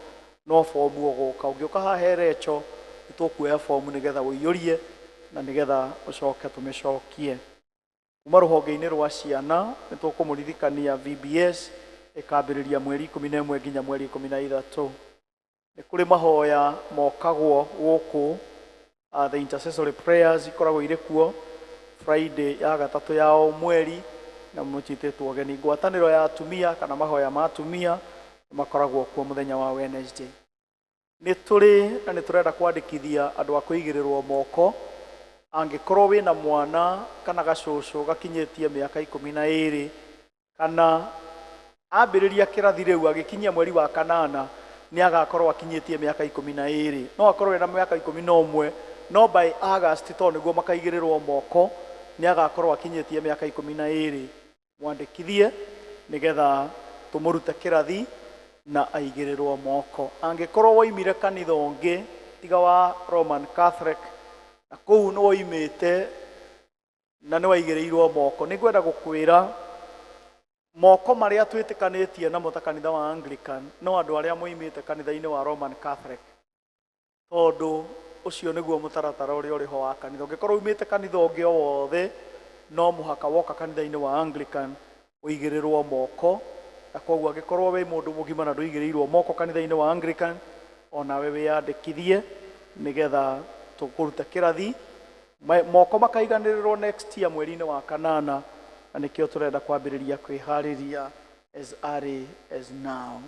no fomu ũgũka. Ũngĩũka haha he Recho, nĩ tũkuoya fomu nĩgetha ũiyũrie na nĩgetha ũcoke tũmĩcokie. Kuma rũhonge-inĩ rwa ciana nĩ tũkũmũririkania VBS ĩkambĩrĩria mweri ikũmi na ĩmwe nginya mweri ikũmi na ithatũ. Nĩ kũrĩ mahoya mokagwo gũkũ, the intercessory prayers ikoragwo irĩ kuo Friday ya gatatũ ya o mweri, na mũnyitĩtwo ũgeni. Ngwatanĩro ya atumia kana mahoya ma atumia makoragwo kuo mũthenya wa Wednesday. Nĩ tũrĩ na nĩ tũrenda kwandĩkithia andũ a kũigĩrĩrwo moko. Angĩkorwo wĩna mwana kana gacũcũ gakinyĩtie mĩaka ikũmi na ĩrĩ kana ambĩrĩria kĩrathi rĩu agĩkinyia mweri wa kanana nĩ agakorwo akinyĩtie mĩaka ikũmi na ĩrĩ, no akorwo ena mĩaka ikũmi na ũmwe, no by August tondũ nĩguo makaigĩrĩrwo moko nĩ agakorwo akinyĩtie mĩaka ikũmi na ĩrĩ. Mwandĩkithie nĩgetha tũmũrute kĩrathi Na aigĩrĩrwo moko. Angĩkorwo woimire kanitha ũngĩ tiga wa Roman Catholic, na kũu nĩ woimĩte na nĩ waigĩrĩirwo moko, nĩ ngwenda gũkwĩra moko marĩa twĩtĩkanĩtie namo ta kanitha wa Anglican no andũ arĩa moimĩte kanitha-inĩ wa Roman Catholic, tondũ ũcio nĩguo mũtaratara ũrĩa ũrĩ ho wa kanitha. Ũngĩkorwo umĩte kanitha ũngĩ o wothe, no mũhaka woka kanitha-inĩ wa Anglican ũigĩrĩrwo moko. Na koguo angĩkorwo wĩ mũndũ mũgima na ndũigĩrĩirwo moko kanitha-inĩ wa Anglican, onawe wĩyandĩkithie nĩgetha tũkũruta kĩrathi. Moko makaiganĩrĩrwo next year mweri-inĩ wa kanana, na nĩkĩo tũrenda kwambĩrĩria kwĩharĩria as early as now.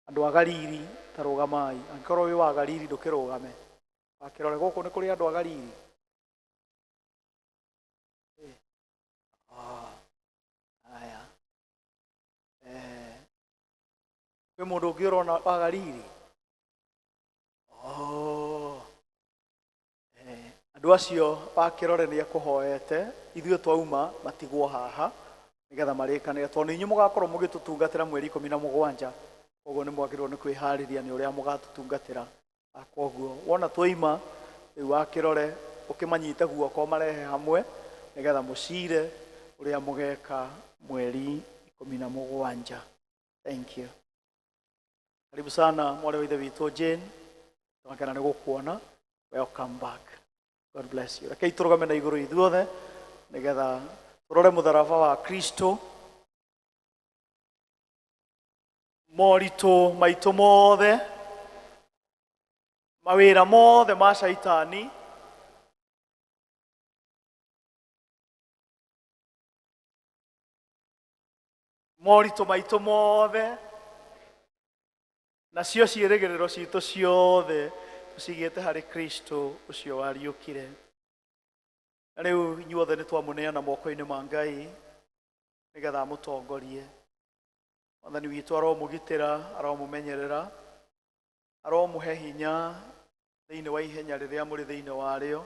Andũ a Gariri, ta rũgamai. Angĩkorwo wĩ wa Gariri, ndũkĩrũgame. Wakĩrore gũkũ nĩ kũrĩ andũ a Gariri. Ah, aya. Kwĩ mũndũ ũngĩ ũrona wa Gariri? Oh. Andũ acio wakĩrore nĩ ekũhoete, ithuĩ twauma matigwo haha nĩgetha marĩkanĩre, tondũ nĩ inyuĩ mũgakorwo mũgĩtũtungatĩra mweri 17. Koguo nĩ mwagĩrĩirwo nĩ kwĩharĩria nĩ ũrĩa mũgatũtungatĩra. Koguo wona twaima rĩu wakĩrore ũkĩmanyite guoko marehe hamwe nĩgetha mũcire ũrĩa mũgeka mweri 17. Thank you. Karibu sana mwarĩ wa ithe witũ Jane, twakena nĩ gũkuona. Welcome back. God bless you. Rekei tũrũgame na igũrũ ithuothe nĩgetha tũrore mũtharaba wa Kristo. Moritũ maitũ mothe, mawĩra mothe ma Shaitani, moritũ maitũ mothe, nacio ciĩrĩgĩrĩro citũ ciothe tũcigĩte harĩ Kristo ũcio wariũkire. Na rĩu inyuothe nĩ twamũneana moko-inĩ ma Ngai nĩgetha amũtongorie. Mwathani witũ aromũgitĩra, aromũmenyerera, aromũhe hinya thĩinĩ wa ihenya rĩrĩa mũrĩ thĩinĩ warĩo,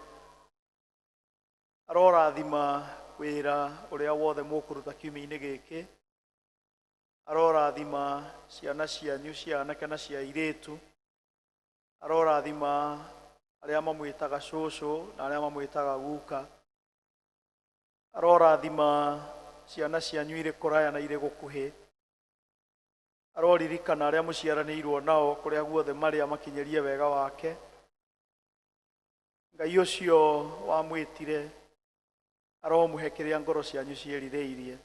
arorathima wĩra ũrĩa wothe mũkũruta kiumia-inĩ gĩkĩ, arorathima ciana cianyu cia anake na cia airĩtu, arorathima arĩa mamwĩtaga cũcũ na arĩa mamwĩtaga guka, arorathima ciana cianyu irĩ kũraya na irĩ gũkuhĩ, aroririkana arĩa mũciaranĩirwo nao kũrĩa guothe marĩ amakinyĩrie wega wake. Ngai ũcio wamwĩtire aromũhe kĩrĩa ngoro cianyu ciĩrirĩirie,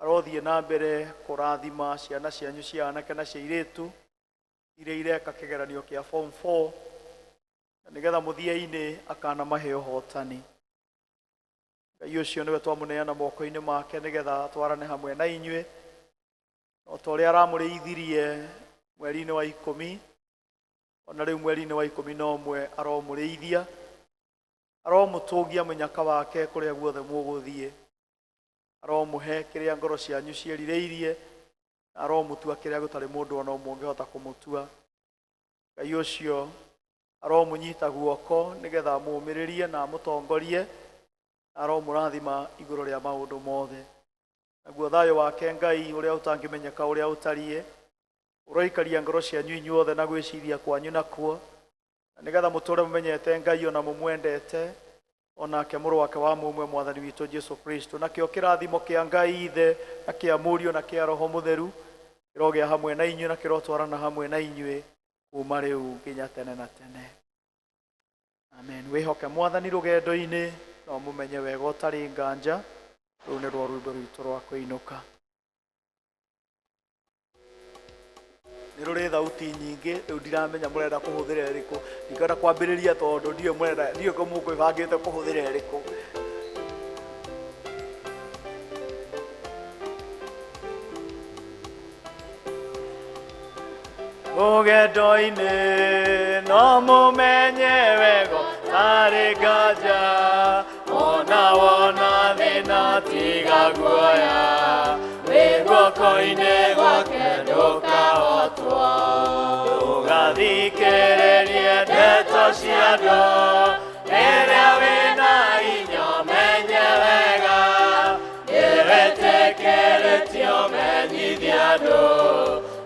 arothiĩ na mbere kũrathima ciana cianyu cia anake na cia airĩtu iria ireka kĩgeranio kĩa form 4, na nĩgetha mũthia-inĩ akanamahe ũhotani. Ngai ũcio nĩwe twamũneana moko-inĩ make nĩgetha atwarane hamwe na inyuĩ, o ta ũrĩa aramũrĩithirie mweri-inĩ wa 10, ona rĩu mweri-inĩ wa 11 aromũrĩithia, aromũtũngia mũnyaka wake kũrĩa guothe mũgũthiĩ, aromũhe kĩrĩa ngoro cianyu ciĩrirĩirie, na aromũtua kĩrĩa gũtarĩ mũndũ ona ũmwe ũngĩhota kũmũtua. Ngai ũcio aromũnyita guoko nĩgetha amũũmĩrĩrie na amũtongorie, na aromũrathima igũrũ rĩa maũndũ mothe. Naguo thayũ wake Ngai ũrĩa ũtangĩmenyeka ũrĩa ũtariĩ, ũroikaria ngoro cianyu inyuothe na gwĩciria kwanyu nakuo, na nĩgetha mũtũre mũmenyete Ngai ona mũmwendete, onake mũrũ wake wa mũmwe Mwathani witũ Jesu Kristo. Nakĩo kĩrathimo kĩa Ngai Ithe na kĩa Mũriũ na kĩa Roho Mũtheru kĩrogĩa hamwe na inyuĩ na kĩrotwarana hamwe na inyuĩ kuma rĩu nginya tene na tene. Amen. Wĩhoke Mwathani rũgendo-inĩ na ũmũmenye wega ũtarĩ nganja. Rũu nĩ rwo rwĩmbo rwitũ rwa kũinũka. Nĩ rũrĩ thauti nyingĩ, rĩu ndiramenya mũrenda kũhũthĩra ĩrĩkũ. Ndikwenda kwambĩrĩria tondũ ndiũĩ mũrenda, ndiũĩ ko mũkwĩbangĩte kũhũthĩra ĩrĩkũ. Rũgendo-inĩ no mũmenye wega ũtarĩ nganja, ona wona thĩna tiga guoya, wĩ guoko-inĩ gwake ndũkahotwo. Ndũgathikĩrĩrie ndeto cia andũ, rĩrĩa wĩna hinya ũmenye wega, nĩwĩtĩkĩrĩtio menyithio. Gũteithia andũ.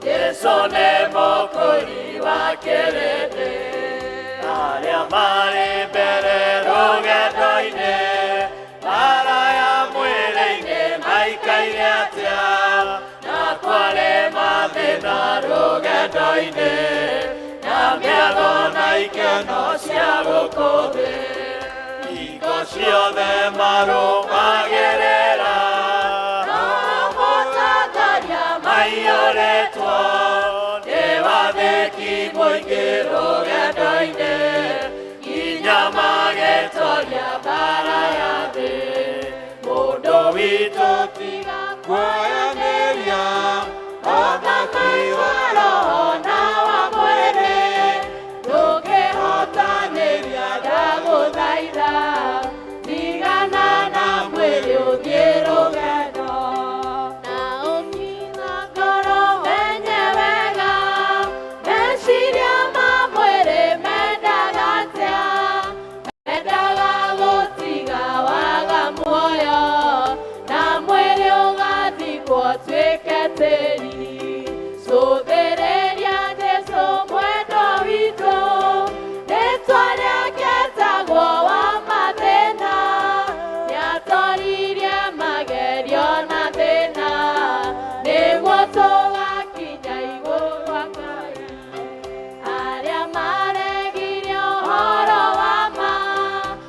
Jesũ nĩ mũkũri wa kĩrĩndĩ. Arĩa marĩ mbere rũgendo-inĩ, mbaara ya mwĩrĩ-inĩ maikaire atĩa? Na kwarĩ mathĩna rũgendo-inĩ, na mĩago na ikeno cia gũkũ thĩ. Hingo ciothe marũmagĩrĩra No mũtongoria maiyũrĩtwo nĩ wathĩki mũingĩ rũgendo-inĩ, nginya magĩtoria mbara ya thĩ. Mũndũ witũ Tiga Kuoyanĩria, ũthamaki wa